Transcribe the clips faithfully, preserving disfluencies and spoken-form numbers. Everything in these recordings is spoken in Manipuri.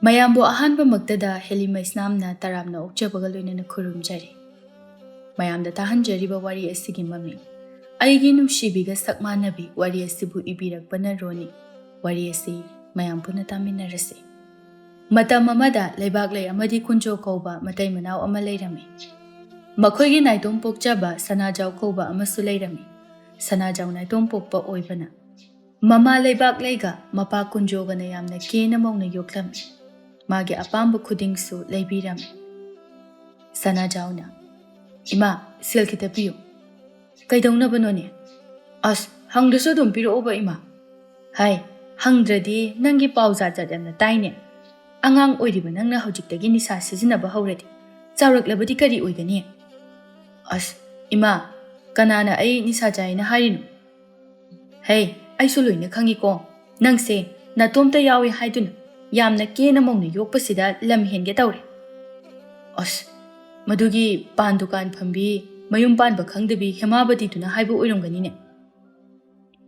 ꯃꯌꯥꯝꯕꯨ ꯑꯍꯥꯟꯕꯃꯛꯇꯗ ꯍꯦꯂꯤ ꯃꯩꯁꯅꯥꯝꯅ ꯇꯔꯥꯝꯅ ꯑꯣꯛꯆꯕꯒ ꯂꯣꯏꯅꯅ ꯈꯨꯔꯨꯝꯖꯔꯤ꯫ ꯃꯌꯥꯝꯗ ꯇꯥꯍꯟꯖꯔꯤꯕ ꯋꯥꯔꯤ ꯑꯁꯤꯒꯤ ꯃꯃꯤꯡ "ꯑꯩꯒꯤ ꯅꯨꯡꯁꯤꯕꯤꯒ ꯁꯛ ꯃꯥꯟꯅꯕꯤ" ꯋꯥꯔꯤ ꯑꯁꯤꯕꯨ ꯏꯕꯤꯔꯛꯄꯅ ꯔꯣꯅꯤ꯫ ꯋꯥꯔꯤ ꯑꯁꯤ ꯃꯌꯥꯝ ꯄꯨꯟꯅ ꯇꯥꯃꯤꯟꯅꯔꯁꯤ꯫ ꯃꯇꯝ ꯑꯃꯗ ꯂꯩꯕꯥꯛꯂꯩ ꯑꯃꯗꯤ ꯀꯨꯟꯖꯣ ꯀꯧꯕ ꯃꯇꯩ ꯃꯅꯥꯎ ꯑꯃ ꯂꯩꯔꯝꯃꯤ꯫ ꯃꯈꯣꯏꯒꯤ ꯅꯥꯏꯇꯣꯝ ꯄꯣꯛꯆꯕ ꯁꯅꯥꯖꯥꯎ ꯀꯧꯕ ꯑꯃꯁꯨ ꯂꯩꯔꯝꯃꯤ꯫ ꯁꯅꯥꯖꯥꯎ ꯅꯥꯏꯇꯣꯝ ꯄꯣꯛꯄ ꯑꯣꯏꯕꯅ ꯃꯃꯥ ꯂꯩꯕꯥꯛꯂꯩꯒ ꯃꯄꯥ ꯀꯨꯟꯖꯣꯒꯅ ꯌꯥꯝꯅ ꯀꯦꯅ ꯃꯧꯅ ꯌꯣꯛꯂꯝꯃꯤ꯫ ꯃꯥꯒꯤ ꯑꯄꯥꯝꯕ ꯈꯨꯗꯤꯡꯁꯨ ꯂꯩꯕꯤꯔꯝꯃꯤ꯫ ꯁꯅꯥꯖꯥꯎꯅ, "ꯏꯃꯥ, ꯁꯦꯜ ꯈꯤꯇ ꯄꯤꯌꯨ꯫" "ꯀꯩꯗꯧꯅꯕꯅꯣꯅꯦ?" "ꯑꯁ, ꯍꯪꯗ꯭ꯔꯁꯨ ꯑꯗꯨꯝ ꯄꯤꯔꯛꯑꯣꯕ, ꯏꯃꯥ꯫" "ꯍꯥꯏ, ꯍꯪꯗ꯭ꯔꯗꯤ ꯅꯪꯒꯤ ꯄꯥꯎ ꯖꯥꯠ ꯖꯥꯠ ꯌꯥꯝꯅ ꯇꯥꯏꯅꯦ꯫ ꯑꯉꯥꯡ ꯑꯣꯏꯔꯤꯕ ꯅꯪꯅ ꯍꯧꯖꯤꯛꯇꯒꯤ ꯅꯤꯁꯥ ꯁꯤꯖꯤꯟꯅꯕ ꯍꯧꯔꯗꯤ ꯆꯥꯎꯔꯛꯂꯕꯗꯤ ꯀꯔꯤ ꯑꯣꯏꯒꯅꯤ?" "ꯑꯁ, ꯏꯃꯥ, ꯀꯅꯥꯅ ꯑꯩ ꯅꯤꯁꯥ ꯆꯥꯏꯅ ꯍꯥꯏꯔꯤꯅꯣ?" "ꯍꯦ, ꯑꯩꯁꯨ ꯂꯣꯏꯅ ꯈꯪꯉꯤꯀꯣ꯫ ꯅꯪꯁꯦ ꯅꯇꯣꯝꯇ ꯌꯥꯎꯏ ꯍꯥꯏꯗꯨꯅ ꯌꯥꯝꯅ ꯀꯦꯅ ꯃꯧꯅ ꯌꯣꯛꯄꯁꯤꯗ ꯂꯝ ꯍꯦꯟꯒꯦ ꯇꯧꯔꯦ꯫" "ꯑꯁ, ꯃꯗꯨꯒꯤ ꯄꯥꯟ ꯗꯨꯀꯥꯟ ꯐꯝꯕꯤ, ꯃꯌꯨꯝ ꯄꯥꯟꯕ ꯈꯪꯗꯕꯤ ꯍꯦꯃꯥꯕꯇꯤꯗꯨꯅ ꯍꯥꯏꯕ ꯑꯣꯏꯔꯝꯒꯅꯤꯅꯦ꯫"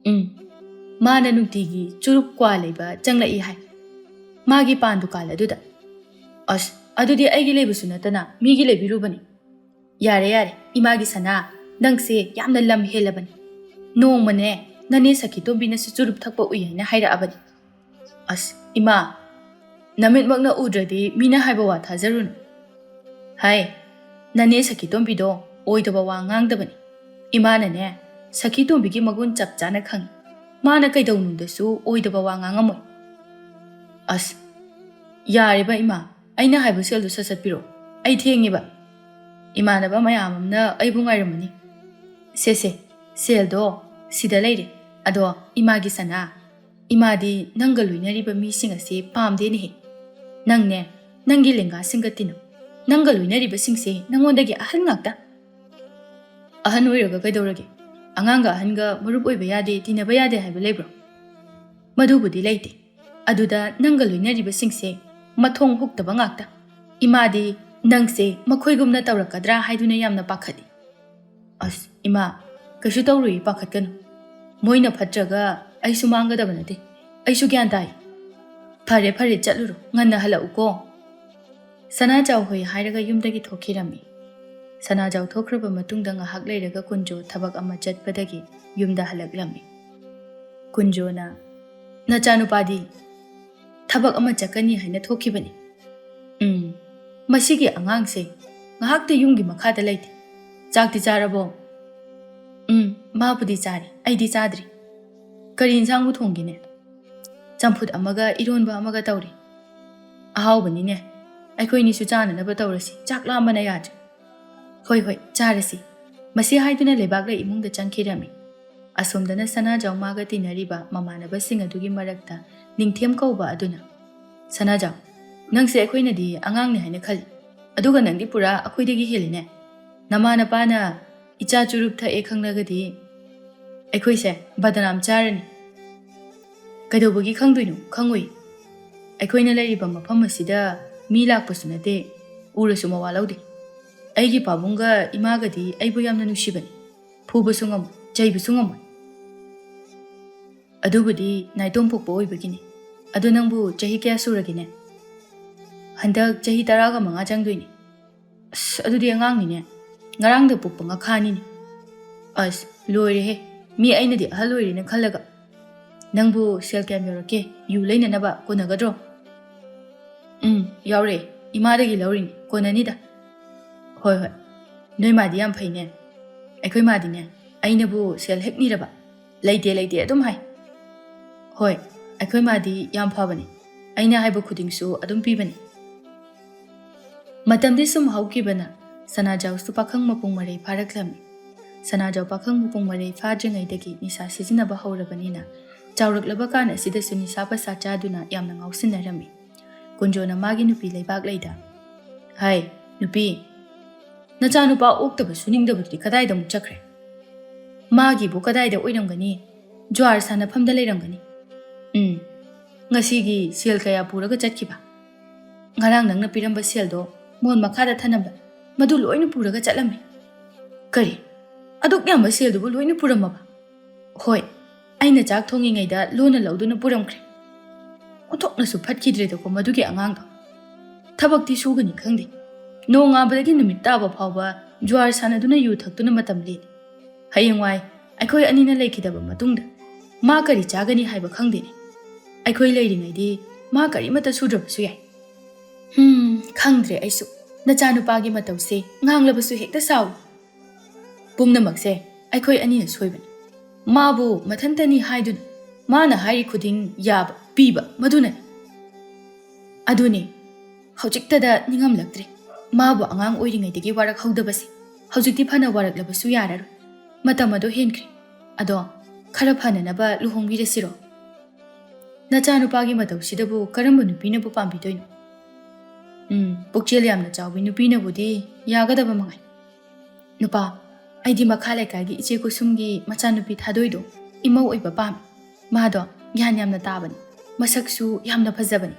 "ꯎꯝ, ꯃꯥꯅ ꯅꯨꯡꯇꯤꯒꯤ ꯆꯨꯔꯨꯞ ꯀ꯭ꯋꯥ ꯂꯩꯕ ꯆꯪꯂꯛꯏ ꯍꯥꯏ, ꯃꯥꯒꯤ ꯄꯥꯟ ꯗꯨꯀꯥꯟ ꯑꯗꯨꯗ꯫" "ꯑꯁ, ꯑꯗꯨꯗꯤ ꯑꯩꯒꯤ ꯂꯩꯕꯁꯨ ꯅꯠꯇꯅ ꯃꯤꯒꯤ ꯂꯩꯕꯤꯔꯨꯕꯅꯤ꯫" "ꯌꯥꯔꯦ, ꯌꯥꯔꯦ, ꯏꯃꯥꯒꯤ ꯁꯅꯥ, ꯅꯪꯁꯦ ꯌꯥꯝꯅ ꯂꯝ ꯍꯦꯜꯂꯕꯅꯤ꯫ ꯅꯣꯡꯃꯅꯦ, ꯅꯅꯦ ꯁꯈꯤꯇꯣꯝꯕꯤꯅꯁꯨ ꯆꯨꯔꯨꯞ ꯊꯛꯄ ꯎꯏ ꯍꯥꯏꯅ ꯍꯥꯏꯔꯛꯑꯕꯅꯤ꯫" "ꯑꯁ, ꯏꯃꯥ, ꯅꯃꯤꯠꯃꯛꯅ ꯎꯗ꯭ꯔꯗꯤ ꯃꯤꯅ ꯍꯥꯏꯕ ꯋꯥ ꯊꯥꯖꯔꯨꯅꯨ꯫" "ꯍꯥꯏ, ꯅꯅꯦ ꯁꯈꯤꯇꯣꯝꯕꯤꯗꯣ ꯑꯣꯏꯗꯕ ꯋꯥ ꯉꯥꯡꯗꯕꯅꯤ꯫ ꯏꯃꯥꯅꯅꯦ, ꯁꯈꯤꯇꯣꯝꯕꯤꯒꯤ ꯃꯒꯨꯟ ꯆꯞ ꯆꯥꯅ ꯈꯪꯉꯤ꯫ ꯃꯥꯅ ꯀꯩꯗꯧꯅꯨꯡꯗꯁꯨ ꯑꯣꯏꯗꯕ ꯋꯥ ꯉꯥꯡꯉꯝꯃꯣꯏ꯫" "ꯑꯁ, ꯌꯥꯔꯦꯕ ꯏꯃꯥ, ꯑꯩꯅ ꯍꯥꯏꯕ ꯁꯦꯜꯗꯨ ꯁꯠ ꯁꯠ ꯄꯤꯔꯛꯑꯣ, ꯑꯩ ꯊꯦꯡꯉꯦꯕ꯫ ꯏꯃꯥꯟꯅꯕ ꯃꯌꯥꯝ ꯑꯃꯅ ꯑꯩꯕꯨ ꯉꯥꯏꯔꯝꯃꯅꯤ꯫" "ꯁꯦ ꯁꯦ, ꯁꯦꯜꯗꯣ ꯁꯤꯗ ꯂꯩꯔꯦ꯫ ꯑꯗꯣ ꯏꯃꯥꯒꯤ ꯁꯅꯥ, ꯏꯃꯥꯗꯤ ꯅꯪꯒ ꯂꯣꯏꯅꯔꯤꯕ ꯃꯤꯁꯤꯡ ꯑꯁꯤ ꯄꯥꯝꯗꯦꯅꯦꯍꯦ꯫ ꯅꯪꯅꯦ, ꯅꯪꯒꯤ ꯂꯦꯡꯒꯥꯁꯤꯡꯒ ꯇꯤꯟꯅꯧ꯫ ꯅꯪꯒ ꯂꯣꯏꯅꯔꯤꯕꯁꯤꯡꯁꯦ ꯅꯪꯉꯣꯟꯗꯒꯤ ꯑꯍꯟ ꯉꯥꯛꯇ꯫" "ꯑꯍꯟ ꯑꯣꯏꯔꯒ ꯀꯩꯗꯧꯔꯒꯦ? ꯑꯉꯥꯡꯒ ꯑꯍꯟꯒ ꯃꯔꯨꯞ ꯑꯣꯏꯕ ꯌꯥꯗꯦ, ꯇꯤꯟꯅꯕ ꯌꯥꯗꯦ ꯍꯥꯏꯕ ꯂꯩꯕ꯭ꯔꯣ?" "ꯃꯗꯨꯕꯨꯗꯤ ꯂꯩꯇꯦ꯫ ꯑꯗꯨꯗ ꯅꯪꯒ ꯂꯣꯏꯅꯔꯤꯕꯁꯤꯡꯁꯦ ꯃꯊꯣꯡ ꯍꯨꯛꯇꯕ ꯉꯥꯛꯇ꯫ ꯏꯃꯥꯗꯤ ꯅꯪꯁꯦ ꯃꯈꯣꯏꯒꯨꯝꯅ ꯇꯧꯔꯛꯀꯗ꯭ꯔꯥ ꯍꯥꯏꯗꯨꯅ ꯌꯥꯝꯅ ꯄꯥꯈꯠꯂꯤ꯫" "ꯑꯁ, ꯏꯃꯥ, ꯀꯩꯁꯨ ꯇꯧꯔꯣꯏꯌꯦ, ꯄꯥꯈꯠꯀꯅꯨ꯫ ꯃꯣꯏꯅ ꯐꯠꯇ꯭ꯔꯒ ꯑꯩꯁꯨ ꯃꯥꯡꯒꯗꯕ ꯅꯠꯇꯦ꯫ ꯑꯩꯁꯨ ꯒ꯭ꯌꯥꯟ ꯇꯥꯏ꯫" "ꯐꯔꯦ, ꯐꯔꯦ, ꯆꯠꯂꯨꯔꯣ, ꯉꯟꯅ ꯍꯜꯂꯛꯎꯀꯣ꯫" ꯁꯅꯥꯖꯥꯎ ꯍꯣꯏ ꯍꯥꯏꯔꯒ ꯌꯨꯝꯗꯒꯤ ꯊꯣꯛꯈꯤꯔꯝꯃꯤ꯫ ꯁꯅꯥꯖꯥꯎ ꯊꯣꯛꯈ꯭ꯔꯕ ꯃꯇꯨꯡꯗ ꯉꯥꯏꯍꯥꯛ ꯂꯩꯔꯒ ꯀꯨꯟꯖꯣ ꯊꯕꯛ ꯑꯃ ꯆꯠꯄꯗꯒꯤ ꯌꯨꯝꯗ ꯍꯜꯂꯛꯂꯝꯃꯤ꯫ ꯀꯨꯟꯖꯣꯅ, "ꯅꯆꯥꯅꯨꯄꯥꯗꯤ?" "ꯊꯕꯛ ꯑꯃ ꯆꯠꯀꯅꯤ ꯍꯥꯏꯅ ꯊꯣꯛꯈꯤꯕꯅꯤ꯫" "ꯎꯝ, ꯃꯁꯤꯒꯤ ꯑꯉꯥꯡꯁꯦ ꯉꯥꯏꯍꯥꯛꯇ ꯌꯨꯝꯒꯤ ꯃꯈꯥꯗ ꯂꯩꯇꯦ꯫ ꯆꯥꯛꯇꯤ ꯆꯥꯔꯕꯣ?" "ꯎꯝ, ꯃꯥꯕꯨꯗꯤ ꯆꯥꯔꯦ, ꯑꯩꯗꯤ ꯆꯥꯗ꯭ꯔꯤ꯫" "ꯀꯔꯤ ꯏꯟꯁꯥꯡꯕꯨ ꯊꯣꯡꯒꯦꯅꯦ?" "ꯆꯝꯐꯨꯠ ꯑꯃꯒ ꯏꯔꯣꯟꯕ ꯑꯃꯒ ꯇꯧꯔꯤ꯫" "ꯑꯍꯥꯎꯕꯅꯤꯅꯦ꯫ ꯑꯩꯈꯣꯏꯅꯤꯁꯨ ꯆꯥꯅꯅꯕ ꯇꯧꯔꯁꯤ, ꯆꯥꯛ ꯂꯥꯝꯕꯅ ꯌꯥꯗ꯭ꯔꯦ꯫" "ꯍꯣꯏ, ꯍꯣꯏ, ꯆꯥꯔꯁꯤ꯫" ꯃꯁꯤ ꯍꯥꯏꯗꯨꯅ ꯂꯩꯕꯥꯛꯂꯩ ꯏꯃꯨꯡꯗ ꯆꯪꯈꯤꯔꯝꯃꯤ꯫ ꯑꯁꯣꯝꯗꯅ ꯁꯅꯥꯖꯥꯎ ꯃꯥꯒ ꯇꯤꯟꯅꯔꯤꯕ ꯃꯃꯥꯟꯅꯕꯁꯤꯡ ꯑꯗꯨꯒꯤ ꯃꯔꯛꯇ ꯅꯤꯡꯊꯦꯝ ꯀꯧꯕ ꯑꯗꯨꯅ, "ꯁꯅꯥꯖꯥꯎ, ꯅꯪꯁꯦ ꯑꯩꯈꯣꯏꯅꯗꯤ ꯑꯉꯥꯡꯅꯤ ꯍꯥꯏꯅ ꯈꯜꯂꯤ, ꯑꯗꯨꯒ ꯅꯪꯗꯤ ꯄꯨꯔꯥ ꯑꯩꯈꯣꯏꯗꯒꯤ ꯍꯦꯜꯂꯤꯅꯦ꯫ ꯅꯃꯥ ꯅꯄꯥꯅ ꯏꯆꯥ ꯆꯨꯔꯨꯞ ꯊꯛꯑꯦ ꯈꯪꯂꯒꯗꯤ ꯑꯩꯈꯣꯏꯁꯦ ꯕꯗꯅꯥꯝ ꯆꯥꯔꯅꯤ꯫" "ꯀꯩꯗꯧꯕꯒꯤ ꯈꯪꯗꯣꯏꯅꯣ? ꯈꯪꯉꯣꯏ꯫ ꯑꯩꯈꯣꯏꯅ ꯂꯩꯔꯤꯕ ꯃꯐꯝ ꯑꯁꯤꯗ ꯃꯤ ꯂꯥꯛꯄꯁꯨ ꯅꯠꯇꯦ, ꯎꯔꯁꯨ ꯃꯋꯥ ꯂꯧꯗꯦ꯫ ꯑꯩꯒꯤ ꯄꯥꯕꯨꯡꯒ ꯏꯃꯥꯒꯗꯤ ꯑꯩꯕꯨ ꯌꯥꯝꯅ ꯅꯨꯡꯁꯤꯕꯅꯤ꯫ ꯐꯨꯕꯁꯨ ꯉꯝꯃꯣꯏ, ꯆꯩꯕꯁꯨ ꯉꯝꯃꯣꯏ꯫" "ꯑꯗꯨꯕꯨꯗꯤ ꯅꯥꯏꯇꯣꯝ ꯄꯣꯛꯄ ꯑꯣꯏꯕꯒꯤꯅꯤ꯫ ꯑꯗꯣ ꯅꯪꯕꯨ ꯆꯍꯤ ꯀꯌꯥ ꯁꯨꯔꯒꯦꯅꯦ?" "ꯍꯟꯗꯛ ꯆꯍꯤ ꯇꯔꯥꯒ ꯃꯉꯥ ꯆꯪꯗꯣꯏꯅꯤ꯫" "ꯑꯁ, ꯑꯗꯨꯗꯤ ꯑꯉꯥꯡꯅꯤꯅꯦ꯫ ꯉꯔꯥꯡꯗ ꯄꯣꯛꯄ ꯉꯈꯥꯅꯤꯅꯦ꯫" "ꯑꯁ, ꯂꯣꯏꯔꯦꯍꯦ꯫ ꯃꯤ ꯑꯩꯅꯗꯤ ꯑꯍꯜ ꯑꯣꯏꯔꯦꯅ ꯈꯜꯂꯒ꯫ ꯅꯪꯕꯨ ꯁꯦꯜ ꯀꯌꯥꯝ ꯌꯧꯔꯛꯀꯦ? ꯌꯨ ꯂꯩꯅꯅꯕ ꯀꯣꯟꯅꯒꯗ꯭ꯔꯣ?" "ꯎꯝ, ꯌꯥꯎꯔꯛꯑꯦ꯫ ꯏꯃꯥꯗꯒꯤ ꯂꯧꯔꯤꯅꯤ꯫ ꯀꯣꯟꯅꯅꯤꯗ꯫" "ꯍꯣꯏ, ꯍꯣꯏ꯫ ꯅꯣꯏ ꯃꯥꯗꯤ ꯌꯥꯝ ꯐꯩꯅꯦ꯫ ꯑꯩꯈꯣꯏ ꯃꯥꯗꯤꯅꯦ, ꯑꯩꯅꯕꯨ ꯁꯦꯜ ꯍꯦꯛ ꯅꯤꯔꯕ, 'ꯂꯩꯇꯦ, ꯂꯩꯇꯦ' ꯑꯗꯨꯝ ꯍꯥꯏ꯫" "ꯍꯣꯏ, ꯑꯩꯈꯣꯏ ꯃꯥꯗꯤ ꯌꯥꯝ ꯐꯕꯅꯤ꯫ ꯑꯩꯅ ꯍꯥꯏꯕ ꯈꯨꯗꯤꯡꯁꯨ ꯑꯗꯨꯝ ꯄꯤꯕꯅꯤ꯫" ꯃꯇꯝꯗꯤ ꯁꯨꯝ ꯍꯧꯈꯤꯕꯅ ꯁꯅꯥꯖꯥꯎꯁꯨ ꯄꯥꯈꯪ ꯃꯄꯨꯡ ꯃꯔꯩ ꯐꯥꯔꯛꯂꯝꯃꯤ꯫ ꯁꯅꯥꯖꯥꯎ ꯄꯥꯈꯪ ꯃꯄꯨꯡ ꯃꯔꯩ ꯐꯥꯗ꯭ꯔꯤꯉꯩꯗꯒꯤ ꯅꯤꯁꯥ ꯁꯤꯖꯤꯟꯅꯕ ꯍꯧꯔꯕꯅꯤꯅ, ꯆꯥꯎꯔꯛꯂꯕ ꯀꯥꯟ ꯑꯁꯤꯗꯁꯨ ꯅꯤꯁꯥ ꯄꯁꯥ ꯆꯥꯗꯨꯅ ꯌꯥꯝꯅ ꯉꯥꯎꯁꯤꯟꯅꯔꯝꯃꯤ꯫ ꯀꯨꯟꯖꯣꯅ ꯃꯥꯒꯤ ꯅꯨꯄꯤ ꯂꯩꯕꯥꯛꯂꯩꯗ, "ꯍꯥꯏ, ꯅꯨꯄꯤ, ꯅꯆꯥꯅꯨꯄꯥ ꯑꯣꯛꯇꯕ ꯁꯨꯅꯤꯡꯗꯕꯗꯨꯗꯤ ꯀꯗꯥꯏꯗ ꯑꯃꯨꯛ ꯆꯠꯈ꯭ꯔꯦ? ꯃꯥꯒꯤꯕꯨ ꯀꯗꯥꯏꯗ ꯑꯣꯏꯔꯝꯒꯅꯤ? ꯖ꯭ꯋꯥꯔ ꯁꯥꯟꯅꯐꯝꯗ ꯂꯩꯔꯝꯒꯅꯤ꯫ ꯎꯝ, ꯉꯁꯤꯒꯤ ꯁꯦꯜ ꯀꯌꯥ ꯄꯨꯔꯒ ꯆꯠꯈꯤꯕ? ꯉꯔꯥꯡ ꯅꯪꯅ ꯄꯤꯔꯝꯕ ꯁꯦꯜꯗꯣ ꯃꯣꯟ ꯃꯈꯥꯗ ꯊꯅꯝꯕ, ꯃꯗꯨ ꯂꯣꯏꯅ ꯄꯨꯔꯒ ꯆꯠꯂꯝꯃꯤ꯫" "ꯀꯔꯤ? ꯑꯗꯨꯛ ꯌꯥꯝꯕ ꯁꯦꯜꯗꯨꯕꯨ ꯂꯣꯏꯅ ꯄꯨꯔꯝꯃꯕ?" "ꯍꯣꯏ, ꯑꯩꯅ ꯆꯥꯛ ꯊꯣꯡꯉꯤꯉꯩꯗ ꯂꯣꯟꯅ ꯂꯧꯗꯨꯅ ꯄꯨꯔꯝꯈ꯭ꯔꯦ꯫" ꯑꯣꯟꯊꯣꯛꯅꯁꯨ ꯐꯠꯈꯤꯗ꯭ꯔꯦꯗꯀꯣ ꯃꯗꯨꯒꯤ ꯑꯉꯥꯡꯗꯣ꯫ ꯊꯕꯛꯇꯤ ꯁꯨꯒꯅꯤ ꯈꯪꯗꯦ, ꯅꯣꯡꯉꯥꯟꯕꯗꯒꯤ ꯅꯨꯃꯤꯠ ꯇꯥꯕ ꯐꯥꯎꯕ ꯖꯨꯋꯥꯔ ꯁꯥꯟꯅꯗꯨꯅ ꯌꯨ ꯊꯛꯇꯨꯅ ꯃꯇꯝ ꯂꯦꯜꯂꯤ꯫ ꯍꯌꯦꯡꯋꯥꯏ ꯑꯩꯈꯣꯏ ꯑꯅꯤꯅ ꯂꯩꯈꯤꯗꯕ ꯃꯇꯨꯡꯗ ꯃꯥ ꯀꯔꯤ ꯆꯥꯒꯅꯤ ꯍꯥꯏꯕ ꯈꯪꯗꯦꯅꯦ꯫ ꯑꯩꯈꯣꯏ ꯂꯩꯔꯤꯉꯩꯗꯤ ꯃꯥ ꯀꯔꯤꯃꯠꯇ ꯁꯨꯗ꯭ꯔꯕꯁꯨ ꯌꯥꯏ꯫ ꯍꯝ, ꯈꯪꯗ꯭ꯔꯦ ꯑꯩꯁꯨ꯫ ꯅꯆꯥꯅꯨꯄꯥꯒꯤ ꯃꯇꯧꯁꯦ ꯉꯥꯡꯂꯕꯁꯨ ꯍꯦꯛꯇ ꯁꯥꯎꯏ꯫ ꯄꯨꯝꯅꯃꯛꯁꯦ ꯑꯩꯈꯣꯏ ꯑꯅꯤꯅ ꯁꯣꯏꯕꯅꯤ꯫ ꯃꯥꯕꯨ ꯃꯊꯟꯇꯅꯤ ꯍꯥꯏꯗꯨꯅ ꯃꯥꯅ ꯍꯥꯏꯔꯤ ꯈꯨꯗꯤꯡ ꯌꯥꯕ ꯄꯤꯕ ꯃꯗꯨꯅꯅꯤ꯫ ꯑꯗꯨꯅꯦ, ꯍꯧꯖꯤꯛꯇꯗ ꯅꯤꯡꯉꯝꯂꯛꯇ꯭ꯔꯦ꯫ ꯃꯥꯕꯨ ꯑꯉꯥꯡ ꯑꯣꯏꯔꯤꯉꯩꯗꯒꯤ ꯋꯥꯔꯛꯍꯧꯗꯕꯁꯦ ꯍꯧꯖꯤꯛꯇꯤ ꯐꯅ ꯋꯥꯔꯛꯂꯕꯁꯨ ꯌꯥꯔꯔꯣꯏ꯫ ꯃꯇꯝ ꯑꯗꯣ ꯍꯦꯟꯈ꯭ꯔꯦ꯫ ꯑꯗꯣ ꯈꯔ ꯐꯅꯅꯕ ꯂꯨꯍꯣꯡꯕꯤꯔꯁꯤꯔꯣ? ꯅꯆꯥꯅꯨꯄꯥꯒꯤ ꯃꯇꯧꯁꯤꯗꯕꯨ ꯀꯔꯝꯕ ꯅꯨꯄꯤꯅꯕꯨ ꯄꯥꯝꯕꯤꯗꯣꯏꯅꯣ? ꯎꯝ, ꯄꯨꯛꯆꯦꯜ ꯌꯥꯝꯅ ꯆꯥꯎꯕꯤ ꯅꯨꯄꯤꯅꯕꯨꯗꯤ ꯌꯥꯒꯗꯕ ꯃꯉꯥꯏ꯫ ꯅꯨꯄꯥ, ꯑꯩꯗꯤ ꯃꯈꯥ ꯂꯩꯀꯥꯏꯒꯤ ꯏꯆꯦ ꯀꯨꯁꯨꯝꯒꯤ ꯃꯆꯥꯅꯨꯄꯤ ꯊꯥꯗꯣꯏꯗꯣ ꯏꯃꯧ ꯑꯣꯏꯕ ꯄꯥꯝꯃꯤ꯫ ꯃꯥꯗꯣ ꯒ꯭ꯌꯥꯟ ꯌꯥꯝꯅ ꯇꯥꯕꯅꯤ, ꯃꯁꯛꯁꯨ ꯌꯥꯝꯅ ꯐꯖꯕꯅꯤ꯫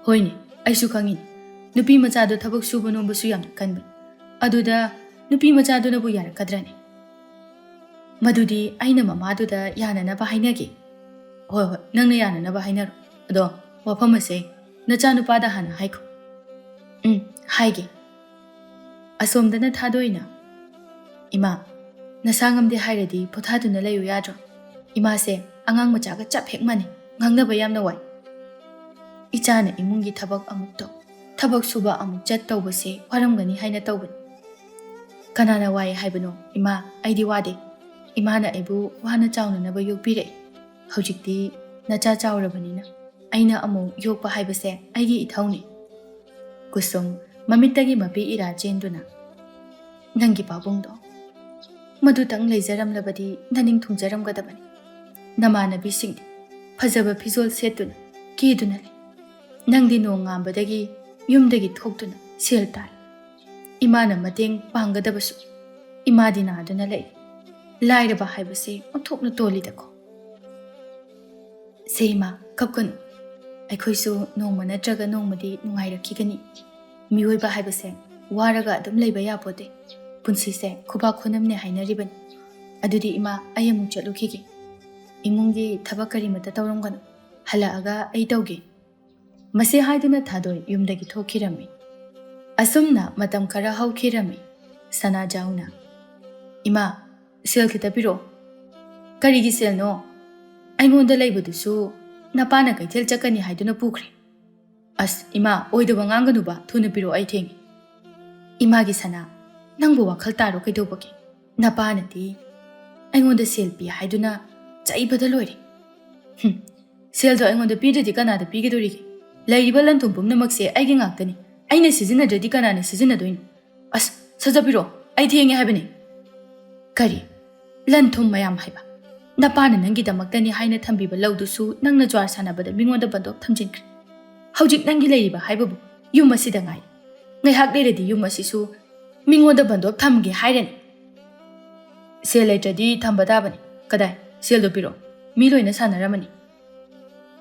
ꯍꯣꯏꯅꯦ, ꯑꯩꯁꯨ ꯈꯪꯉꯤꯅꯦ, ꯅꯨꯄꯤ ꯃꯆꯥꯗꯣ ꯊꯕꯛ ꯁꯨꯕ ꯅꯣꯝꯕꯁꯨ ꯌꯥꯝꯅ ꯀꯟꯕꯅꯤ꯫ ꯑꯗꯨꯗ ꯅꯨꯄꯤ ꯃꯆꯥꯗꯨꯅꯕꯨ ꯌꯥꯔꯛꯀꯗ꯭ꯔꯅꯦ? ꯃꯗꯨꯗꯤ ꯑꯩꯅ ꯃꯃꯥꯗꯨꯗ ꯌꯥꯅꯅꯕ ꯍꯥꯏꯅꯒꯦ꯫ ꯍꯣꯏ ꯍꯣꯏ, ꯅꯪꯅ ꯌꯥꯅꯅꯕ ꯍꯥꯏꯅꯔꯣ꯫ ꯑꯗꯣ ꯋꯥꯐꯝ ꯑꯁꯦ ꯅꯆꯥꯅꯨꯄꯥꯗ ꯍꯥꯟꯅ ꯍꯥꯏꯈꯣ꯫ ꯎꯝ, ꯍꯥꯏꯒꯦ꯫ ꯑꯁꯣꯝꯗꯅ ꯊꯥꯗꯣꯏꯅ, "ꯏꯃꯥ, ꯅꯁꯥ ꯉꯝꯗꯦ ꯍꯥꯏꯔꯗꯤ ꯄꯣꯊꯥꯗꯨꯅ ꯂꯩꯌꯨ ꯌꯥꯗ꯭ꯔꯣ? ꯏꯃꯥꯁꯦ ꯑꯉꯥꯡ ꯃꯆꯥꯒ ꯆꯞ ꯍꯦꯛ ꯃꯥꯟꯅꯩ, ꯉꯥꯡꯅꯕ ꯌꯥꯝꯅ ꯋꯥꯏ꯫ ꯏꯆꯥꯅ ꯏꯃꯨꯡꯒꯤ ꯊꯕꯛ ꯑꯃꯨꯛ ꯇꯧ, ꯊꯕꯛ ꯁꯨꯕ ꯑꯃꯨꯛ ꯆꯠ ꯇꯧꯕꯁꯦ ꯋꯥꯔꯝꯒꯅꯤ ꯍꯥꯏꯅ ꯇꯧꯕꯅꯤ꯫" "ꯀꯅꯥꯅ ꯋꯥꯏ ꯍꯥꯏꯕꯅꯣ ꯏꯃꯥ? ꯑꯩꯗꯤ ꯋꯥꯗꯦ꯫ ꯏꯃꯥꯅ ꯑꯩꯕꯨ ꯋꯥꯅ ꯆꯥꯎꯅꯅꯕ ꯌꯣꯛꯄꯤꯔꯛꯏ꯫ ꯍꯧꯖꯤꯛꯇꯤ ꯅꯆꯥ ꯆꯥꯎꯔꯕꯅꯤꯅ ꯑꯩꯅ ꯑꯃꯨꯛ ꯌꯣꯛꯄ ꯍꯥꯏꯕꯁꯦ ꯑꯩꯒꯤ ꯏꯊꯧꯅꯤ꯫" ꯀꯨꯁꯨꯝ ꯃꯃꯤꯠꯇꯒꯤ ꯃꯄꯤ ꯏꯔꯥ ꯆꯦꯟꯗꯨꯅ, "ꯅꯪꯒꯤ ꯄꯥꯕꯨꯡꯗꯣ ꯃꯗꯨꯇꯪ ꯂꯩꯖꯔꯝꯂꯕꯗꯤ ꯅꯅꯤꯡ ꯊꯨꯡꯖꯔꯝꯒꯗꯕꯅꯤ꯫ ꯅꯃꯥꯟꯅꯕꯤꯁꯤꯡꯗꯤ ꯐꯖꯕ ꯐꯤꯖꯣꯜ ꯁꯦꯠꯇꯨꯅ ꯀꯦꯗꯨꯅ ꯂꯩ꯫ ꯅꯪꯗꯤ ꯅꯣꯡꯉꯥꯟꯕꯗꯒꯤ ꯌꯨꯝꯗꯒꯤ ꯊꯣꯛꯇꯨꯅ ꯁꯦꯜ ꯇꯥꯜꯂꯤ꯫ ꯏꯃꯥꯅ ꯃꯇꯦꯡ ꯄꯥꯡꯒꯗꯕꯁꯨ ꯏꯃꯥꯗꯤ ꯅꯥꯗꯨꯅ ꯂꯩ꯫ ꯂꯥꯏꯔꯕ ꯍꯥꯏꯕꯁꯦ ꯑꯣꯟꯊꯣꯛꯅ ꯇꯣꯜꯂꯤꯗꯀꯣ꯫" "ꯁꯦ ꯏꯃꯥ, ꯀꯞꯀꯅꯨ꯫ ꯑꯩꯈꯣꯏꯁꯨ ꯅꯣꯡꯃ ꯅꯠꯇ꯭ꯔꯒ ꯅꯣꯡꯃꯗꯤ ꯅꯨꯡꯉꯥꯏꯔꯛꯈꯤꯒꯅꯤ꯫ ꯃꯤꯑꯣꯏꯕ ꯍꯥꯏꯕꯁꯦ ꯋꯥꯔꯒ ꯑꯗꯨꯝ ꯂꯩꯕ ꯌꯥꯄꯣꯠꯇꯦ꯫ ꯄꯨꯟꯁꯤꯁꯦ ꯈꯨꯕꯥꯛ ꯈꯨꯅꯝꯅꯦ ꯍꯥꯏꯅꯔꯤꯕꯅꯤ꯫ ꯑꯗꯨꯗꯤ ꯏꯃꯥ, ꯑꯩ ꯑꯃꯨꯛ ꯆꯠꯂꯨꯈꯤꯒꯦ꯫ ꯏꯃꯨꯡꯒꯤ ꯊꯕꯛ ꯀꯔꯤꯃꯠꯇ ꯇꯧꯔꯝꯒꯅꯨ꯫ ꯍꯜꯂꯛꯑꯒ ꯑꯩ ꯇꯧꯒꯦ꯫ ꯃꯁꯤ ꯍꯥꯏꯗꯨꯅ ꯊꯥꯗꯣꯏ ꯌꯨꯝꯗꯒꯤ ꯊꯣꯛꯈꯤꯔꯝꯃꯤ꯫ ꯑꯁꯨꯝꯅ ꯃꯇꯝ ꯈꯔ ꯍꯧꯈꯤꯔꯝꯃꯤ꯫ ꯁꯅꯥꯖꯥꯎꯅ, "ꯏꯃꯥ, ꯁꯦꯜ ꯈꯤꯇ ꯄꯤꯔꯛꯑꯣ꯫" "ꯀꯔꯤꯒꯤ ꯁꯦꯜꯅꯣ? ꯑꯩꯉꯣꯟꯗ ꯂꯩꯕꯗꯨꯁꯨ ꯅꯄꯥꯅ ꯀꯩꯊꯦꯜ ꯆꯠꯀꯅꯤ ꯍꯥꯏꯗꯨꯅ ꯄꯨꯈ꯭ꯔꯦ꯫" "ꯑꯁ ꯏꯃꯥ, ꯑꯣꯏꯗꯕ ꯉꯥꯡꯒꯅꯨꯕ, ꯊꯨꯅ ꯄꯤꯔꯛꯑꯣ, ꯑꯩ ꯊꯦꯡꯉꯦ꯫" "ꯏꯃꯥꯒꯤ ꯁꯅꯥ, ꯅꯪꯕꯨ ꯋꯥꯈꯜ ꯇꯥꯔꯣ ꯀꯩꯗꯧꯕꯒꯦ? ꯅꯄꯥꯅꯗꯤ ꯑꯩꯉꯣꯟꯗ ꯁꯦꯜ ꯄꯤ ꯍꯥꯏꯗꯨꯅ ꯆꯩꯕꯗ ꯂꯣꯏꯔꯦ꯫" "ꯍꯨꯝ, ꯁꯦꯜꯗꯣ ꯑꯩꯉꯣꯟꯗ ꯄꯤꯗ꯭ꯔꯗꯤ ꯀꯅꯥꯗ ꯄꯤꯒꯗꯧꯔꯤꯒꯦ? ꯂꯩꯔꯤꯕ ꯂꯟ ꯊꯨꯝ ꯄꯨꯝꯅꯃꯛꯁꯦ ꯑꯩꯒꯤ ꯉꯥꯛꯇꯅꯤ꯫ ꯑꯩꯅ ꯁꯤꯖꯤꯟꯅꯗ꯭ꯔꯗꯤ ꯀꯅꯥꯅ ꯁꯤꯖꯤꯟꯅꯗꯣꯏꯅꯣ? ꯑꯁ, ꯁꯠ ꯆꯠꯄꯤꯔꯣ, ꯑꯩ ꯊꯦꯡꯉꯦ ꯍꯥꯏꯕꯅꯤ꯫" "ꯀꯔꯤ? ꯂꯟ ꯊꯨꯝ ꯃꯌꯥꯝ ꯍꯥꯏꯕ? ꯅꯄꯥꯅ ꯅꯪꯒꯤꯗꯃꯛꯇꯅꯤ ꯍꯥꯏꯅ ꯊꯝꯕꯤꯕ ꯂꯧꯗꯨꯁꯨ ꯅꯪꯅ ꯖ꯭ꯋꯥꯔ ꯁꯥꯟꯅꯕꯗ ꯃꯤꯉꯣꯟꯗ ꯕꯟꯗꯣꯞ ꯊꯝꯖꯤꯟꯈ꯭ꯔꯦ꯫ ꯍꯧꯖꯤꯛ ꯅꯪꯒꯤ ꯂꯩꯔꯤꯕ ꯍꯥꯏꯕꯕꯨ ꯌꯨꯝ ꯑꯁꯤꯗ ꯉꯥꯏꯔꯦ꯫ ꯉꯥꯏꯍꯥꯛ ꯂꯩꯔꯗꯤ ꯌꯨꯝ ꯑꯁꯤꯁꯨ ꯃꯤꯉꯣꯟꯗ ꯕꯟꯗꯣꯞ ꯊꯝꯒꯦ ꯍꯥꯏꯔꯅꯤ꯫" "ꯁꯦꯜ ꯂꯩꯇ꯭ꯔꯗꯤ ꯊꯝꯕ ꯇꯥꯕꯅꯤ꯫ ꯀꯗꯥꯏ? ꯁꯦꯜꯗꯣ ꯄꯤꯔꯛꯑꯣ꯫ ꯃꯤ ꯂꯣꯏꯅ ꯁꯥꯟꯅꯔꯝꯃꯅꯤ꯫"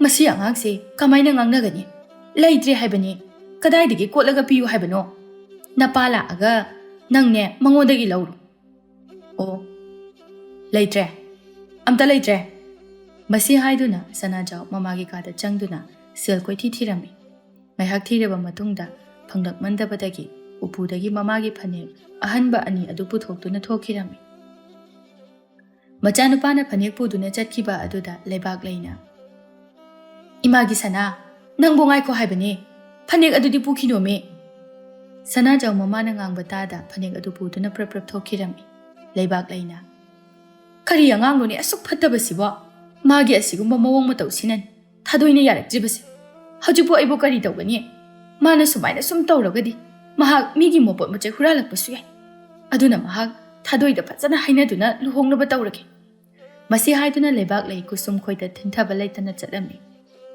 "ꯃꯁꯤ ꯑꯉꯥꯡꯁꯦ ꯀꯃꯥꯏꯅ ꯉꯥꯡꯅꯒꯅꯤ? ꯂꯩꯇ꯭ꯔꯦ ꯍꯥꯏꯕꯅꯤ꯫ ꯀꯗꯥꯏꯗꯒꯤ ꯀꯣꯠꯂꯒ ꯄꯤꯌꯨ ꯍꯥꯏꯕꯅꯣ? ꯅꯄꯥ ꯂꯥꯛꯑꯒ ꯅꯪꯅꯦ ꯃꯉꯣꯟꯗꯒꯤ ꯂꯧꯔꯣ꯫" "ꯑꯣ, ꯂꯩꯇ꯭ꯔꯦ꯫ ꯑꯝꯇ ꯂꯩꯇ꯭ꯔꯦ꯫" ꯃꯁꯤ ꯍꯥꯏꯗꯨꯅ ꯁꯅꯥꯖꯥꯎ ꯃꯃꯥꯒꯤ ꯀꯥꯗ ꯆꯪꯗꯨꯅ ꯁꯦꯜ ꯀꯣꯏꯊꯤ ꯊꯤꯔꯝꯃꯤ꯫ ꯉꯥꯏꯍꯥꯛ ꯊꯤꯔꯕ ꯃꯇꯨꯡꯗ ꯐꯪꯂꯛꯃꯟꯗꯕꯗꯒꯤ ꯎꯄꯨꯗꯒꯤ ꯃꯃꯥꯒꯤ ꯐꯅꯦꯛ ꯑꯍꯟꯕ ꯑꯅꯤ ꯑꯗꯨ ꯄꯨꯊꯣꯛꯇꯨꯅ ꯊꯣꯛꯈꯤꯔꯝꯃꯤ꯫ ꯃꯆꯥꯅꯨꯄꯥꯅ ꯐꯅꯦꯛ ꯄꯨꯗꯨꯅ ꯆꯠꯈꯤꯕ ꯑꯗꯨꯗ ꯂꯩꯕꯥꯛꯂꯩꯅ, "ꯏꯃꯥꯒꯤ ꯁꯅꯥ, ꯅꯪꯕꯨ ꯉꯥꯏꯈꯣ ꯍꯥꯏꯕꯅꯦ꯫ ꯐꯅꯦꯛ ꯑꯗꯨꯗꯤ ꯄꯨꯈꯤꯅꯣꯃꯦ꯫" ꯁꯅꯥꯖꯥꯎ ꯃꯃꯥꯅ ꯉꯥꯡꯕ ꯇꯥꯗ ꯐꯅꯦꯛ ꯑꯗꯨ ꯄꯨꯗꯨꯅ ꯄ꯭ꯔꯞ ꯄ꯭ꯔꯞ ꯊꯣꯛꯈꯤꯔꯝꯃꯤ꯫ ꯂꯩꯕꯥꯛꯂꯩꯅ, "ꯀꯔꯤ ꯑꯉꯥꯡꯅꯣꯅꯦ ꯑꯁꯨꯛ ꯐꯠꯇꯕꯁꯤꯕꯣ? ꯃꯥꯒꯤ ꯑꯁꯤꯒꯨꯝꯕ ꯃꯑꯣꯡ ꯃꯇꯧꯁꯤꯅꯅꯤ ꯊꯥꯗꯣꯏꯅ ꯌꯥꯔꯛꯇ꯭ꯔꯤꯕꯁꯦ꯫ ꯍꯧꯖꯤꯛꯄꯨ ꯑꯩꯕꯨ ꯀꯔꯤ ꯇꯧꯒꯅꯤ? ꯃꯥꯅ ꯁꯨꯃꯥꯏꯅ ꯁꯨꯝ ꯇꯧꯔꯒꯗꯤ ꯃꯍꯥꯛ ꯃꯤꯒꯤ ꯃꯄꯣꯠ ꯃꯆꯩ ꯍꯨꯔꯥꯜꯂꯛꯄꯁꯨ ꯌꯥꯏ꯫ ꯑꯗꯨꯅ ꯃꯍꯥꯛ ꯊꯥꯗꯣꯏꯗ ꯐꯖꯅ ꯍꯥꯏꯅꯗꯨꯅ ꯂꯨꯍꯣꯡꯅꯕ ꯇꯧꯔꯒꯦ꯫" ꯃꯁꯤ ꯍꯥꯏꯗꯨꯅ ꯂꯩꯕꯥꯛꯂꯩ ꯀꯨꯁꯨꯝ ꯈꯣꯏꯗ ꯊꯤꯟꯊꯕ ꯂꯩꯇꯅ ꯆꯠꯂꯝꯃꯤ꯫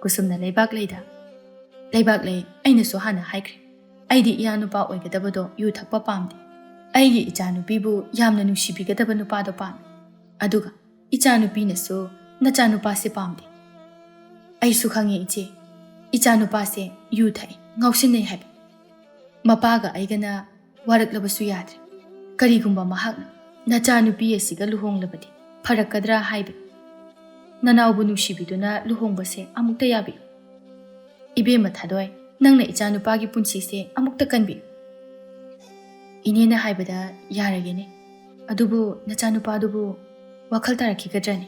ꯀꯨꯁꯨꯝꯅ ꯂꯩꯕꯥꯛꯂꯩꯗ, "ꯂꯩꯕꯥꯛꯂꯩ, ꯑꯩꯅꯁꯨ ꯍꯥꯟꯅ ꯍꯥꯏꯈ꯭ꯔꯦ, ꯑꯩꯗꯤ ꯏꯌꯥ ꯅꯨꯄꯥ ꯑꯣꯏꯒꯗꯕꯗꯣ ꯌꯨ ꯊꯛꯄ ꯄꯥꯝꯗꯦ꯫ ꯑꯩꯒꯤ ꯏꯆꯥ ꯅꯨꯄꯤꯕꯨ ꯌꯥꯝꯅ ꯅꯨꯡꯁꯤꯕꯤꯒꯗꯕ ꯅꯨꯄꯥꯗꯣ ꯄꯥꯝꯃꯤ꯫ ꯑꯗꯨꯒ ꯏꯆꯥ ꯅꯨꯄꯤꯅꯁꯨ ꯅꯆꯥ ꯅꯨꯄꯥꯁꯦ ꯄꯥꯝꯗꯦ꯫" "ꯑꯩꯁꯨ ꯈꯪꯉꯦ ꯏꯆꯦ, ꯏꯆꯥ ꯅꯨꯄꯥꯁꯦ ꯌꯨ ꯊꯛꯏ, ꯉꯥꯎꯁꯤꯟꯅꯩ ꯍꯥꯏꯕ꯫ ꯃꯄꯥꯒ ꯑꯩꯒꯅ ꯋꯥꯔꯛꯂꯕꯁꯨ ꯌꯥꯗ꯭ꯔꯦ꯫ ꯀꯔꯤꯒꯨꯝꯕ ꯃꯍꯥꯛꯅ ꯅꯆꯥ ꯅꯨꯄꯤ ꯑꯁꯤꯒ ꯂꯨꯍꯣꯡꯂꯕꯗꯤ ꯐꯔꯛꯀꯗ꯭ꯔꯥ ꯍꯥꯏꯕꯅꯤ꯫" ꯅꯅꯥꯎꯕꯨ ꯅꯨꯡꯁꯤꯕꯤꯗꯨꯅ ꯂꯨꯍꯣꯡꯕꯁꯦ ꯑꯃꯨꯛꯇ ꯌꯥꯕꯤꯌꯨ꯫ ꯏꯕꯦꯝꯃ ꯊꯥꯗꯣꯏ, ꯅꯪꯅ ꯏꯆꯥꯅꯨꯄꯥꯒꯤ ꯄꯨꯟꯁꯤꯁꯦ ꯑꯃꯨꯛꯇ ꯀꯟꯕꯤꯌꯨ꯫ ꯏꯅꯦꯅ ꯍꯥꯏꯕꯗ ꯌꯥꯔꯒꯦꯅꯦ꯫ ꯑꯗꯨꯕꯨ ꯅꯆꯥꯅꯨꯄꯥꯗꯨꯕꯨ ꯋꯥꯈꯜ ꯇꯥꯔꯛꯈꯤꯒꯗ꯭ꯔꯅꯦ?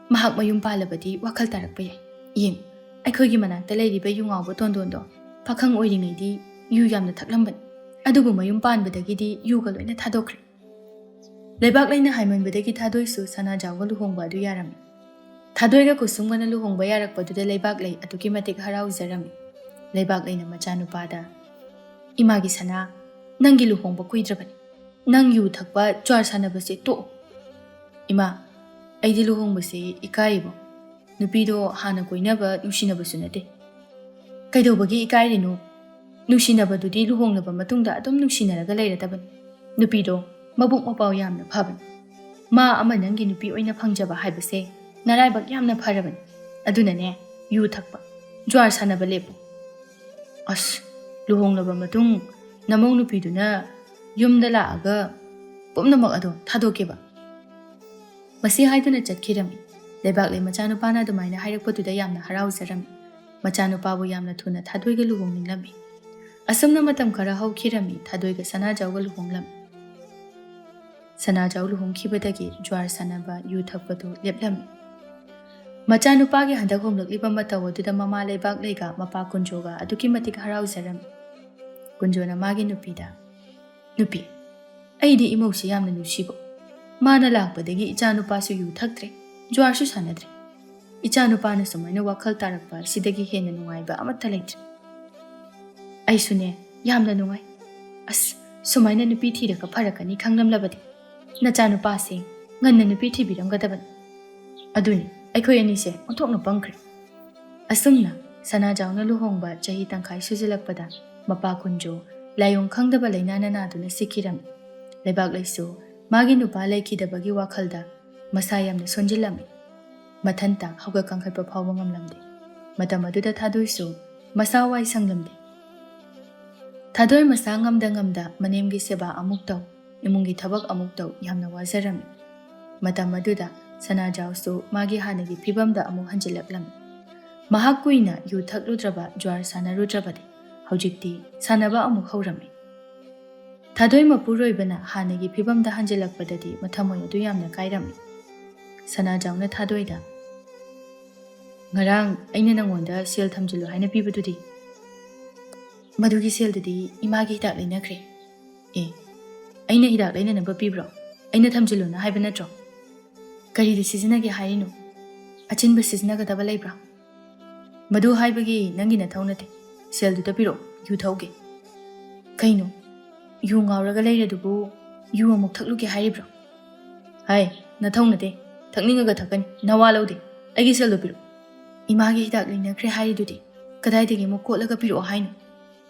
ꯃꯍꯥꯛ ꯃꯌꯨꯝ ꯄꯥꯜꯂꯕꯗꯤ ꯋꯥꯈꯜ ꯇꯥꯔꯛꯄ ꯌꯥꯏ꯫ ꯌꯦꯡ, ꯑꯩꯈꯣꯏꯒꯤ ꯃꯅꯥꯛꯇ ꯂꯩꯔꯤꯕ ꯌꯨ ꯉꯥꯎꯕ ꯇꯣꯟꯗꯣꯟꯗꯣ ꯄꯥꯈꯪ ꯑꯣꯏꯔꯤꯉꯩꯗꯤ ꯌꯨ ꯌꯥꯝꯅ ꯊꯛꯂꯝꯕꯅꯤ꯫ ꯑꯗꯨꯕꯨ ꯃꯌꯨꯝ ꯄꯥꯟꯕꯗꯒꯤꯗꯤ ꯌꯨꯒ ꯂꯣꯏꯅ ꯊꯥꯗꯣꯛꯈ꯭ꯔꯦ꯫ ꯂꯩꯕꯥꯛ ꯂꯩꯅ ꯍꯥꯏꯃꯟꯕꯗꯒꯤ ꯊꯥꯗꯣꯏꯁꯨ ꯁꯅꯥꯖꯥꯎꯒ ꯂꯨꯍꯣꯡꯕ ꯑꯗꯨ ꯌꯥꯔꯝꯃꯤ꯫ ꯊꯥꯗꯣꯏꯒ ꯀꯨꯁꯨꯝꯒꯅ ꯂꯨꯍꯣꯡꯕ ꯌꯥꯔꯛꯄꯗꯨꯗ ꯂꯩꯕꯥꯛ ꯂꯩ ꯑꯗꯨꯛꯀꯤ ꯃꯇꯤꯛ ꯍꯔꯥꯎꯖꯔꯝꯃꯤ꯫ ꯂꯩꯕꯥꯛ ꯂꯩꯅ ꯃꯆꯥꯅꯨꯄꯥꯗ, "ꯏꯃꯥꯒꯤ ꯁꯅꯥ, ꯅꯪꯒꯤ ꯂꯨꯍꯣꯡꯕ ꯀꯨꯏꯗ꯭ꯔꯕꯅꯤ꯫ ꯅꯪ ꯌꯨ ꯊꯛꯄ, ꯖ꯭ꯋꯥꯔ ꯁꯥꯟꯅꯕꯁꯦ ꯇꯣꯛꯑꯣ꯫" "ꯏꯃꯥ, ꯑꯩꯗꯤ ꯂꯨꯍꯣꯡꯕꯁꯦ ꯏꯀꯥꯏꯌꯦꯕꯣ꯫ ꯅꯨꯄꯤꯗꯣ ꯍꯥꯟꯅ ꯀꯣꯏꯅꯕ, ꯅꯨꯡꯁꯤꯅꯕꯁꯨ ꯅꯠꯇꯦ꯫" "ꯀꯩꯗꯧꯕꯒꯤ ꯏꯀꯥꯏꯔꯤꯅꯣ? ꯅꯨꯡꯁꯤꯅꯕꯗꯨꯗꯤ ꯂꯨꯍꯣꯡꯂꯕ ꯃꯇꯨꯡꯗ ꯑꯗꯨꯝ ꯅꯨꯡꯁꯤꯅꯔꯒ ꯂꯩꯔꯗꯕꯅꯤ꯫ ꯅꯨꯄꯤꯗꯣ ꯃꯕꯨꯛ ꯃꯄꯥꯎ ꯌꯥꯝꯅ ꯐꯕꯅꯤ꯫ ꯃꯥ ꯑꯃ ꯅꯪꯒꯤ ꯅꯨꯄꯤ ꯑꯣꯏꯅ ꯐꯪꯖꯕ ꯍꯥꯏꯕꯁꯦ ꯅꯔꯥꯏꯕꯛ ꯌꯥꯝꯅ ꯐꯔꯕꯅꯤ꯫ ꯑꯗꯨꯅꯅꯦ, ꯌꯨ ꯊꯛꯄ, ꯖ꯭ꯋꯥꯔ ꯁꯥꯟꯅꯕ ꯂꯦꯞꯄꯨ꯫" "ꯑꯁ, ꯂꯨꯍꯣꯡꯂꯕ ꯃꯇꯨꯡ ꯅꯃꯧ ꯅꯨꯄꯤꯗꯨꯅ ꯌꯨꯝꯗ ꯂꯥꯛꯑꯒ ꯄꯨꯝꯅꯃꯛ ꯑꯗꯣ ꯊꯥꯗꯣꯛꯀꯦꯕ?" ꯃꯁꯤ ꯍꯥꯏꯗꯨꯅ ꯆꯠꯈꯤꯔꯝꯃꯤ꯫ ꯂꯩꯕꯥꯛꯂꯩ ꯃꯆꯥꯅꯨꯄꯥꯅ ꯑꯗꯨꯃꯥꯏꯅ ꯍꯥꯏꯔꯛꯄꯗꯨꯗ ꯌꯥꯝꯅ ꯍꯔꯥꯎꯖꯔꯝꯃꯤ꯫ ꯃꯆꯥꯅꯨꯄꯥꯕꯨ ꯌꯥꯝꯅ ꯊꯨꯅ ꯊꯥꯗꯣꯏꯒ ꯂꯨꯍꯣꯡꯅꯤꯡꯂꯝꯃꯤ꯫ ꯑꯁꯨꯝꯅ ꯃꯇꯝ ꯈꯔ ꯍꯧꯈꯤꯔꯝꯃꯤ꯫ ꯊꯥꯗꯣꯏꯒ ꯁꯅꯥꯖꯥꯎꯒ ꯂꯨꯍꯣꯡꯂꯝꯃꯤ꯫ ꯁꯅꯥꯖꯥꯎ ꯂꯨꯍꯣꯡꯈꯤꯕꯗꯒꯤ ꯖ꯭ꯋꯥꯔ ꯁꯥꯟꯅꯕ, ꯌꯨ ꯊꯛꯄꯗꯨ ꯂꯦꯞꯂꯝꯃꯤ꯫ ꯃꯆꯥꯅꯨꯄꯥꯒꯤ ꯍꯟꯗꯛ ꯍꯣꯡꯂꯛꯂꯤꯕ ꯃꯇꯧ ꯑꯗꯨꯗ ꯃꯃꯥ ꯂꯩꯕꯥꯛꯂꯩꯒ ꯃꯄꯥ ꯀꯨꯟꯖꯣꯒ ꯑꯗꯨꯛꯀꯤ ꯃꯇꯤꯛ ꯍꯔꯥꯎꯖꯔꯝꯃꯤ꯫ ꯀꯨꯟꯖꯣꯅ ꯃꯥꯒꯤ ꯅꯨꯄꯤꯗ, "ꯅꯨꯄꯤ, ꯑꯩꯗꯤ ꯏꯃꯧꯁꯤ ꯌꯥꯝꯅ ꯅꯨꯡꯁꯤꯕ꯫ ꯃꯥꯅ ꯂꯥꯛꯄꯗꯒꯤ ꯏꯆꯥꯅꯨꯄꯥꯁꯨ ꯌꯨ ꯊꯛꯇ꯭ꯔꯦ, ꯖ꯭ꯋꯥꯔꯁꯨ ꯁꯥꯟꯅꯗ꯭ꯔꯦ꯫ ꯏꯆꯥꯅꯨꯄꯥꯅ ꯁꯨꯃꯥꯏꯅ ꯋꯥꯈꯜ ꯇꯥꯔꯛꯄ ꯑꯁꯤꯗꯒꯤ ꯍꯦꯟꯅ ꯅꯨꯡꯉꯥꯏꯕ ꯑꯃꯠꯇ ꯂꯩꯇ꯭ꯔꯦ꯫ ꯑꯩꯁꯨꯅꯦ, ꯌꯥꯝꯅ ꯅꯨꯡꯉꯥꯏ꯫ ꯑꯁ, ꯁꯨꯃꯥꯏꯅ ꯅꯨꯄꯤ ꯊꯤꯔꯒ ꯐꯔꯛꯀꯅꯤ ꯈꯪꯂꯝꯂꯕꯗꯤ ꯅꯆꯥꯅꯨꯄꯥꯁꯦ ꯉꯟꯅ ꯅꯨꯄꯤ ꯊꯤꯕꯤꯔꯝꯒꯗꯕꯅꯤ꯫ ꯑꯗꯨꯅꯤ, ꯑꯩꯈꯣꯏ ꯑꯅꯤꯁꯦ ꯑꯣꯟꯊꯣꯛꯅ ꯄꯪꯈ꯭ꯔꯦ꯫" ꯑꯁꯨꯝꯅ ꯁꯅꯥꯖꯥꯎꯅ ꯂꯨꯍꯣꯡꯕ ꯆꯍꯤ ꯇꯪꯈꯥꯏ ꯁꯨꯖꯤꯜꯂꯛꯄꯗ ꯃꯄꯥ ꯀꯨꯟꯖꯣ ꯂꯥꯏꯑꯣꯡ ꯈꯪꯗꯕ ꯂꯩꯅꯥꯅ ꯅꯥꯗꯨꯅ ꯁꯤꯈꯤꯔꯝꯃꯤ꯫ ꯂꯩꯕꯥꯛꯂꯩꯁꯨ ꯃꯥꯒꯤ ꯅꯨꯄꯥ ꯂꯩꯈꯤꯗꯕꯒꯤ ꯋꯥꯈꯜꯗ ꯃꯁꯥ ꯌꯥꯝꯅ ꯁꯣꯟꯖꯤꯜꯂꯝꯃꯤ꯫ ꯃꯊꯟꯇ ꯍꯧꯒꯠ ꯀꯥꯡꯈꯠꯄ ꯐꯥꯎꯕ ꯉꯝꯂꯝꯗꯦ꯫ ꯃꯇꯝ ꯑꯗꯨꯗ ꯊꯥꯗꯣꯏꯁꯨ ꯃꯁꯥ ꯋꯥꯏ ꯁꯪꯂꯝꯗꯦ꯫ ꯊꯥꯗꯣꯏ ꯃꯁꯥ ꯉꯝꯗ ꯉꯝꯗ ꯃꯅꯦꯝꯒꯤ ꯁꯦꯕꯥ ꯑꯃꯨꯛ ꯇꯧ, ꯏꯃꯨꯡꯒꯤ ꯊꯕꯛ ꯑꯃꯨꯛ ꯇꯧ, ꯌꯥꯝꯅ ꯋꯥꯖꯔꯝꯃꯤ꯫ ꯃꯇꯝ ꯑꯗꯨꯗ ꯁꯅꯥꯖꯥꯎꯁꯨ ꯃꯥꯒꯤ ꯍꯥꯟꯅꯒꯤ ꯐꯤꯕꯝꯗ ꯑꯃꯨꯛ ꯍꯟꯖꯤꯜꯂꯛꯂꯝꯃꯤ꯫ ꯃꯍꯥꯛ ꯀꯨꯏꯅ ꯌꯨ ꯊꯛꯂꯨꯗ꯭ꯔꯕ, ꯖ꯭ꯋꯥꯔ ꯁꯥꯟꯅꯔꯨꯗ꯭ꯔꯕꯗꯤ ꯍꯧꯖꯤꯛꯇꯤ ꯁꯥꯟꯅꯕ ꯑꯃꯨꯛ ꯍꯧꯔꯝꯃꯤ꯫ ꯊꯥꯗꯣꯏ ꯃꯄꯨꯔꯣꯏꯕꯅ ꯍꯥꯟꯅꯒꯤ ꯐꯤꯕꯝꯗ ꯍꯟꯖꯤꯜꯂꯛꯄꯗꯗꯤ ꯃꯊꯃꯣꯏ ꯑꯗꯨ ꯌꯥꯝꯅ ꯀꯥꯏꯔꯝꯃꯤ꯫ ꯁꯅꯥꯖꯥꯎꯅ ꯊꯥꯗꯣꯏꯗ, "ꯉꯔꯥꯡ ꯑꯩꯅ ꯅꯪꯉꯣꯟꯗ ꯁꯦꯜ ꯊꯝꯖꯤꯜꯂꯨ ꯍꯥꯏꯅ ꯄꯤꯕꯗꯨꯗꯤ?" "ꯃꯗꯨꯒꯤ ꯁꯦꯜꯗꯨꯗꯤ ꯏꯃꯥꯒꯤ ꯍꯤꯗꯥꯛ ꯂꯩꯅꯈ꯭ꯔꯦ꯫" "ꯑꯦ, ꯑꯩꯅ ꯍꯤꯗꯥꯛ ꯂꯩꯅꯅꯕ ꯄꯤꯕ꯭ꯔꯣ? ꯑꯩꯅ ꯊꯝꯖꯤꯜꯂꯨꯅ ꯍꯥꯏꯕ ꯅꯠꯇ꯭ꯔꯣ? ꯀꯔꯤꯗ ꯁꯤꯖꯤꯟꯅꯒꯦ ꯍꯥꯏꯔꯤꯅꯣ? ꯑꯆꯤꯟꯕ ꯁꯤꯖꯤꯟꯅꯒꯗꯕ ꯂꯩꯕ꯭ꯔꯥ?" "ꯃꯗꯨ ꯍꯥꯏꯕꯒꯤ ꯅꯪꯒꯤ ꯅꯊꯧ ꯅꯠꯇꯦ꯫ ꯁꯦꯜꯗꯨꯗ ꯄꯤꯔꯛꯑꯣ, ꯌꯨ ꯊꯛꯎꯒꯦ꯫" "ꯀꯩꯅꯣ? ꯌꯨ ꯉꯥꯎꯔꯒ ꯂꯩꯔꯗꯨꯕꯨ ꯌꯨ ꯑꯃꯨꯛ ꯊꯛꯂꯨꯒꯦ ꯍꯥꯏꯔꯤꯕ꯭ꯔꯣ?" "ꯍꯥꯏ, ꯅꯊꯧ ꯅꯠꯇꯦ꯫ ꯊꯛꯅꯤꯡꯉꯒ ꯊꯛꯀꯅꯤ꯫ ꯅꯋꯥ ꯂꯧꯗꯦ꯫ ꯑꯩꯒꯤ ꯁꯦꯜꯗꯣ ꯄꯤꯔꯛꯑꯣ꯫" "ꯏꯃꯥꯒꯤ ꯍꯤꯗꯥꯛ ꯂꯩꯅꯈ꯭ꯔꯦ ꯍꯥꯏꯔꯤꯗꯨꯗꯤ ꯀꯗꯥꯏꯗꯒꯤ ꯑꯃꯨꯛ ꯀꯣꯠꯂꯒ ꯄꯤꯔꯛꯑꯣ ꯍꯥꯏꯅꯣ?"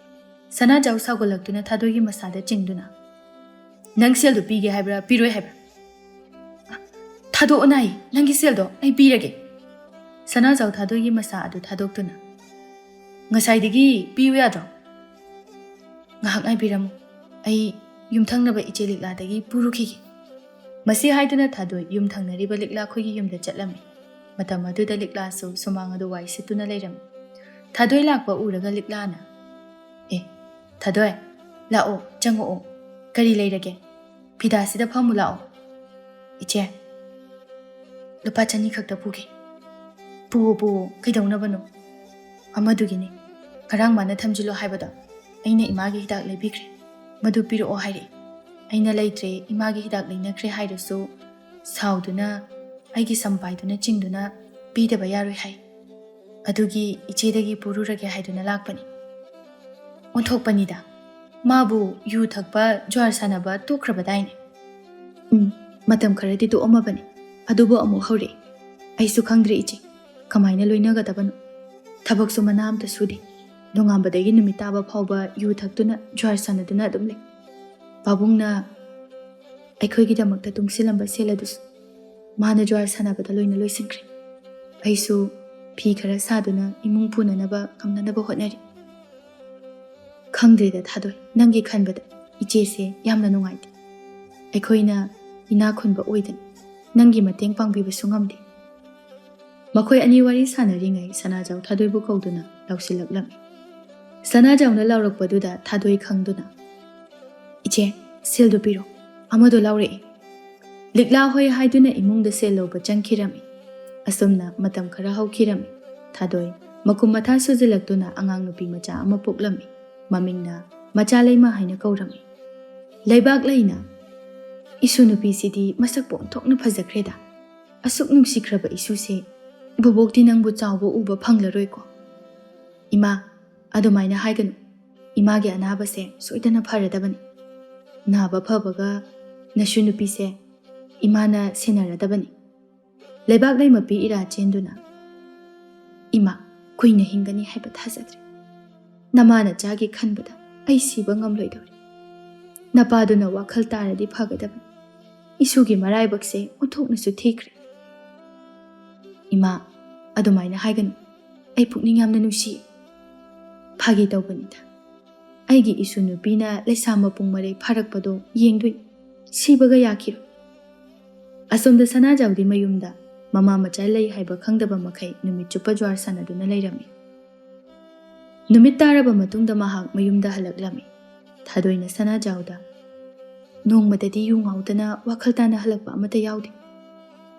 ꯁꯅꯥꯖꯥꯎ ꯁꯥꯎꯒꯠꯂꯛꯇꯨꯅ ꯊꯥꯗꯣꯏꯒꯤ ꯃꯁꯥꯗ ꯆꯤꯡꯗꯨꯅ, "ꯅꯪ ꯁꯦꯜꯗꯨ ꯄꯤꯒꯦ ꯍꯥꯏꯕ꯭ꯔꯥ, ꯄꯤꯔꯣꯏ ꯍꯥꯏꯕ꯭ꯔꯥ?" "ꯊꯥꯗꯣꯛꯑꯣꯅꯥꯏ, ꯅꯪꯒꯤ ꯁꯦꯜꯗꯣ ꯑꯩ ꯄꯤꯔꯒꯦ꯫" ꯁꯅꯥꯖꯥꯎ ꯊꯥꯗꯣꯏꯒꯤ ꯃꯁꯥ ꯑꯗꯨ ꯊꯥꯗꯣꯛꯇꯨꯅ, "ꯉꯁꯥꯏꯗꯒꯤ ꯄꯤꯌꯨ ꯌꯥꯗ꯭ꯔꯣ?" "ꯉꯥꯏꯍꯥꯛ ꯉꯥꯏꯕꯤꯔꯝꯃꯨ, ꯑꯩ ꯌꯨꯝꯊꯪꯅꯕ ꯏꯆꯦ ꯂꯤꯛꯂꯥꯗꯒꯤ ꯄꯨꯔꯨꯈꯤꯒꯦ꯫" ꯃꯁꯤ ꯍꯥꯏꯗꯨꯅ ꯊꯥꯗꯣꯏ ꯌꯨꯝꯊꯪꯅꯔꯤꯕ ꯂꯤꯛꯂꯥ ꯈꯣꯏꯒꯤ ꯌꯨꯝꯗ ꯆꯠꯂꯝꯃꯤ꯫ ꯃꯇꯝ ꯑꯗꯨꯗ ꯂꯤꯛꯂꯥꯁꯨ ꯁꯨꯃꯥꯡ ꯑꯗꯨ ꯋꯥꯏ ꯁꯤꯠꯇꯨꯅ ꯂꯩꯔꯝꯃꯤ꯫ ꯊꯥꯗꯣꯏ ꯂꯥꯛꯄ ꯎꯔꯒ ꯂꯤꯛꯂꯥꯅ, "ꯑꯦ, ꯊꯥꯗꯣꯏ, ꯂꯥꯛꯑꯣ, ꯆꯪꯉꯛꯑꯣ꯫ ꯀꯔꯤ ꯂꯩꯔꯒꯦ? ꯐꯤꯗꯥꯁꯤꯗ ꯐꯝꯃꯨ ꯂꯥꯛꯑꯣ꯫" "ꯏꯆꯦ, ꯂꯨꯄꯥ ꯆꯅꯤ ꯈꯛꯇ ꯄꯨꯒꯦ꯫" "ꯄꯨꯑꯣ, ꯄꯨꯑꯣ, ꯀꯩꯗꯧꯅꯕꯅꯣ?" "ꯑꯃꯗꯨꯒꯤꯅꯤ, ꯉꯔꯥꯡ ꯃꯥꯅ ꯊꯝꯖꯤꯜꯂꯣ ꯍꯥꯏꯕꯗꯣ, ꯑꯩꯅ ꯏꯃꯥꯒꯤ ꯍꯤꯗꯥꯛ ꯂꯩꯕꯤꯈ꯭ꯔꯦ, ꯃꯗꯨ ꯄꯤꯔꯛꯑꯣ ꯍꯥꯏꯔꯛꯏ꯫ ꯑꯩꯅ ꯂꯩꯇ꯭ꯔꯦ, ꯏꯃꯥꯒꯤ ꯍꯤꯗꯥꯛ ꯂꯩꯅꯈ꯭ꯔꯦ ꯍꯥꯏꯔꯁꯨ ꯁꯥꯎꯗꯨꯅ ꯑꯩꯒꯤ ꯁꯝꯄꯥꯏꯗꯨꯅ ꯆꯤꯡꯗꯨꯅ ꯄꯤꯗꯕ ꯌꯥꯔꯣꯏ ꯍꯥꯏ꯫ ꯑꯗꯨꯒꯤ ꯏꯆꯦꯗꯒꯤ ꯄꯨꯔꯨꯔꯒꯦ ꯍꯥꯏꯗꯨꯅ ꯂꯥꯛꯄꯅꯤ꯫" ꯑꯣꯟꯊꯣꯛꯄꯅꯤꯗ, ꯃꯥꯕꯨ ꯌꯨ ꯊꯛꯄ, ꯖ꯭ꯋꯥꯔ ꯁꯥꯟꯅꯕ ꯇꯣꯛꯈ꯭ꯔꯕꯗꯥꯏꯅꯦ? "ꯎꯝ, ꯃꯇꯝ ꯈꯔꯗꯤ ꯇꯣꯛꯑꯝꯃꯕꯅꯤ, ꯑꯗꯨꯕꯨ ꯑꯃꯨꯛ ꯍꯧꯔꯛꯏ꯫ ꯑꯩꯁꯨ ꯈꯪꯗ꯭ꯔꯦ ꯏꯆꯦ, ꯀꯃꯥꯏꯅ ꯂꯣꯏꯅꯒꯗꯕꯅꯣ? ꯊꯕꯛꯁꯨ ꯃꯅꯥ ꯑꯝꯇ ꯁꯨꯗꯦ꯫ ꯅꯣꯡꯉꯥꯟꯕꯗꯒꯤ ꯅꯨꯃꯤꯠ ꯇꯥꯕ ꯐꯥꯎꯕ ꯌꯨ ꯊꯛꯇꯨꯅ, ꯖ꯭ꯋꯥꯔ ꯁꯥꯟꯅꯗꯨꯅ ꯑꯗꯨꯝ ꯂꯩ꯫ ꯄꯥꯕꯨꯡꯅ ꯑꯩꯈꯣꯏꯒꯤꯗꯃꯛꯇ ꯇꯨꯡꯁꯤꯜꯂꯝꯕ ꯁꯦꯜ ꯑꯗꯨꯁꯨ ꯃꯥꯅ ꯖ꯭ꯋꯥꯔ ꯁꯥꯟꯅꯕꯗ ꯂꯣꯏꯅ ꯂꯣꯏꯁꯤꯟꯈ꯭ꯔꯦ꯫ ꯑꯩꯁꯨ ꯐꯤ ꯈꯔ ꯁꯥꯗꯨꯅ ꯏꯃꯨꯡ ꯄꯨꯅꯅꯕ ꯉꯝꯅꯅꯕ ꯍꯣꯠꯅꯔꯤ꯫" "ꯈꯪꯗ꯭ꯔꯦꯗ ꯊꯥꯗꯣꯏ, ꯅꯪꯒꯤ ꯈꯟꯕꯗ ꯏꯆꯦꯁꯦ ꯌꯥꯝꯅ ꯅꯨꯡꯉꯥꯏꯇꯦ꯫ ꯑꯩꯈꯣꯏꯅ ꯏꯅꯥꯛ ꯈꯨꯟꯕ ꯑꯣꯏꯗꯅ ꯅꯪꯒꯤ ꯃꯇꯦꯡ ꯄꯥꯡꯕꯤꯕꯁꯨ ꯉꯝꯗꯦ꯫ ꯃꯈꯣꯏ ꯑꯅꯤ ꯋꯥꯔꯤ ꯁꯥꯟꯅꯔꯤꯉꯩ ꯁꯅꯥꯖꯥꯎ ꯊꯥꯗꯣꯏꯕꯨ ꯀꯧꯗꯨꯅ ꯂꯥꯎꯁꯤꯜꯂꯛꯂꯝꯃꯤ꯫ ꯁꯅꯥꯖꯥꯎꯅ ꯂꯥꯎꯔꯛꯄꯗꯨꯗ ꯊꯥꯗꯣꯏ ꯈꯪꯗꯨꯅ, "ꯏꯆꯦ, ꯁꯦꯜꯗꯨ ꯄꯤꯔꯣ, ꯑꯃꯗꯣ ꯂꯥꯎꯔꯛꯏ꯫" ꯂꯤꯛꯂꯥ ꯍꯣꯏ ꯍꯥꯏꯗꯨꯅ ꯏꯃꯨꯡꯗ ꯁꯦꯜ ꯂꯧꯕ ꯆꯪꯈꯤꯔꯝꯃꯤ꯫ ꯑꯁꯨꯝꯅ ꯃꯇꯝ ꯈꯔ ꯍꯧꯈꯤꯔꯝꯃꯤ꯫ ꯊꯥꯗꯣꯏ ꯃꯈꯨꯝ ꯃꯊꯥ ꯁꯨꯖꯤꯜꯂꯛꯇꯨꯅ ꯑꯉꯥꯡ ꯅꯨꯄꯤ ꯃꯆꯥ ꯑꯃ ꯄꯣꯛꯂꯝꯃꯤ꯫ ꯃꯃꯤꯡꯅ ꯃꯆꯥ ꯂꯩꯃ ꯍꯥꯏꯅ ꯀꯧꯔꯝꯃꯤ꯫ ꯂꯩꯕꯥꯛ ꯂꯩꯅ, "ꯏꯁꯨ ꯅꯨꯄꯤꯁꯤꯗꯤ ꯃꯁꯛꯄꯨ ꯑꯣꯟꯊꯣꯛꯅ ꯐꯖꯈ꯭ꯔꯦꯗ꯫ ꯑꯁꯨꯛ ꯅꯨꯡꯁꯤꯈ꯭ꯔꯕ ꯏꯁꯨꯁꯦ ꯏꯕꯣꯕꯣꯛꯇꯤ ꯅꯪꯕꯨ ꯆꯥꯎꯕ ꯎꯕ ꯐꯪꯂꯔꯣꯏꯀꯣ꯫" "ꯏꯃꯥ, ꯑꯗꯨꯃꯥꯏꯅ ꯍꯥꯏꯒꯅꯨ꯫ ꯏꯃꯥꯒꯤ ꯑꯅꯥꯕꯁꯦ ꯁꯣꯏꯗꯅ ꯐꯔꯗꯕꯅꯤ꯫ ꯅꯥꯕ ꯐꯕꯒ ꯅꯁꯨ ꯅꯨꯄꯤꯁꯦ ꯏꯃꯥꯅ ꯁꯦꯟꯅꯔꯗꯕꯅꯤ꯫" ꯂꯩꯕꯥꯛ ꯂꯩꯃ ꯄꯤ ꯏꯔꯥ ꯆꯦꯟꯗꯨꯅ, "ꯏꯃꯥ, ꯀꯨꯏꯅ ꯍꯤꯡꯒꯅꯤ ꯍꯥꯏꯕ ꯊꯥꯖꯗ꯭ꯔꯦ꯫ ꯅꯃꯥ ꯅꯆꯥꯒꯤ ꯈꯟꯕꯗ ꯑꯩ ꯁꯤꯕ ꯉꯝꯂꯣꯏꯗꯧꯔꯤ꯫ ꯅꯄꯥꯗꯨꯅ ꯋꯥꯈꯜ ꯇꯥꯔꯗꯤ ꯐꯒꯗꯕꯅꯤ꯫ ꯏꯁꯨꯒꯤ ꯃꯔꯥꯏꯕꯛꯁꯦ ꯑꯣꯟꯊꯣꯛꯅꯁꯨ ꯊꯤꯈ꯭ꯔꯦ꯫" "ꯏꯃꯥ, ꯑꯗꯨꯃꯥꯏꯅ ꯍꯥꯏꯒꯅꯨ꯫ ꯑꯩ ꯄꯨꯛꯅꯤꯡ ꯌꯥꯝꯅ ꯅꯨꯡꯁꯤ꯫ ꯐꯥꯒꯤ ꯇꯧꯕꯅꯤꯗ꯫ ꯑꯩꯒꯤ ꯏꯁꯨ ꯅꯨꯄꯤꯅ ꯂꯩꯁꯥ ꯃꯄꯨꯡ ꯃꯔꯩ ꯐꯥꯔꯛꯄꯗꯣ ꯌꯦꯡꯗꯣꯏꯅꯤ꯫ ꯁꯤꯕꯒ ꯌꯥꯈꯤꯔꯣꯏ꯫" ꯑꯁꯣꯝꯗ ꯁꯅꯥꯖꯥꯎꯗꯤ ꯃꯌꯨꯝꯗ ꯃꯃꯥ ꯃꯆꯥ ꯂꯩ ꯍꯥꯏꯕ ꯈꯪꯗꯕ ꯃꯈꯩ ꯅꯨꯃꯤꯠ ꯆꯨꯞꯄ ꯖ꯭ꯋꯥꯔ ꯁꯥꯟꯅꯗꯨꯅ ꯂꯩꯔꯝꯃꯤ꯫ ꯅꯨꯃꯤꯠ ꯇꯥꯔꯕ ꯃꯇꯨꯡꯗ ꯃꯍꯥꯛ ꯃꯌꯨꯝꯗ ꯍꯜꯂꯛꯂꯝꯃꯤ꯫ ꯊꯥꯗꯣꯏꯅ ꯁꯅꯥꯖꯥꯎꯗ, "ꯅꯣꯡꯃꯗꯗꯤ ꯌꯨ ꯉꯥꯎꯗꯅ ꯋꯥꯈꯜ ꯇꯥꯅ ꯍꯜꯂꯛꯄ ꯑꯃꯠꯇ ꯌꯥꯎꯗꯦ꯫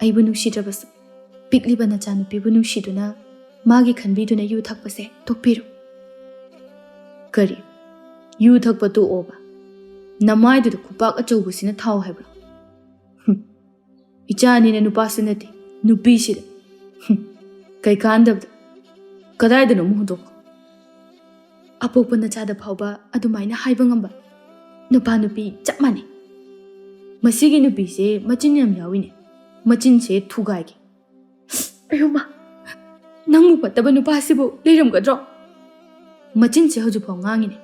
ꯑꯩꯕꯨ ꯅꯨꯡꯁꯤꯗ꯭ꯔꯕꯁꯨ ꯄꯤꯛꯂꯤꯕ ꯅꯆꯥꯅꯨꯄꯤꯕꯨ ꯅꯨꯡꯁꯤꯗꯨꯅ ꯃꯥꯒꯤ ꯈꯟꯕꯤꯗꯨꯅ ꯌꯨ ꯊꯛꯄꯁꯦ ꯇꯣꯛꯄꯤꯔꯣ꯫" "ꯀꯔꯤ? ꯌꯨ ꯊꯛꯄ ꯇꯣꯛꯑꯣꯕ? ꯅꯃꯥꯏꯗꯨꯗ ꯈꯨꯄꯥꯛ ꯑꯆꯧꯕꯁꯤꯅ ꯊꯥꯎ ꯍꯥꯏꯕ꯭ꯔꯣ? ꯍꯨꯝ꯫ ꯏꯆꯥꯅꯤꯅ ꯅꯨꯄꯥꯁꯨ ꯅꯠꯇꯦ, ꯅꯨꯄꯤꯁꯤꯗ꯫ ꯍꯨꯝ꯫ ꯀꯩ ꯀꯥꯟꯗꯕꯗ? ꯀꯗꯥꯏꯗꯅꯣ ꯑꯃꯨꯛ ꯍꯨꯟꯗꯣꯛꯈꯣ꯫" "ꯑꯄꯣꯛꯄ ꯅꯆꯥꯗ ꯐꯥꯎꯕ ꯑꯗꯨꯃꯥꯏꯅ ꯍꯥꯏꯕ ꯉꯝꯕ ꯅꯨꯄꯥ ꯅꯨꯄꯤ ꯆꯞ ꯃꯥꯟꯅꯩ꯫ ꯃꯁꯤꯒꯤ ꯅꯨꯄꯤꯁꯦ ꯃꯆꯤꯟ ꯌꯥꯝ ꯌꯥꯎꯏꯅꯦ꯫ ꯃꯆꯤꯟꯁꯦ ꯊꯨꯒꯥꯏꯒꯦ꯫" "ꯑꯌꯨꯃ, ꯅꯪꯕꯨ ꯐꯠꯇꯕ ꯅꯨꯄꯥꯁꯤꯕꯨ ꯂꯩꯔꯝꯒꯗ꯭ꯔꯣ? ꯃꯆꯤꯟꯁꯦ ꯍꯧꯖꯤꯛꯐꯥꯎ ꯉꯥꯡꯉꯤꯅꯦ꯫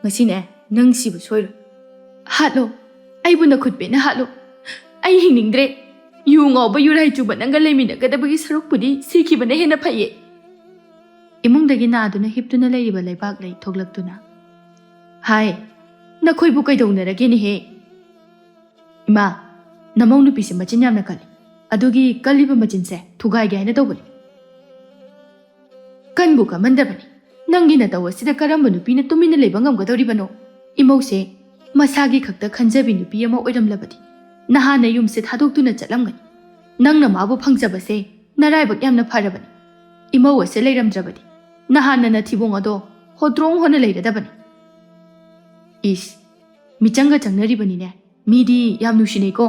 ꯉꯁꯤꯅꯦ, ꯅꯪ ꯁꯤꯕ ꯁꯣꯏꯔꯣꯏ꯫ ꯍꯥꯠꯂꯣ, ꯑꯩꯕꯨ ꯅꯈꯨꯠ ꯄꯦꯟꯅ ꯍꯥꯠꯂꯣ꯫ ꯑꯩ ꯍꯤꯡꯅꯤꯡꯗ꯭ꯔꯦ꯫ ꯌꯨ ꯉꯥꯎꯕ ꯌꯨꯔꯥꯏ ꯆꯨꯕ ꯅꯪꯒ ꯂꯩꯃꯤꯟꯅꯒꯗꯕꯒꯤ ꯁꯔꯨꯛꯄꯨꯗꯤ ꯁꯤꯈꯤꯕꯅ ꯍꯦꯟꯅ ꯐꯩꯌꯦ꯫" ꯏꯃꯨꯡꯗꯒꯤ ꯅꯥꯗꯨꯅ ꯍꯤꯞꯇꯨꯅ ꯂꯩꯔꯤꯕ ꯂꯩꯕꯥꯛ ꯂꯩ ꯊꯣꯛꯂꯛꯇꯨꯅ, "ꯍꯥꯏ, ꯅꯈꯣꯏꯕꯨ ꯀꯩꯗꯧꯅꯔꯒꯦꯅꯦꯍꯦ? ꯏꯃꯥ, ꯅꯃꯧ ꯅꯨꯄꯤꯁꯦ ꯃꯆꯤꯟ ꯌꯥꯝꯅ ꯀꯜꯂꯤ꯫ ꯑꯗꯨꯒꯤ ꯀꯜꯂꯤꯕ ꯃꯆꯤꯟꯁꯦ ꯊꯨꯒꯥꯏꯒꯦ ꯍꯥꯏꯅ ꯇꯧꯕꯅꯤ꯫ ꯀꯟꯕꯨ ꯀꯟꯃꯟꯗꯕꯅꯤ꯫ ꯅꯪꯒꯤ ꯅꯇꯧ ꯑꯁꯤꯗ ꯀꯔꯝꯕ ꯅꯨꯄꯤꯅ ꯇꯨꯃꯤꯟꯅ ꯂꯩꯕ ꯉꯝꯒꯗꯧꯔꯤꯕꯅꯣ? ꯏꯃꯧꯁꯦ ꯃꯁꯥꯒꯤ ꯈꯛꯇ ꯈꯟꯖꯕꯤ ꯅꯨꯄꯤ ꯑꯃ ꯑꯣꯏꯔꯝꯂꯕꯗꯤ ꯅꯍꯥꯟꯅ ꯌꯨꯝꯁꯦ ꯊꯥꯗꯣꯛꯇꯨꯅ ꯆꯠꯂꯝꯒꯅꯤ꯫ ꯅꯪꯅ ꯃꯥꯕꯨ ꯐꯪꯖꯕꯁꯦ ꯅꯔꯥꯏꯕꯛ ꯌꯥꯝꯅ ꯐꯔꯕꯅꯤ꯫ ꯏꯃꯧ ꯑꯁꯦ ꯂꯩꯔꯝꯗ꯭ꯔꯕꯗꯤ ꯅꯍꯥꯟꯅ ꯅꯊꯤꯕꯣꯡ ꯑꯗꯣ ꯍꯣꯇ꯭ꯔꯣꯡ ꯍꯣꯅ ꯂꯩꯔꯗꯕꯅꯤ꯫ ꯏꯁ, ꯃꯤꯆꯪꯒ ꯆꯪꯅꯔꯤꯕꯅꯤꯅꯦ꯫ ꯃꯤꯗꯤ ꯌꯥꯝ ꯅꯨꯡꯁꯤꯅꯩꯀꯣ꯫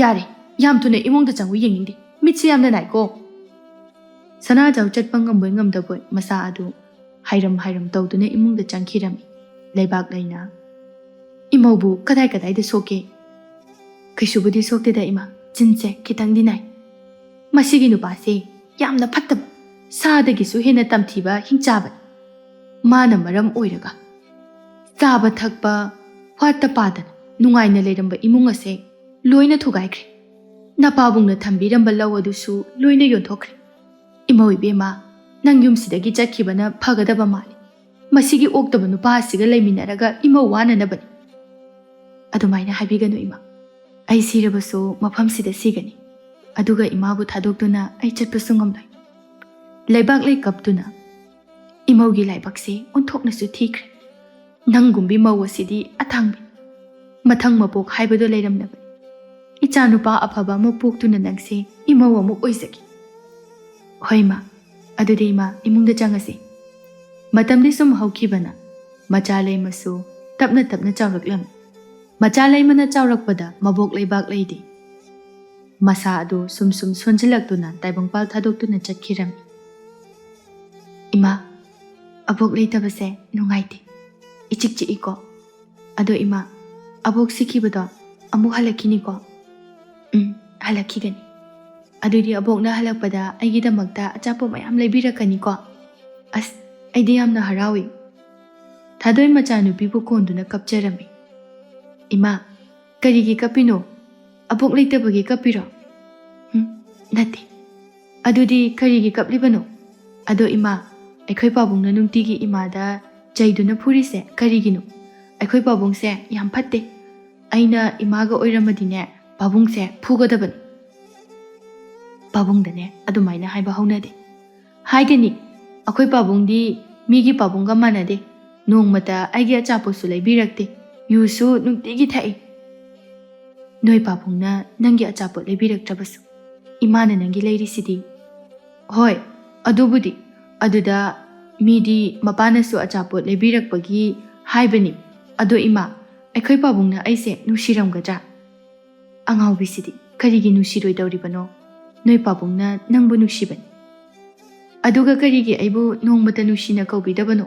ꯌꯥꯔꯦ, ꯌꯥꯝ ꯊꯨꯅ ꯏꯃꯨꯡꯗ ꯆꯪꯉꯨ ꯌꯦꯡꯅꯤꯡꯗꯦ꯫ ꯃꯤꯠꯁꯦ ꯌꯥꯝꯅ ꯅꯥꯏꯀꯣ꯫ ꯁꯅꯥꯖꯥꯎ ꯆꯠꯄ ꯉꯝꯕꯣꯏ ꯉꯝꯗꯕꯣꯏ ꯃꯆꯥ ꯑꯗꯨ ꯍꯥꯏꯔꯝ ꯍꯥꯏꯔꯝ ꯇꯧꯗꯨꯅ ꯏꯃꯨꯡꯗ ꯆꯪꯈꯤꯔꯝꯃꯤ꯫ ꯂꯩꯕꯥꯛ ꯂꯩꯅ ꯏꯃꯧꯕꯨ ꯀꯗꯥꯏ ꯀꯗꯥꯏꯗ ꯁꯣꯛꯀꯦ? ꯀꯩꯁꯨꯕꯨꯗꯤ ꯁꯣꯛꯇꯦꯗ ꯏꯃꯥ, ꯆꯤꯟꯁꯦ ꯈꯤꯇꯪꯗꯤ ꯅꯥꯏ꯫ ꯃꯁꯤꯒꯤ ꯅꯨꯄꯥꯁꯦ ꯌꯥꯝꯅ ꯐꯠꯇꯕ, ꯁꯥꯗꯒꯤꯁꯨ ꯍꯦꯟꯅ ꯇꯝꯊꯤꯕ ꯍꯤꯡꯆꯥꯕꯅꯤ꯫ ꯃꯥꯅ ꯃꯔꯝ ꯑꯣꯏꯔꯒ ꯆꯥꯕ ꯊꯛꯄ ꯋꯥꯠꯇ ꯄꯥꯗꯅ ꯅꯨꯡꯉꯥꯏꯅ ꯂꯩꯔꯝꯕ ꯏꯃꯨꯡ ꯑꯁꯦ ꯂꯣꯏꯅ ꯊꯨꯒꯥꯏꯈ꯭ꯔꯦ꯫ ꯅꯄꯥꯕꯨꯡꯅ ꯊꯝꯕꯤꯔꯝꯕ ꯂꯧ ꯑꯗꯨꯁꯨ ꯂꯣꯏꯅ ꯌꯣꯟꯊꯣꯛꯈ꯭ꯔꯦ꯫ ꯏꯃꯧ ꯏꯕꯦꯝꯃ, ꯅꯪ ꯌꯨꯝꯁꯤꯗꯒꯤ ꯆꯠꯈꯤꯕꯅ ꯐꯒꯗꯕ ꯃꯥꯜꯂꯤ꯫ ꯃꯁꯤꯒꯤ ꯑꯣꯛꯇꯕ ꯅꯨꯄꯥ ꯑꯁꯤꯒ ꯂꯩꯃꯤꯟꯅꯔꯒ ꯏꯃꯧ ꯋꯥꯅꯅꯕꯅꯤ꯫ ꯑꯗꯨꯃꯥꯏꯅ ꯍꯥꯏꯕꯤꯒꯅꯨ ꯏꯃꯥ꯫ ꯑꯩ ꯁꯤꯔꯕꯁꯨ ꯃꯐꯝꯁꯤꯗ ꯁꯤꯒꯅꯤ꯫ ꯑꯗꯨꯒ ꯏꯃꯥꯕꯨ ꯊꯥꯗꯣꯛꯇꯨꯅ ꯑꯩ ꯆꯠꯄꯁꯨ ꯉꯝꯂꯣꯏ꯫ ꯂꯩꯕꯥꯛ ꯂꯩ ꯀꯞꯇꯨꯅ ꯏꯃꯧꯒꯤ ꯂꯥꯏꯕꯛꯁꯦ ꯑꯣꯟꯊꯣꯛꯅꯁꯨ ꯊꯤꯈ꯭ꯔꯦ꯫ ꯅꯪꯒꯨꯝꯕꯤ ꯃꯧ ꯑꯁꯤꯗꯤ ꯑꯊꯥꯡꯕꯤ꯫ ꯃꯊꯪ ꯃꯄꯣꯛ ꯍꯥꯏꯕꯗꯣ ꯂꯩꯔꯝꯂꯕꯅꯤ꯫ ꯏꯆꯥ ꯅꯨꯄꯥ ꯑꯐꯕ ꯑꯃ ꯄꯣꯛꯇꯨꯅ ꯅꯪꯁꯦ ꯏꯃꯧ ꯑꯃꯨꯛ ꯑꯣꯏꯖꯒꯦ꯫ ꯍꯣꯏ ꯏꯃꯥ, ꯑꯗꯨꯗꯤ ꯏꯃꯥ, ꯏꯃꯨꯡꯗ ꯆꯪꯉꯁꯤ꯫ ꯃꯇꯝꯗꯤ ꯁꯨꯝ ꯍꯧꯈꯤꯕꯅ ꯃꯆꯥ ꯂꯩꯃꯁꯨ ꯇꯞꯅ ꯇꯞꯅ ꯆꯥꯎꯔꯛꯂꯝꯃꯤ꯫ ꯃꯆꯥ ꯂꯩꯃꯅ ꯆꯥꯎꯔꯛꯄꯗ ꯃꯕꯣꯛ ꯂꯩꯕꯥꯛ ꯂꯩꯗꯤ ꯃꯁꯥ ꯑꯗꯨ ꯁꯨꯝ ꯁꯨꯝ ꯁꯣꯟꯖꯤꯜꯂꯛꯇꯨꯅ ꯇꯥꯏꯕꯪꯄꯥꯜ ꯊꯥꯗꯣꯛꯇꯨꯅ ꯆꯠꯈꯤꯔꯝꯃꯤ꯫ ꯏꯃꯥ, ꯑꯕꯣꯛ ꯂꯩꯇꯕꯁꯦ ꯅꯨꯡꯉꯥꯏꯇꯦ, ꯏꯆꯤꯛ ꯆꯤꯛꯏꯀꯣ꯫ ꯑꯗꯣ ꯏꯃꯥ, ꯑꯕꯣꯛ ꯁꯤꯈꯤꯕꯗꯣ ꯑꯃꯨꯛ ꯍꯜꯂꯛꯈꯤꯅꯤꯀꯣ? ꯎꯝ, ꯍꯜꯂꯛꯈꯤꯒꯅꯤ꯫ ꯑꯗꯨꯗꯤ ꯑꯕꯣꯛꯅ ꯍꯜꯂꯛꯄꯗ ꯑꯩꯒꯤꯗꯃꯛꯇ ꯑꯆꯥꯄꯣꯠ ꯃꯌꯥꯝ ꯂꯩꯕꯤꯔꯛꯀꯅꯤꯀꯣ? ꯑꯁ, ꯑꯩꯗꯤ ꯌꯥꯝꯅ ꯍꯔꯥꯎꯏ꯫ ꯊꯥꯗꯣꯏ ꯃꯆꯥꯅꯨꯄꯤꯕꯨ ꯀꯣꯟꯗꯨꯅ ꯀꯞꯆꯔꯝꯃꯤ꯫ ꯏꯃꯥ, ꯀꯔꯤꯒꯤ ꯀꯞꯄꯤꯅꯣ? ꯑꯕꯣꯛ ꯂꯩꯇꯕꯒꯤ ꯀꯞꯄꯤꯔꯣ? ꯎꯝ, ꯅꯠꯇꯦ꯫ ꯑꯗꯨꯗꯤ ꯀꯔꯤꯒꯤ ꯀꯞꯂꯤꯕꯅꯣ? ꯑꯗꯣ ꯏꯃꯥ, ꯑꯩꯈꯣꯏ ꯄꯥꯕꯨꯡꯅ ꯅꯨꯡꯇꯤꯒꯤ ꯏꯃꯥꯗ ꯆꯩꯗꯨꯅ ꯐꯨꯔꯤꯁꯦ ꯀꯔꯤꯒꯤꯅꯣ? ꯑꯩꯈꯣꯏ ꯄꯥꯕꯨꯡꯁꯦ ꯌꯥꯝ ꯐꯠꯇꯦ꯫ ꯑꯩꯅ ꯏꯃꯥꯒ ꯑꯣꯏꯔꯝꯃꯗꯤꯅꯦ, ꯄꯥꯕꯨꯡꯁꯦ ꯐꯨꯒꯗꯕꯅꯤ꯫ ꯄꯥꯕꯨꯡꯗꯅꯦ ꯑꯗꯨꯃꯥꯏꯅ ꯍꯥꯏꯕ ꯍꯧꯅꯗꯦ꯫ ꯍꯥꯏꯒꯅꯤ, ꯑꯩꯈꯣꯏ ꯄꯥꯕꯨꯡꯗꯤ ꯃꯤꯒꯤ ꯄꯥꯕꯨꯡꯒ ꯃꯥꯟꯅꯗꯦ꯫ ꯅꯣꯡꯃꯇ ꯑꯩꯒꯤ ꯑꯆꯥꯄꯣꯠꯁꯨ ꯂꯩꯕꯤꯔꯛꯇꯦ, ꯌꯨꯁꯨ ꯅꯨꯡꯇꯤꯒꯤ ꯊꯛꯏ꯫ ꯅꯣꯏ ꯄꯥꯕꯨꯡꯅ ꯅꯪꯒꯤ ꯑꯆꯥꯄꯣꯠ ꯂꯩꯕꯤꯔꯛꯇ꯭ꯔꯕꯁꯨ ꯏꯃꯥꯅ ꯅꯪꯒꯤ ꯂꯩꯔꯤꯁꯤꯗꯤ꯫ ꯍꯣꯏ, ꯑꯗꯨꯕꯨꯗꯤ꯫ ꯑꯗꯨꯗ ꯃꯤꯗꯤ ꯃꯄꯥꯅꯁꯨ ꯑꯆꯥꯄꯣꯠ ꯂꯩꯕꯤꯔꯛꯄꯒꯤ ꯍꯥꯏꯕꯅꯤ꯫ ꯑꯗꯣ ꯏꯃꯥ, ꯑꯩꯈꯣꯏ ꯄꯥꯕꯨꯡꯅ ꯑꯩꯁꯦ ꯅꯨꯡꯁꯤꯔꯝꯒꯗ꯭ꯔꯥ? ꯑꯉꯥꯎꯕꯤꯁꯤꯗꯤ ꯀꯔꯤꯒꯤ ꯅꯨꯡꯁꯤꯔꯣꯏꯗꯧꯔꯤꯕꯅꯣ? ꯅꯣꯏ ꯄꯥꯕꯨꯡꯅ ꯅꯪꯕꯨ ꯅꯨꯡꯁꯤꯕꯅꯤ꯫ ꯑꯗꯨꯒ ꯀꯔꯤꯒꯤ ꯑꯩꯕꯨ ꯅꯣꯡꯃꯇ ꯅꯨꯡꯁꯤꯅ ꯀꯧꯕꯤꯗꯕꯅꯣ?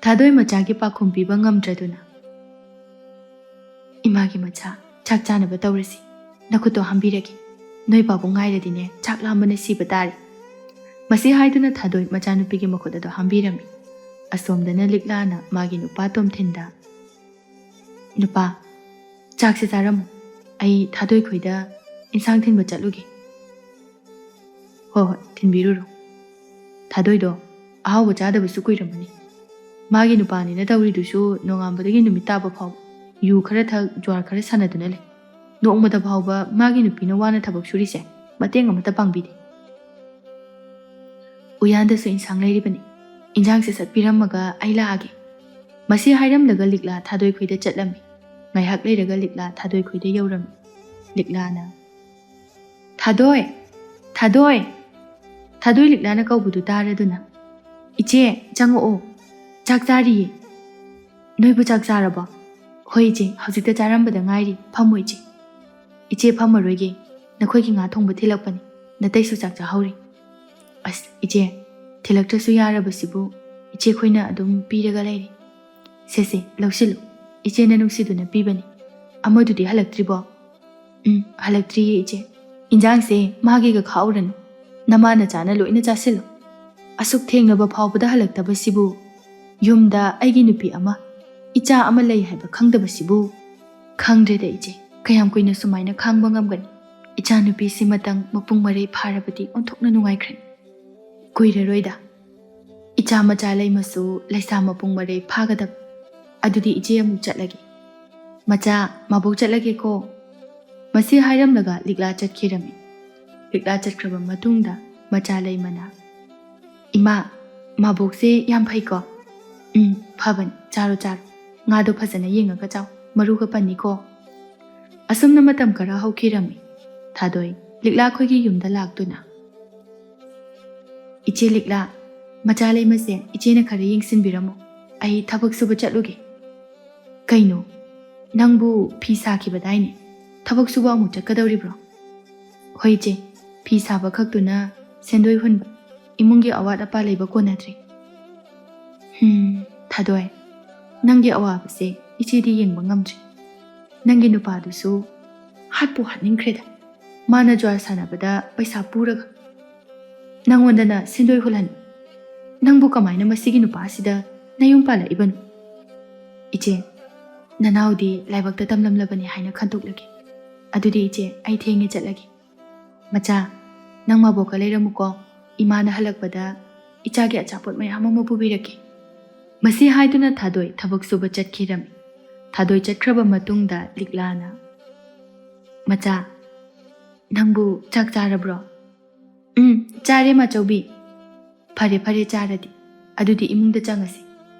ꯊꯥꯗꯣꯏ ꯃꯆꯥꯒꯤ ꯄꯥꯎꯈꯨꯝ ꯄꯤꯕ ꯉꯝꯗ꯭ꯔꯗꯨꯅ꯫ ꯏꯃꯥꯒꯤ ꯃꯆꯥ, ꯆꯥꯛ ꯆꯥꯅꯕ ꯇꯧꯔꯁꯤ꯫ ꯅꯈꯨꯠꯇꯣ ꯍꯥꯝꯕꯤꯔꯒꯦ꯫ ꯅꯣꯏ ꯄꯥꯕꯨꯡ ꯉꯥꯏꯔꯗꯤꯅꯦ, ꯆꯥꯛ ꯂꯥꯝꯕꯅ ꯁꯤꯕ ꯇꯥꯔꯦ꯫ ꯃꯁꯤ ꯍꯥꯏꯗꯨꯅ ꯊꯥꯗꯣꯏ ꯃꯆꯥꯅꯨꯄꯤꯒꯤ ꯃꯈꯨꯠ ꯑꯗꯨ ꯍꯥꯝꯕꯤꯔꯝꯃꯤ꯫ ꯑꯁꯣꯝꯗꯅ ꯂꯤꯛꯂꯥꯅ ꯃꯥꯒꯤ ꯅꯨꯄꯥ ꯇꯣꯝꯊꯤꯟꯗ, "ꯅꯨꯄꯥ, ꯆꯥꯛꯁꯦ ꯆꯥꯔꯝꯃꯨ꯫ ꯑꯩ ꯊꯥꯗꯣꯏ ꯈꯣꯏꯗ ꯏꯟꯁꯥꯡ ꯊꯤꯟꯕ ꯆꯠꯂꯨꯒꯦ꯫" "ꯍꯣꯏ, ꯍꯣꯏ, ꯊꯤꯟꯕꯤꯔꯨꯔꯣ꯫" ꯊꯥꯗꯣꯏꯗꯣ ꯑꯍꯥꯎꯕ ꯆꯥꯗꯕꯁꯨ ꯀꯨꯏꯔꯝꯃꯅꯤ꯫ ꯃꯥꯒꯤ ꯅꯨꯄꯥꯅꯤꯅ ꯇꯧꯔꯤꯗꯨꯁꯨ ꯅꯣꯡꯉꯥꯟꯕꯗꯒꯤ ꯅꯨꯃꯤꯠ ꯇꯥꯕ ꯐꯥꯎ ꯌꯨ ꯈꯔ ꯊꯛ, ꯖ꯭ꯋꯥꯔ ꯈꯔ ꯁꯥꯟꯅꯗꯨꯅ ꯂꯩ꯫ ꯅꯣꯡꯃꯗ ꯐꯥꯎꯕ ꯃꯥꯒꯤ ꯅꯨꯄꯤꯅ ꯋꯥꯅ ꯊꯕꯛ ꯁꯨꯔꯤꯁꯦ ꯃꯇꯦꯡ ꯑꯃꯠꯇ ꯄꯥꯡꯕꯤꯗꯦ꯫ ꯎꯌꯥꯟꯗꯁꯨ ꯏꯟꯁꯥꯡ ꯂꯩꯔꯤꯕꯅꯤ꯫ ꯏꯟꯁꯥꯡꯁꯦ ꯁꯠ ꯄꯤꯔꯝꯃꯒ ꯑꯩ ꯂꯥꯛꯑꯒꯦ꯫ ꯃꯁꯤ ꯍꯥꯏꯔꯝꯂꯒ ꯂꯤꯛꯂꯥ ꯊꯥꯗꯣꯏ ꯈꯣꯏꯗ ꯆꯠꯂꯝꯃꯤ꯫ ꯉꯥꯏꯍꯥꯛ ꯂꯩꯔꯒ ꯂꯤꯛꯂꯥ ꯊꯥꯗꯣꯏ ꯈꯣꯏꯗ ꯌꯧꯔꯝꯃꯤ꯫ ꯂꯤꯛꯂꯥꯅ, "ꯊꯥꯗꯣꯏ! ꯊꯥꯗꯣꯏ!" ꯊꯥꯗꯣꯏ ꯂꯤꯛꯂꯥꯅ ꯀꯧꯕꯗꯨ ꯇꯥꯔꯗꯨꯅ, "ꯏꯆꯦ, ꯆꯪꯉꯛꯑꯣ꯫ ꯆꯥꯛ ꯆꯥꯔꯤꯌꯦ꯫" "ꯅꯣꯏꯕꯨ ꯆꯥꯛ ꯆꯥꯔꯕꯣ?" "ꯍꯣꯏ ꯏꯆꯦ, ꯍꯧꯖꯤꯛꯇ ꯆꯥꯔꯝꯕꯗ ꯉꯥꯏꯔꯤ꯫ ꯐꯝꯃꯣ ꯏꯆꯦ꯫" "ꯏꯆꯦ, ꯐꯝꯃꯔꯣꯏꯒꯦ꯫ ꯅꯈꯣꯏꯒꯤ ꯉꯥ ꯊꯣꯡꯕ ꯊꯤꯜꯂꯛꯄꯅꯤ꯫ ꯅꯇꯩꯁꯨ ꯆꯥꯛ ꯆꯥꯍꯧꯔꯤ꯫" "ꯑꯁ ꯏꯆꯦ, ꯊꯤꯜꯂꯛꯇ꯭ꯔꯁꯨ ꯌꯥꯔꯕꯁꯤꯕꯨ ꯏꯆꯦ ꯈꯣꯏꯅ ꯑꯗꯨꯝ ꯄꯤꯔꯒ ꯂꯩꯔꯤ꯫ ꯁꯦ ꯁꯦ, ꯂꯧꯁꯤꯜꯂꯨ꯫ ꯏꯆꯦꯅ ꯅꯨꯡꯁꯤꯗꯨꯅ ꯄꯤꯕꯅꯤ꯫ ꯑꯃꯗꯨꯗꯤ ꯍꯜꯂꯛꯇ꯭ꯔꯤꯕꯣ?" "ꯎꯝ, ꯍꯜꯂꯛꯇ꯭ꯔꯤꯌꯦ ꯏꯆꯦ꯫ ꯏꯟꯖꯥꯡꯁꯦ ꯃꯥꯒꯤꯒ ꯈꯥꯛꯎꯔꯅꯨ꯫ ꯅꯃꯥ ꯅꯆꯥꯅ ꯂꯣꯏꯅ ꯆꯥꯁꯤꯜꯂꯨ꯫ ꯑꯁꯨꯛ ꯊꯦꯡꯂꯕ ꯐꯥꯎꯕꯗ ꯍꯜꯂꯛꯇꯕꯁꯤꯕꯨ, ꯌꯨꯝꯗ ꯑꯩꯒꯤ ꯅꯨꯄꯤ ꯑꯃ, ꯏꯆꯥ ꯑꯃ ꯂꯩ ꯍꯥꯏꯕ ꯈꯪꯗꯕꯁꯤꯕꯨ꯫" "ꯈꯪꯗ꯭ꯔꯦꯗ ꯏꯆꯦ, ꯀꯌꯥꯝ ꯀꯨꯏꯅ ꯁꯨꯃꯥꯏꯅ ꯈꯥꯡꯕ ꯉꯝꯒꯅꯤ? ꯏꯆꯥꯅꯨꯄꯤꯁꯤꯃꯇꯪ ꯃꯄꯨꯡ ꯃꯔꯩ ꯐꯥꯔꯕꯗꯤ ꯑꯣꯟꯊꯣꯛꯅ ꯅꯨꯡꯉꯥꯏꯈ꯭ꯔꯅꯤ꯫ ꯀꯨꯏꯔꯔꯣꯏꯗ꯫ ꯏꯆꯥ ꯃꯆꯥ ꯂꯩꯃꯁꯨ ꯂꯩꯁꯥ ꯃꯄꯨꯡ ꯃꯔꯩ ꯐꯥꯒꯗꯕ꯫ ꯑꯗꯨꯗꯤ ꯏꯆꯦ ꯑꯃꯨꯛ ꯆꯠꯂꯒꯦ꯫ ꯃꯆꯥ, ꯃꯕꯣꯛ ꯆꯠꯂꯒꯦꯀꯣ꯫" ꯃꯁꯤ ꯍꯥꯏꯔꯝꯂꯒ ꯂꯤꯛꯂꯥ ꯆꯠꯈꯤꯔꯝꯃꯤ꯫ ꯂꯤꯛꯂꯥ ꯆꯠꯈ꯭ꯔꯕ ꯃꯇꯨꯡꯗ ꯃꯆꯥ ꯂꯩꯃꯅ, "ꯏꯃꯥ, ꯃꯥꯕꯣꯛꯁꯦ ꯌꯥꯝ ꯐꯩꯀꯣ?" "ꯎꯝ, ꯐꯕꯅꯤ꯫ ꯆꯥꯔꯣ, ꯆꯥꯔꯣ꯫ ꯉꯥꯗꯣ ꯐꯖꯅ ꯌꯦꯡꯉꯒ ꯆꯥꯎ, ꯃꯔꯨꯒ ꯄꯟꯅꯤꯀꯣ꯫" ꯑꯁꯨꯝꯅ ꯃꯇꯝ ꯈꯔ ꯍꯧꯈꯤꯔꯝꯃꯤ꯫ ꯊꯥꯗꯣꯏ ꯂꯤꯛꯂꯥ ꯑꯩꯈꯣꯏꯒꯤ ꯌꯨꯝꯗ ꯂꯥꯛꯇꯨꯅ, "ꯏꯆꯦ ꯂꯤꯛꯂꯥ, ꯃꯆꯥ ꯂꯩꯃꯁꯦ ꯏꯆꯦꯅ ꯈꯔ ꯌꯦꯡꯁꯤꯟꯕꯤꯔꯝꯃꯣ꯫ ꯑꯩ ꯊꯕꯛ ꯁꯨꯕ ꯆꯠꯂꯨꯒꯦ꯫" "ꯀꯩꯅꯣ? ꯅꯪꯕꯨ ꯐꯤ ꯁꯥꯈꯤꯕꯗꯥꯏꯅꯦ? ꯊꯕꯛ ꯁꯨꯕ ꯑꯃꯨꯛ ꯆꯠꯀꯗꯧꯔꯤꯕ꯭ꯔꯣ?" "ꯍꯣꯏ ꯏꯆꯦ, ꯐꯤ ꯁꯥꯕ ꯈꯛꯇꯨꯅ ꯁꯦꯟꯗꯣꯏ ꯍꯨꯟꯕ, ꯏꯃꯨꯡꯒꯤ ꯑꯋꯥꯠ ꯑꯄꯥ ꯂꯩꯕ ꯀꯣꯟꯅꯗ꯭ꯔꯦ꯫" "ꯍꯝ, ꯊꯥꯗꯣꯏ, ꯅꯪꯒꯤ ꯑꯋꯥꯕꯁꯦ ꯏꯆꯦꯗꯤ ꯌꯦꯡꯕ ꯉꯝꯗ꯭ꯔꯦ꯫ ꯅꯪꯒꯤ ꯅꯨꯄꯥꯗꯨꯁꯨ ꯍꯥꯠꯄꯨ ꯍꯥꯠꯅꯤꯡꯈ꯭ꯔꯦꯗ꯫ ꯃꯥꯅ ꯖ꯭ꯋꯥꯔ ꯁꯥꯟꯅꯕꯗ ꯄꯩꯁꯥ ꯄꯨꯔꯒ ꯅꯪꯉꯣꯟꯗꯅ ꯁꯦꯟꯗꯣꯏ ꯍꯨꯜꯍꯟ꯫ ꯅꯪꯕꯨ ꯀꯃꯥꯏꯅ ꯃꯁꯤꯒꯤ ꯅꯨꯄꯥꯁꯤꯗ ꯅꯌꯨꯝ ꯄꯥꯜꯂꯛꯏꯕꯅꯣ? ꯏꯆꯦ, ꯅꯅꯥꯎꯗꯤ ꯂꯥꯏꯕꯛꯇ ꯇꯝꯂꯝꯂꯕꯅꯤ ꯍꯥꯏꯅ ꯈꯟꯗꯣꯛꯂꯒꯦ꯫ ꯑꯗꯨꯗꯤ ꯏꯆꯦ, ꯑꯩ ꯊꯦꯡꯉꯦ, ꯆꯠꯂꯒꯦ꯫" "ꯃꯆꯥ, ꯅꯪ ꯃꯕꯣꯛꯀ ꯂꯩꯔꯝꯃꯨꯀꯣ꯫ ꯏꯃꯥꯅ ꯍꯜꯂꯛꯄꯗ ꯏꯆꯥꯒꯤ ꯑꯆꯥꯄꯣꯠ ꯃꯌꯥꯝ ꯑꯃ ꯄꯨꯕꯤꯔꯛꯀꯦ꯫" ꯃꯁꯤ ꯍꯥꯏꯗꯨꯅ ꯊꯥꯗꯣꯏ ꯊꯕꯛ ꯁꯨꯕ ꯆꯠꯈꯤꯔꯝꯃꯤ꯫ ꯊꯥꯗꯣꯏ ꯆꯠꯈ꯭ꯔꯕ ꯃꯇꯨꯡꯗ ꯂꯤꯛꯂꯥꯅ, "ꯃꯆꯥ, ꯅꯪꯕꯨ ꯆꯥꯛ ꯆꯥꯔꯕ꯭ꯔꯣ?" "ꯎꯝ, ꯆꯥꯔꯦ, ꯃꯥꯆꯧꯕꯤ꯫" "ꯐꯔꯦ, ꯐꯔꯦ, ꯆꯥꯔꯗꯤ꯫ ꯑꯗꯨꯗꯤ ꯏꯃꯨꯡꯗ ꯆꯪꯉꯁꯤ꯫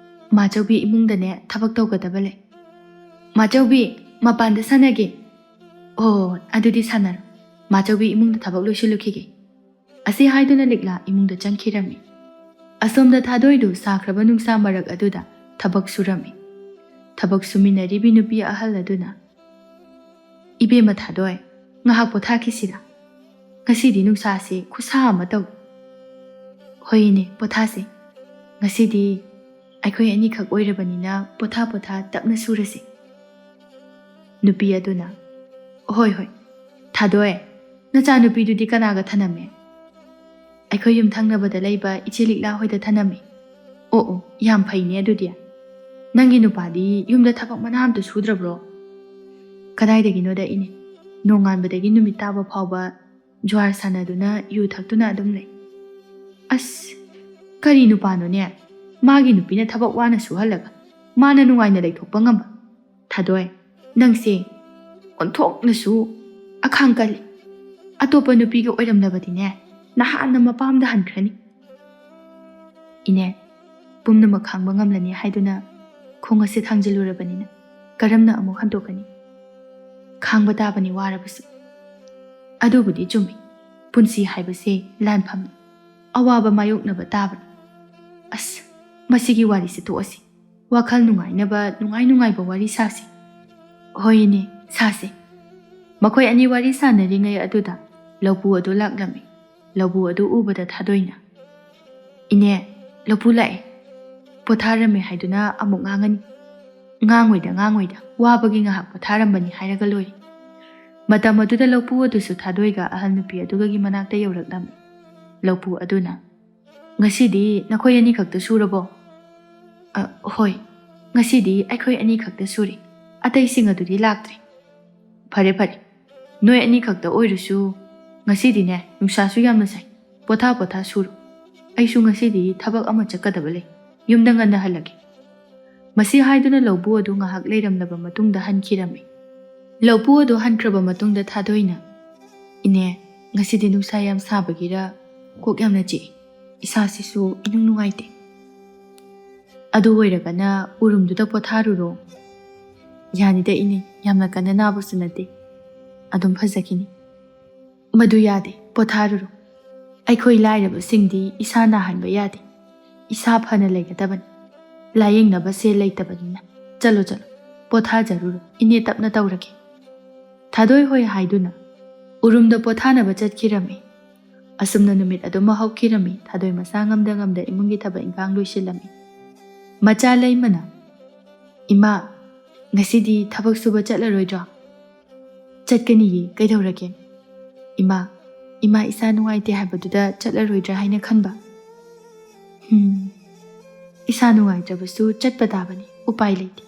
ꯃꯥꯆꯧꯕꯤ ꯏꯃꯨꯡꯗꯅꯦ ꯊꯕꯛ ꯇꯧꯒꯗꯕ ꯂꯩ꯫" "ꯃꯥꯆꯧꯕꯤ, ꯃꯄꯥꯟꯗ ꯁꯥꯟꯅꯒꯦ꯫" "ꯑꯣ, ꯑꯗꯨꯗꯤ ꯁꯥꯟꯅꯔꯣ꯫ ꯃꯥꯆꯧꯕꯤ ꯏꯃꯨꯡꯗ ꯊꯕꯛ ꯂꯣꯏꯁꯤꯜꯂꯨꯈꯤꯒꯦ꯫" ꯑꯁꯤ ꯍꯥꯏꯗꯨꯅ ꯂꯤꯛꯂꯥ ꯏꯃꯨꯡꯗ ꯆꯪꯈꯤꯔꯝꯃꯤ꯫ ꯑꯁꯣꯝꯗ ꯊꯥꯗꯣꯏꯗꯨ ꯁꯥꯈ꯭ꯔꯕ ꯅꯨꯡꯁꯥ ꯃꯔꯛ ꯑꯗꯨꯗ ꯊꯕꯛ ꯁꯨꯔꯝꯃꯤ꯫ ꯊꯕꯛ ꯁꯨꯃꯤꯟꯅꯔꯤꯕꯤ ꯅꯨꯄꯤ ꯑꯍꯜ ꯑꯗꯨꯅ, "ꯏꯕꯦꯝꯃ ꯊꯥꯗꯣꯏ, ꯉꯥꯏꯍꯥꯛ ꯄꯣꯊꯥꯈꯤꯁꯤꯔꯥ? ꯉꯁꯤꯗꯤ ꯅꯨꯡꯁꯥꯁꯦ ꯈꯨꯠꯁꯥ ꯑꯃ ꯇꯧꯏ꯫" "ꯍꯣꯏ ꯏꯅꯦ, ꯄꯣꯊꯥꯁꯤ꯫ ꯉꯁꯤꯗꯤ ꯑꯩꯈꯣꯏ ꯑꯅꯤꯈꯛ ꯑꯣꯏꯔꯕꯅꯤꯅ ꯄꯣꯊꯥ ꯄꯣꯊꯥ ꯇꯞꯅ ꯁꯨꯔꯁꯤ꯫" ꯅꯨꯄꯤ ꯑꯗꯨꯅ, "ꯍꯣꯏ, ꯍꯣꯏ꯫ ꯊꯥꯗꯣꯏ, ꯅꯆꯥꯅꯨꯄꯤꯗꯨꯗꯤ ꯀꯅꯥꯒ ꯊꯅꯝꯃꯦ?" "ꯑꯩꯈꯣꯏ ꯌꯨꯝ ꯊꯪꯅꯕꯗ ꯂꯩꯕ ꯏꯆꯦ ꯂꯤꯛꯂꯥ ꯍꯣꯏꯗ ꯊꯅꯝꯃꯤ꯫" "ꯑꯣ, ꯑꯣ, ꯌꯥꯝ ꯐꯩꯅꯦ ꯑꯗꯨꯗꯤ꯫ ꯅꯪꯒꯤ ꯅꯨꯄꯥꯗꯤ ꯌꯨꯝꯗ ꯊꯕꯛ ꯃꯅꯥ ꯑꯝꯇ ꯁꯨꯗ꯭ꯔꯕ꯭ꯔꯣ?" "ꯀꯗꯥꯏꯗꯒꯤꯅꯣꯗ ꯏꯅꯦ, ꯅꯣꯡꯉꯥꯟꯕꯗꯒꯤ ꯅꯨꯃꯤꯠ ꯇꯥꯕ ꯐꯥꯎꯕ ꯖ꯭ꯋꯥꯔ ꯁꯥꯟꯅꯗꯨꯅ ꯌꯨ ꯊꯛꯇꯨꯅ ꯑꯗꯨꯝ ꯂꯩ꯫" "ꯑꯁ, ꯀꯔꯤ ꯅꯨꯄꯥꯅꯣꯅꯦ? ꯃꯥꯒꯤ ꯅꯨꯄꯤꯅ ꯊꯕꯛ ꯋꯥꯅ ꯁꯨꯍꯜꯂꯒ ꯃꯥꯅ ꯅꯨꯡꯉꯥꯏꯅ ꯂꯩꯊꯣꯛꯄ ꯉꯝꯕ? ꯊꯥꯗꯣꯏ, ꯅꯪꯁꯦ ꯑꯣꯟꯊꯣꯛꯅꯁꯨ ꯑꯈꯥꯡ ꯀꯜꯂꯤ꯫ ꯑꯇꯣꯞꯄ ꯅꯨꯄꯤꯒ ꯑꯣꯏꯔꯝꯂꯕꯗꯤꯅꯦ, ꯅꯍꯥꯟꯅ ꯃꯄꯥꯝꯗ ꯍꯟꯈ꯭ꯔꯅꯤ꯫ ꯏꯅꯦ, ꯄꯨꯝꯅꯃꯛ ꯈꯥꯡꯕ ꯉꯝꯂꯅꯤ ꯍꯥꯏꯗꯨꯅ ꯈꯣꯡ ꯑꯁꯤ ꯊꯥꯡꯖꯤꯜꯂꯨꯔꯕꯅꯤꯅ ꯀꯔꯝꯅ ꯑꯃꯨꯛ ꯍꯟꯗꯣꯛꯀꯅꯤ? ꯈꯥꯡꯕ ꯇꯥꯕꯅꯤ ꯋꯥꯔꯕꯁꯨ꯫ ꯑꯗꯨꯕꯨꯗꯤ ꯆꯨꯝꯃꯤ, ꯄꯨꯟꯁꯤ ꯍꯥꯏꯕꯁꯦ ꯂꯥꯟꯐꯝꯅꯤ, ꯑꯋꯥꯕ ꯃꯥꯌꯣꯛꯅꯕ ꯇꯥꯕꯅꯤ꯫ ꯑꯁ, ꯃꯁꯤꯒꯤ ꯋꯥꯔꯤꯁꯦ ꯇꯣꯛꯑꯁꯤ, ꯋꯥꯈꯜ ꯅꯨꯡꯉꯥꯏꯅꯕ ꯅꯨꯡꯉꯥꯏ ꯅꯨꯡꯉꯥꯏꯕ ꯋꯥꯔꯤ ꯁꯥꯁꯤ꯫ ꯍꯣꯏ ꯏꯅꯦ, ꯁꯥꯁꯤ꯫ ꯃꯈꯣꯏ ꯑꯅꯤ ꯋꯥꯔꯤ ꯁꯥꯟꯅꯔꯤꯉꯩ ꯑꯗꯨꯗ ꯂꯧꯄꯨ ꯑꯗꯨ ꯂꯥꯛꯂꯝꯃꯤ꯫ ꯂꯧꯄꯨ ꯑꯗꯨ ꯎꯕꯗ ꯊꯥꯗꯣꯏꯅ, "ꯏꯅꯦ, ꯂꯧꯄꯨ ꯂꯥꯛꯑꯦ꯫ ꯄꯣꯊꯥꯔꯝꯃꯦ ꯍꯥꯏꯗꯨꯅ ꯑꯃꯨꯛ ꯉꯥꯡꯉꯅꯤ꯫ ꯉꯥꯡꯉꯣꯏꯗ, ꯉꯥꯡꯉꯣꯏꯗ, ꯋꯥꯕꯒꯤ ꯉꯥꯏꯍꯥꯛ ꯄꯣꯊꯥꯔꯝꯕꯅꯤ" ꯍꯥꯏꯔꯒ ꯂꯣꯏꯔꯦ꯫ ꯃꯇꯝ ꯑꯗꯨꯗ ꯂꯧꯄꯨ ꯑꯗꯨꯁꯨ ꯊꯥꯗꯣꯏꯒ ꯑꯍꯜ ꯅꯨꯄꯤ ꯑꯗꯨꯒꯒꯤ ꯃꯅꯥꯛꯇ ꯌꯧꯔꯛꯂꯝꯃꯤ꯫ ꯂꯧꯄꯨ ꯑꯗꯨꯅ, "ꯉꯁꯤꯗꯤ ꯅꯈꯣꯏ ꯑꯅꯤꯈꯛꯇ ꯁꯨꯔꯕꯣ?" "ꯑ, ꯍꯣꯏ, ꯉꯁꯤꯗꯤ ꯑꯩꯈꯣꯏ ꯑꯅꯤꯈꯛꯇ ꯁꯨꯔꯤ꯫ ꯑꯇꯩꯁꯤꯡ ꯑꯗꯨꯗꯤ ꯂꯥꯛꯇ꯭ꯔꯤ꯫" "ꯐꯔꯦ, ꯐꯔꯦ꯫ ꯅꯣꯏ ꯑꯅꯤꯈꯛꯇ ꯑꯣꯏꯔꯁꯨ ꯉꯁꯤꯗꯤꯅꯦ, ꯅꯨꯡꯁꯥꯁꯨ ꯌꯥꯝꯅ ꯁꯥꯏ꯫ ꯄꯣꯊꯥ ꯄꯣꯊꯥ ꯁꯨꯔꯣ꯫ ꯑꯩꯁꯨ ꯉꯁꯤꯗꯤ ꯊꯕꯛ ꯑꯃ ꯆꯠꯀꯗꯕ ꯂꯩ꯫ ꯌꯨꯝꯗ ꯉꯟꯅ ꯍꯜꯂꯒꯦ꯫" ꯃꯁꯤ ꯍꯥꯏꯗꯨꯅ ꯂꯧꯕꯨ ꯑꯗꯨ ꯉꯥꯏꯍꯥꯛ ꯂꯩꯔꯝꯂꯕ ꯃꯇꯨꯡꯗ ꯍꯟꯈꯤꯔꯝꯃꯤ꯫ ꯂꯧꯕꯨ ꯑꯗꯨ ꯍꯟꯈ꯭ꯔꯕ ꯃꯇꯨꯡꯗ ꯊꯥꯗꯣꯏꯅ, "ꯏꯅꯦ, ꯉꯁꯤꯗꯤ ꯅꯨꯡꯁꯥ ꯌꯥꯝ ꯁꯥꯕꯒꯤꯔ ꯀꯣꯛ ꯌꯥꯝꯅ ꯆꯤꯛꯏ꯫ ꯏꯁꯥꯁꯤꯁꯨ ꯏꯅꯨꯡ ꯅꯨꯡꯉꯥꯏꯇꯦ꯫ ꯑꯗꯨ ꯑꯣꯏꯔꯒꯅ ꯎꯔꯨꯝꯗꯨꯗ ꯄꯣꯊꯥꯔꯨꯔꯣ꯫" "ꯌꯥꯅꯤꯗ ꯏꯅꯦ, ꯌꯥꯝꯅ ꯀꯟꯅ ꯅꯥꯕꯁꯨ ꯅꯠꯇꯦ꯫ ꯑꯗꯨꯝ ꯐꯖꯈꯤꯅꯤ꯫" "ꯃꯗꯨ ꯌꯥꯗꯦ, ꯄꯣꯊꯥꯔꯨꯔꯣ꯫ ꯑꯩꯈꯣꯏ ꯂꯥꯏꯔꯕꯁꯤꯡꯗꯤ ꯏꯁꯥ ꯅꯥꯍꯟꯕ ꯌꯥꯗꯦ꯫ ꯏꯁꯥ ꯐꯅ ꯂꯩꯒꯗꯕꯅꯤ꯫ ꯂꯥꯌꯦꯡꯅꯕ ꯁꯦꯜ ꯂꯩꯇꯕꯅꯤꯅ꯫ ꯆꯠꯂꯣ, ꯆꯠꯂꯣ, ꯄꯣꯊꯥꯖꯔꯨꯔꯣ꯫ ꯏꯅꯦ ꯇꯞꯅ ꯇꯧꯔꯒꯦ꯫" ꯊꯥꯗꯣꯏ ꯍꯣꯏ ꯍꯥꯏꯗꯨꯅ ꯎꯔꯨꯝꯗ ꯄꯣꯊꯥꯅꯕ ꯆꯠꯈꯤꯔꯝꯃꯤ꯫ ꯑꯁꯨꯝꯅ ꯅꯨꯃꯤꯠ ꯑꯗꯨꯃ ꯍꯧꯈꯤꯔꯝꯃꯤ꯫ ꯊꯥꯗꯣꯏ ꯃꯁꯥ ꯉꯝꯗ ꯉꯝꯗ ꯏꯃꯨꯡꯒꯤ ꯊꯕꯛ ꯏꯟꯈꯥꯡ ꯂꯣꯏꯁꯤꯜꯂꯝꯃꯤ꯫ ꯃꯆꯥ ꯂꯩꯃꯅ, "ꯏꯃꯥ, ꯉꯁꯤꯗꯤ ꯊꯕꯛ ꯁꯨꯕ ꯆꯠꯂꯔꯣꯏꯗ꯭ꯔꯣ?" "ꯆꯠꯀꯅꯤꯌꯦ, ꯀꯩꯗꯧꯔꯒꯦ?" "ꯏꯃꯥ, ꯏꯃꯥ ꯏꯁꯥ ꯅꯨꯡꯉꯥꯏꯇꯦ ꯍꯥꯏꯕꯗꯨꯗ ꯆꯠꯂꯔꯣꯏꯗ꯭ꯔꯥ ꯍꯥꯏꯅ ꯈꯟꯕ꯫" "ꯍꯝ, ꯏꯁꯥ ꯅꯨꯡꯉꯥꯏꯇ꯭ꯔꯕꯁꯨ ꯆꯠꯄ ꯇꯥꯕꯅꯤ, ꯎꯄꯥꯏ ꯂꯩꯇꯦ꯫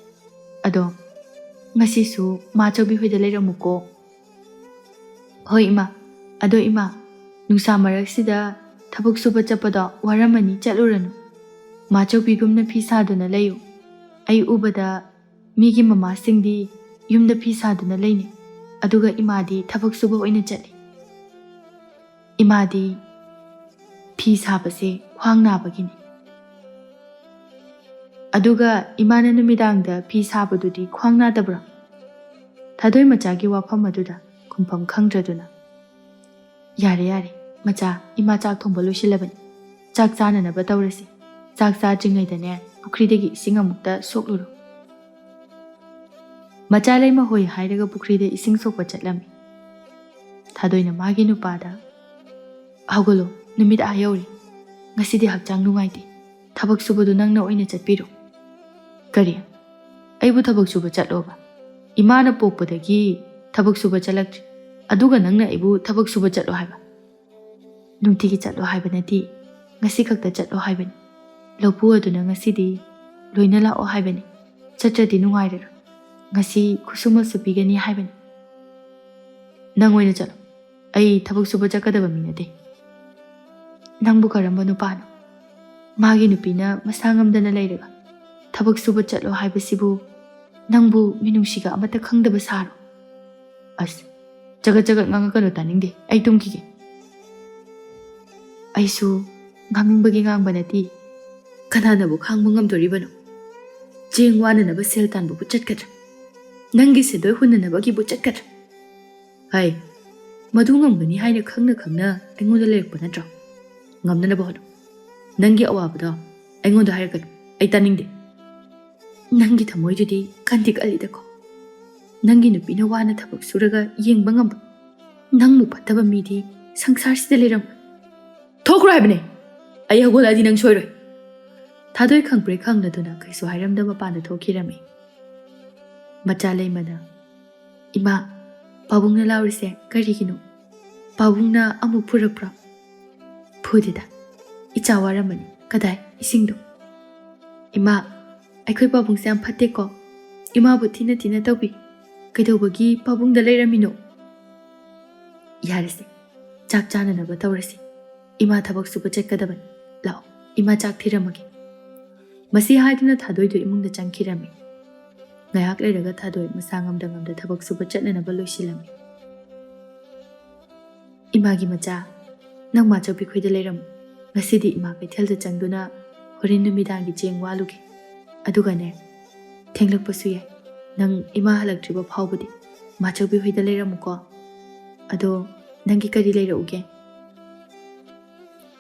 ꯑꯗꯣ ꯉꯁꯤꯁꯨ ꯃꯥ ꯆꯧꯕꯤ ꯍꯣꯏꯗ ꯂꯩꯔꯝꯃꯨꯀꯣ꯫" "ꯍꯣꯏ ꯏꯃꯥ꯫ ꯑꯗꯣ ꯏꯃꯥ, ꯅꯨꯡꯁꯥ ꯃꯔꯛꯁꯤꯗ ꯊꯕꯛ ꯁꯨꯕ ꯆꯠꯄꯗꯣ ꯋꯥꯔꯝꯃꯅꯤ, ꯆꯠꯂꯨꯔꯅꯨ꯫ ꯃꯥ ꯆꯧꯕꯤꯒꯨꯝꯅ ꯐꯤ ꯁꯥꯗꯨꯅ ꯂꯩꯌꯨ꯫ ꯑꯩ ꯎꯕꯗ ꯃꯤꯒꯤ ꯃꯃꯥꯁꯤꯡꯗꯤ ꯌꯨꯝꯗ ꯐꯤ ꯁꯥꯗꯨꯅ ꯂꯩꯅꯩ, ꯑꯗꯨꯒ ꯏꯃꯥꯗꯤ ꯊꯕꯛ ꯁꯨꯕ ꯑꯣꯏꯅ ꯆꯠꯂꯤ꯫ "ꯏꯃꯥꯗꯤ ꯐꯤ ꯁꯥꯕꯁꯦ ꯈ꯭ꯋꯥꯡ ꯅꯥꯕꯒꯤꯅꯤ꯫ ꯑꯗꯨꯒ ꯏꯃꯥꯅ ꯅꯨꯃꯤꯗꯥꯡꯗ ꯐꯤ ꯁꯥꯕꯗꯨꯗꯤ ꯈ꯭ꯋꯥꯡ ꯅꯥꯗꯕ꯭ꯔꯥ?" ꯊꯥꯗꯣꯏ ꯃꯆꯥꯒꯤ ꯋꯥꯐꯝ ꯑꯗꯨꯗ ꯈꯨꯝꯐꯝ ꯈꯪꯗ꯭ꯔꯗꯨꯅ, "ꯌꯥꯔꯦ, ꯌꯥꯔꯦ, ꯃꯆꯥ, ꯏꯃꯥ ꯆꯥꯛ ꯊꯣꯡꯕ ꯂꯣꯏꯁꯤꯜꯂꯕꯅꯤ꯫ ꯆꯥꯛ ꯆꯥꯅꯅꯕ ꯇꯧꯔꯁꯤ꯫ ꯆꯥꯛ ꯆꯥꯗ꯭ꯔꯤꯉꯩꯗꯅꯦ, ꯄꯨꯈ꯭ꯔꯤꯗꯒꯤ ꯏꯁꯤꯡ ꯑꯃꯨꯛꯇ ꯁꯣꯛꯂꯨꯔꯣ꯫" ꯃꯆꯥ ꯂꯩꯃ ꯍꯣꯏ ꯍꯥꯏꯔꯒ ꯄꯨꯈ꯭ꯔꯤꯗ ꯏꯁꯤꯡ ꯁꯣꯛꯄ ꯆꯠꯂꯝꯃꯤ꯫ ꯊꯥꯗꯣꯏꯅ ꯃꯥꯒꯤ ꯅꯨꯄꯥꯗ, "ꯍꯧꯒꯠꯂꯣ, ꯅꯨꯃꯤꯠ ꯑꯥ ꯌꯧꯔꯦ꯫ ꯉꯁꯤꯗꯤ ꯍꯛꯆꯥꯡ ꯅꯨꯡꯉꯥꯏꯇꯦ꯫ ꯊꯕꯛ ꯁꯨꯕꯗꯨ ꯅꯪꯅ ꯑꯣꯏꯅ ꯆꯠꯄꯤꯔꯣ꯫" "ꯀꯔꯤ? ꯑꯩꯕꯨ ꯊꯕꯛ ꯁꯨꯕ ꯆꯠꯂꯣꯕ? ꯏꯃꯥꯅ ꯄꯣꯛꯄꯗꯒꯤ ꯊꯕꯛ ꯁꯨꯕ ꯆꯠꯂꯛꯇ꯭ꯔꯤ꯫ ꯑꯗꯨꯒ ꯅꯪꯅ ꯑꯩꯕꯨ ꯊꯕꯛ ꯁꯨꯕ ꯆꯠꯂꯣ ꯍꯥꯏꯕ?" "ꯅꯨꯡꯇꯤꯒꯤ ꯆꯠꯂꯣ ꯍꯥꯏꯕ ꯅꯠꯇꯦ, ꯉꯁꯤ ꯈꯛꯇ ꯆꯠꯂꯣ ꯍꯥꯏꯕꯅꯤ꯫ ꯂꯧꯄꯨ ꯑꯗꯨꯅ ꯉꯁꯤꯗꯤ ꯂꯣꯏꯅ ꯂꯥꯛꯑꯣ ꯍꯥꯏꯕꯅꯤ꯫ ꯆꯠꯇ꯭ꯔꯗꯤ ꯅꯨꯡꯉꯥꯏꯔꯔꯣꯏ꯫ ꯉꯁꯤ ꯈꯨꯠꯁꯨꯃꯟꯁꯨ ꯄꯤꯒꯅꯤ ꯍꯥꯏꯕꯅꯤ꯫" "ꯅꯪ ꯑꯣꯏꯅ ꯆꯠꯂꯣ꯫ ꯑꯩ ꯊꯕꯛ ꯁꯨꯕ ꯆꯠꯀꯗꯕ ꯃꯤ ꯅꯠꯇꯦ꯫" "ꯅꯪꯕꯨ ꯀꯔꯝꯕ ꯅꯨꯄꯥꯅꯣ? ꯃꯥꯒꯤ ꯅꯨꯄꯤꯅ ꯃꯁꯥ ꯉꯝꯗꯅ ꯂꯩꯔꯒ ꯊꯕꯛ ꯁꯨꯕ ꯆꯠꯂꯣ ꯍꯥꯏꯕꯁꯤꯕꯨ ꯅꯪꯕꯨ ꯃꯤꯅꯨꯡꯁꯤꯒ ꯑꯃꯠꯇ ꯈꯪꯗꯕ ꯁꯥꯔꯣ?" "ꯑꯁ, ꯆꯒꯠ ꯆꯒꯠ ꯉꯥꯡꯉꯛꯀꯅꯨ, ꯇꯥꯅꯤꯡꯗꯦ꯫ ꯑꯩ ꯇꯨꯝꯈꯤꯒꯦ꯫" "ꯑꯩꯁꯨ ꯉꯥꯡꯅꯤꯡꯕꯒꯤ ꯉꯥꯡꯕ ꯅꯠꯇꯦ꯫ ꯀꯅꯥꯅꯕꯨ ꯈꯥꯡꯕ ꯉꯝꯗꯣꯔꯤꯕꯅꯣ? ꯆꯦꯡ ꯋꯥꯅꯅꯕ ꯁꯦꯜ ꯇꯥꯟꯕꯕꯨ ꯆꯠꯀꯗ꯭ꯔꯥ? ꯅꯪꯒꯤ ꯁꯦꯟꯗꯣꯏ ꯍꯨꯟꯅꯅꯕꯒꯤꯕꯨ ꯆꯠꯀꯗ꯭ꯔꯥ? ꯍꯥꯏ, ꯃꯗꯨ ꯉꯝꯒꯅꯤ ꯍꯥꯏꯅ ꯈꯪꯅ ꯈꯪꯅ ꯑꯩꯉꯣꯟꯗ ꯂꯩꯔꯛꯄ ꯅꯠꯇ꯭ꯔꯣ? ꯉꯝꯅꯅꯕ ꯍꯣꯠꯅꯧ꯫ ꯅꯪꯒꯤ ꯑꯋꯥꯕꯗꯣ ꯑꯩꯉꯣꯟꯗ ꯍꯥꯏꯔꯛꯀꯅꯨ꯫ ꯑꯩ ꯇꯥꯅꯤꯡꯗꯦ꯫" "ꯅꯪꯒꯤ ꯊꯃꯣꯏꯗꯨꯗꯤ ꯀꯟꯗꯤ ꯀꯜꯂꯤꯗꯀꯣ꯫ ꯅꯪꯒꯤ ꯅꯨꯄꯤꯅ ꯋꯥꯅ ꯊꯕꯛ ꯁꯨꯔꯒ ꯌꯦꯡꯕ ꯉꯝꯕ ꯅꯪꯕꯨ ꯐꯠꯇꯕ ꯃꯤꯗꯤ ꯁꯪꯁꯥꯔꯁꯤꯗ ꯂꯩꯔꯝꯃꯣꯏ꯫" "ꯊꯣꯛꯈ꯭ꯔꯣ ꯍꯥꯏꯕꯅꯦ꯫ ꯑꯩ ꯍꯧꯒꯠꯂꯛꯑꯗꯤ ꯅꯪ ꯁꯣꯏꯔꯣꯏ꯫" ꯊꯥꯗꯣꯏ ꯈꯪꯄ꯭ꯔꯦꯛ ꯈꯪꯂꯗꯨꯅ ꯀꯩꯁꯨ ꯍꯥꯏꯔꯝꯗ ꯃꯄꯥꯟꯗ ꯊꯣꯛꯈꯤꯔꯝꯃꯤ꯫ ꯃꯆꯥ ꯂꯩꯃꯅ, "ꯏꯃꯥ, ꯄꯥꯕꯨꯡꯅ ꯂꯥꯎꯔꯤꯁꯦ ꯀꯔꯤꯒꯤꯅꯣ? ꯄꯥꯕꯨꯡꯅ ꯑꯃꯨꯛ ꯐꯨꯔꯛꯄ꯭ꯔꯣ?" "ꯐꯨꯗꯦꯗ, ꯏꯆꯥ ꯋꯥꯔꯝꯃꯅꯤ꯫ ꯀꯗꯥꯏ ꯏꯁꯤꯡꯗꯣ?" "ꯏꯃꯥ, ꯑꯩꯈꯣꯏ ꯄꯥꯕꯨꯡꯁꯦ ꯌꯥꯝ ꯐꯠꯇꯦꯀꯣ꯫ ꯏꯃꯥꯕꯨ ꯊꯤꯅ ꯊꯤꯅ ꯇꯧꯕꯤ꯫ ꯀꯩꯗꯧꯕꯒꯤ ꯄꯥꯕꯨꯡꯗ ꯂꯩꯔꯝꯃꯤꯅꯣ?" "ꯌꯥꯔꯦꯁꯦ, ꯆꯥꯛ ꯆꯥꯅꯅꯕ ꯇꯧꯔꯁꯤ꯫ ꯏꯃꯥ ꯊꯕꯛ ꯁꯨꯕ ꯆꯠꯀꯗꯕꯅꯤ꯫ ꯂꯥꯛꯑꯣ, ꯏꯃꯥ ꯆꯥꯛ ꯊꯤꯔꯝꯃꯒꯦ꯫" ꯃꯁꯤ ꯍꯥꯏꯗꯨꯅ ꯊꯥꯗꯣꯏꯗꯨ ꯏꯃꯨꯡꯗ ꯆꯪꯈꯤꯔꯝꯃꯤ꯫ ꯉꯥꯏꯍꯥꯛ ꯂꯩꯔꯒ ꯊꯥꯗꯣꯏ ꯃꯁꯥ ꯉꯝꯗ ꯉꯝꯗ ꯊꯕꯛ ꯁꯨꯕ ꯆꯠꯅꯅꯕ ꯂꯣꯏꯁꯤꯜꯂꯝꯃꯤ꯫ "ꯏꯃꯥꯒꯤ ꯃꯆꯥ, ꯅꯪ ꯃꯥꯆꯧꯕꯤ ꯈꯣꯏꯗ ꯂꯩꯔꯝꯃꯨ꯫ ꯉꯁꯤꯗꯤ ꯏꯃꯥ ꯀꯩꯊꯦꯜꯗ ꯆꯪꯗꯨꯅ ꯍꯣꯔꯦꯟ ꯅꯨꯃꯤꯗꯥꯡꯒꯤ ꯆꯦꯡ ꯋꯥꯂꯨꯒꯦ꯫ ꯑꯗꯨꯒꯅꯦ, ꯊꯦꯡꯂꯛꯄꯁꯨ ꯌꯥꯏ꯫ ꯅꯪ ꯏꯃꯥ ꯍꯜꯂꯛꯇ꯭ꯔꯤꯕ ꯐꯥꯎꯕꯗꯤ ꯃꯥꯆꯧꯕꯤ ꯍꯣꯏꯗ ꯂꯩꯔꯝꯃꯨꯀꯣ꯫ ꯑꯗꯣ ꯅꯪꯒꯤ ꯀꯔꯤ ꯂꯩꯔꯛꯎꯒꯦ?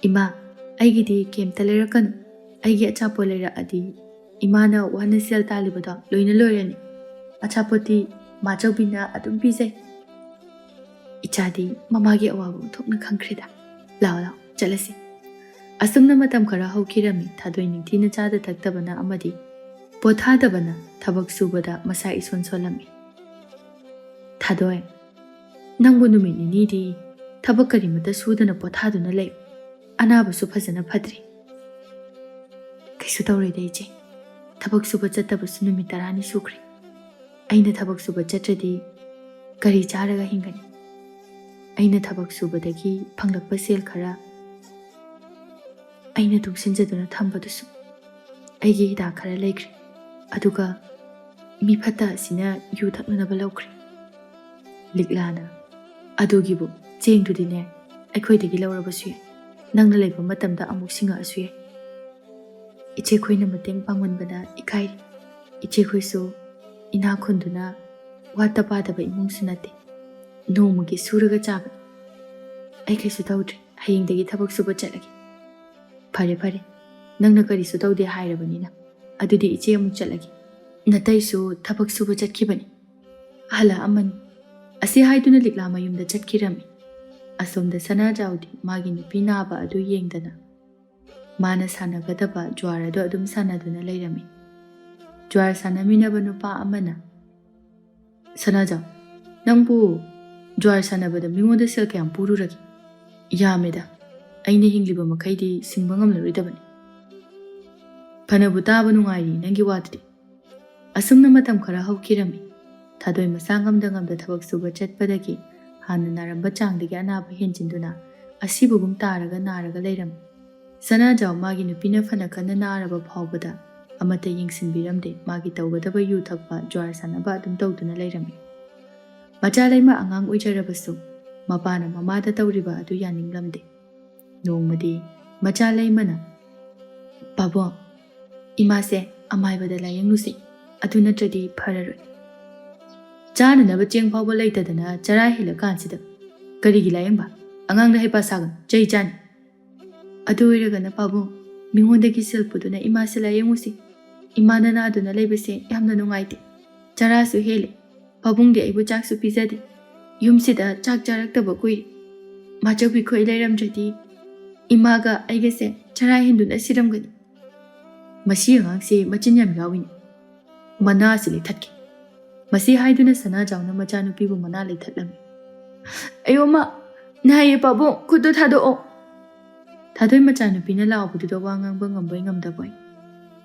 ꯏꯃꯥ, ꯑꯩꯒꯤꯗꯤ ꯀꯩꯝꯇ ꯂꯩꯔꯛꯀꯅꯨ꯫ ꯑꯩꯒꯤ ꯑꯆꯥꯄꯣꯠ ꯂꯩꯔꯛꯑꯗꯤ ꯏꯃꯥꯅ ꯋꯥꯅ ꯁꯦꯜ ꯇꯥꯜꯂꯤꯕꯗꯣ ꯂꯣꯏꯅ ꯂꯣꯏꯔꯅꯤ꯫ ꯑꯆꯥꯄꯣꯠꯇꯤ ꯃꯥꯆꯧꯕꯤꯅ ꯑꯗꯨꯝ ꯄꯤꯖꯩ꯫ ꯏꯆꯥꯗꯤ ꯃꯃꯥꯒꯤ ꯑꯋꯥꯕ ꯑꯣꯟꯊꯣꯛꯅ ꯈꯪꯈ꯭ꯔꯦꯗ꯫ ꯂꯥꯎ ꯂꯥꯎ, ꯆꯠꯂꯁꯤ꯫ ꯑꯁꯨꯝꯅ ꯃꯇꯝ ꯈꯔ ꯍꯧꯈꯤꯔꯝꯃꯤ꯫ ꯊꯥꯗꯣꯏ ꯅꯤꯡꯊꯤꯅ ꯆꯥꯗ ꯊꯛꯇꯕꯅ ꯑꯃꯗꯤ ꯄꯣꯊꯥꯗꯕꯅ ꯊꯕꯛ ꯁꯨꯕꯗ ꯃꯁꯥ ꯏꯁꯣꯟ ꯁꯣꯜꯂꯝꯃꯤ꯫ ꯊꯥꯗꯣꯏ, ꯅꯪꯕꯨ ꯅꯨꯃꯤꯠ ꯅꯤꯅꯤꯗꯤ ꯊꯕꯛ ꯀꯔꯤꯃꯠꯇ ꯁꯨꯗꯅ ꯄꯣꯊꯥꯗꯨꯅ ꯂꯩ꯫ ꯑꯅꯥꯕꯁꯨ ꯐꯖꯅ ꯐꯠꯇ꯭ꯔꯤ꯫ ꯀꯩꯁꯨ ꯇꯧꯔꯣꯏꯗ ꯏꯆꯦ꯫ ꯊꯕꯛ ꯁꯨꯕ ꯆꯠꯇꯕꯁꯨ ꯅꯨꯃꯤꯠ ꯇꯔꯥꯅꯤ ꯁꯨꯈ꯭ꯔꯦ꯫ ꯑꯩꯅ ꯊꯕꯛ ꯁꯨꯕ ꯆꯠꯇ꯭ꯔꯗꯤ ꯀꯔꯤ ꯆꯥꯔꯒ ꯍꯤꯡꯒꯅꯤ? ꯑꯩꯅ ꯊꯕꯛ ꯁꯨꯕꯗꯒꯤ ꯐꯪꯂꯛꯄ ꯁꯦꯜ ꯈꯔ ꯑꯩꯅ ꯇꯨꯡꯁꯤꯟꯖꯗꯨꯅ ꯊꯝꯕꯗꯨꯁꯨ ꯑꯩꯒꯤ ꯍꯤꯗꯥꯛ ꯈꯔ ꯂꯩꯈ꯭ꯔꯦ꯫ ꯑꯗꯨꯒ ꯃꯤ ꯐꯠꯇ ꯑꯁꯤꯅ ꯌꯨ ꯊꯛꯅꯅꯕ ꯂꯧꯈ꯭ꯔꯦ꯫ ꯂꯤꯛꯂꯥꯅ, ꯑꯗꯨꯒꯤꯕꯨ ꯆꯦꯡꯗꯨꯗꯤꯅꯦ, ꯑꯩꯈꯣꯏꯗꯒꯤ ꯂꯧꯔꯕꯁꯨ ꯌꯥꯏ꯫ ꯅꯪꯅ ꯂꯩꯕ ꯃꯇꯝꯗ ꯑꯃꯨꯛ ꯁꯤꯡꯉꯛꯑꯁꯨ ꯌꯥꯏ꯫ ꯏꯆꯦꯈꯣꯏꯅ ꯃꯇꯦꯡ ꯄꯥꯡꯃꯟꯕꯗ ꯏꯀꯥꯏꯔꯤ꯫ ꯏꯆꯦꯈꯣꯏꯁꯨ ꯏꯅꯥꯛ ꯈꯨꯟꯗꯨꯅ ꯋꯥꯠꯇ ꯄꯥꯗꯕ ꯏꯃꯨꯡꯁꯨ ꯅꯠꯇꯦ꯫ ꯅꯣꯡꯃꯒꯤ ꯁꯨꯔꯒ ꯆꯥꯕꯅꯤ꯫ ꯑꯩ ꯀꯩꯁꯨ ꯇꯧꯗ꯭ꯔꯦ꯫ ꯍꯌꯦꯡꯗꯒꯤ ꯊꯕꯛ ꯁꯨꯕ ꯆꯠꯂꯒꯦ꯫ ꯐꯔꯦ, ꯐꯔꯦ꯫ ꯅꯪꯅ ꯀꯔꯤꯁꯨ ꯇꯧꯗꯦ ꯍꯥꯏꯔꯕꯅꯤꯅ꯫ ꯑꯗꯨꯗꯤ ꯏꯆꯦ ꯑꯃꯨꯛ ꯆꯠꯂꯒꯦ꯫ ꯅꯇꯩꯁꯨ ꯊꯕꯛ ꯁꯨꯕ ꯆꯠꯈꯤꯕꯅꯤ꯫ ꯍꯜꯂꯛꯑꯝꯃꯅꯤ꯫ ꯑꯁꯤ ꯍꯥꯏꯗꯨꯅ ꯂꯤꯛꯂꯥ ꯃꯌꯨꯝꯗ ꯆꯠꯈꯤꯔꯝꯃꯤ꯫ ꯑꯁꯣꯝꯗ ꯁꯅꯥꯖꯥꯎꯗꯤ ꯃꯥꯒꯤ ꯅꯨꯄꯤ ꯅꯥꯕ ꯑꯗꯨ ꯌꯦꯡꯗꯅ ꯃꯥꯅ ꯁꯥꯟꯅꯒꯗꯕ ꯖ꯭ꯋꯥꯔ ꯑꯗꯨ ꯑꯗꯨꯝ ꯁꯥꯟꯅꯗꯨꯅ ꯂꯩꯔꯝꯃꯤ꯫ ꯖ꯭ꯋꯥꯔ ꯁꯥꯟꯅꯃꯤꯟꯅꯕ ꯅꯨꯄꯥ ꯑꯃꯅ, "ꯁꯅꯥꯖꯥꯎ, ꯅꯪꯕꯨ ꯖ꯭ꯋꯥꯔ ꯁꯥꯟꯅꯕꯗ ꯃꯤꯉꯣꯟꯗ ꯁꯦꯜ ꯀꯌꯥꯝ ꯄꯨꯔꯨꯔꯒꯦ?" "ꯌꯥꯝꯃꯦꯗ꯫ ꯑꯩꯅ ꯍꯤꯡꯂꯤꯕ ꯃꯈꯩꯗꯤ ꯁꯤꯡꯕ ꯉꯝꯂꯔꯣꯏꯗꯕꯅꯤ꯫" "ꯐꯅꯕꯨ ꯇꯥꯕ ꯅꯨꯡꯉꯥꯏꯔꯤ ꯅꯪꯒꯤ ꯋꯥꯗꯨꯗꯤ꯫" ꯑꯁꯨꯝꯅ ꯃꯇꯝ ꯈꯔ ꯍꯧꯈꯤꯔꯝꯃꯤ꯫ ꯊꯥꯗꯣꯏ ꯃꯁꯥ ꯉꯝꯗ ꯉꯝꯗ ꯊꯕꯛ ꯁꯨꯕ ꯆꯠꯄꯗꯒꯤ ꯍꯥꯟꯅ ꯅꯥꯔꯝꯕ ꯆꯥꯡꯗꯒꯤ ꯑꯅꯥꯕ ꯍꯦꯟꯖꯤꯟꯗꯨꯅ ꯑꯁꯤꯕꯒꯨꯝ ꯇꯥꯔꯒ ꯅꯥꯔꯒ ꯂꯩꯔꯝꯃꯤ꯫ ꯁꯅꯥꯖꯥꯎ ꯃꯥꯒꯤ ꯅꯨꯄꯤꯅ ꯐꯅ ꯀꯟꯅ ꯅꯥꯔꯕ ꯐꯥꯎꯕꯗ ꯑꯃꯠꯇ ꯌꯦꯡꯁꯤꯟꯕꯤꯔꯝꯗꯦ꯫ ꯃꯥꯒꯤ ꯇꯧꯒꯗꯕ ꯌꯨ ꯊꯛꯄ, ꯖ꯭ꯋꯥꯔ ꯁꯥꯟꯅꯕ ꯑꯗꯨꯝ ꯇꯧꯗꯨꯅ ꯂꯩꯔꯝꯃꯤ꯫ ꯃꯆꯥ ꯂꯩꯃ ꯑꯉꯥꯡ ꯑꯣꯏꯖꯔꯕꯁꯨ ꯃꯄꯥꯅ ꯃꯃꯥꯗ ꯇꯧꯔꯤꯕ ꯑꯗꯨ ꯌꯥꯅꯤꯡꯂꯝꯗꯦ꯫ ꯅꯣꯡꯃꯗꯤ ꯃꯆꯥ ꯂꯩꯃꯅ, "ꯄꯥꯕꯨꯡ, ꯏꯃꯥꯁꯦ ꯑꯃꯥꯏꯕꯗ ꯂꯥꯌꯦꯡꯂꯨꯁꯤ, ꯑꯗꯨ ꯅꯠꯇ꯭ꯔꯗꯤ ꯐꯔꯔꯣꯏ꯫ ꯆꯥꯅꯅꯕ ꯆꯦꯡ ꯐꯥꯎꯕ ꯂꯩꯇꯗꯅ ꯆꯔꯥ ꯍꯦꯜꯂꯀꯥꯟꯁꯤꯗ ꯀꯔꯤꯒꯤ ꯂꯥꯌꯦꯡꯕ? ꯑꯉꯥꯡꯗ ꯍꯩꯄꯥ ꯁꯥꯒꯅꯨ, ꯆꯩ ꯆꯥꯅꯤ꯫ ꯑꯗꯨ ꯑꯣꯏꯔꯒꯅ ꯄꯥꯕꯨꯡ, ꯃꯤꯉꯣꯟꯗꯒꯤ ꯁꯦꯜ ꯄꯨꯗꯨꯅ ꯏꯃꯥꯁꯦ ꯂꯥꯌꯦꯡꯉꯨꯁꯤ꯫ ꯏꯃꯥ ꯅꯅꯥꯗꯨꯅ ꯂꯩꯕꯁꯦ ꯌꯥꯝꯅ ꯅꯨꯡꯉꯥꯏꯇꯦ꯫ ꯆꯔꯥꯁꯨ ꯍꯦꯜꯂꯦ꯫ ꯄꯥꯕꯨꯡꯗꯤ ꯑꯩꯕꯨ ꯆꯥꯛꯁꯨ ꯄꯤꯖꯗꯦ꯫ ꯌꯨꯝꯁꯤꯗ ꯆꯥꯛ ꯆꯥꯔꯛꯇꯕ ꯀꯨꯏꯔꯦ꯫ ꯃꯥꯆꯧꯕꯤ ꯈꯣꯏ ꯂꯩꯔꯝꯗ꯭ꯔꯗꯤ ꯏꯃꯥꯒ ꯑꯩꯒꯁꯦ ꯆꯔꯥ ꯍꯦꯟꯗꯨꯅ ꯁꯤꯔꯝꯒꯅꯤ꯫ ꯃꯁꯤ ꯑꯉꯥꯡꯁꯦ ꯃꯆꯤꯟ ꯌꯥꯝ ꯌꯥꯎꯏꯅꯦ꯫ ꯃꯅꯥꯁꯤ ꯂꯩꯊꯠꯀꯦ꯫" ꯃꯁꯤ ꯍꯥꯏꯗꯨꯅ ꯁꯅꯥꯖꯥꯎꯅ ꯃꯆꯥꯅꯨꯄꯤꯕꯨ ꯃꯅꯥ ꯂꯩꯊꯠꯂꯝꯃꯤ꯫ "ꯑꯌꯣ ꯃꯥ, ꯅꯥꯏꯌꯦ ꯄꯥꯕꯨꯡ, ꯈꯨꯠꯇꯣ ꯊꯥꯗꯣꯛꯑꯣ꯫" ꯊꯥꯗꯣꯏ ꯃꯆꯥꯅꯨꯄꯤꯅ ꯂꯥꯎꯕꯗꯨꯗ ꯋꯥ ꯉꯥꯡꯕ ꯉꯝꯕꯣꯏ ꯉꯝꯗꯕꯣꯏ,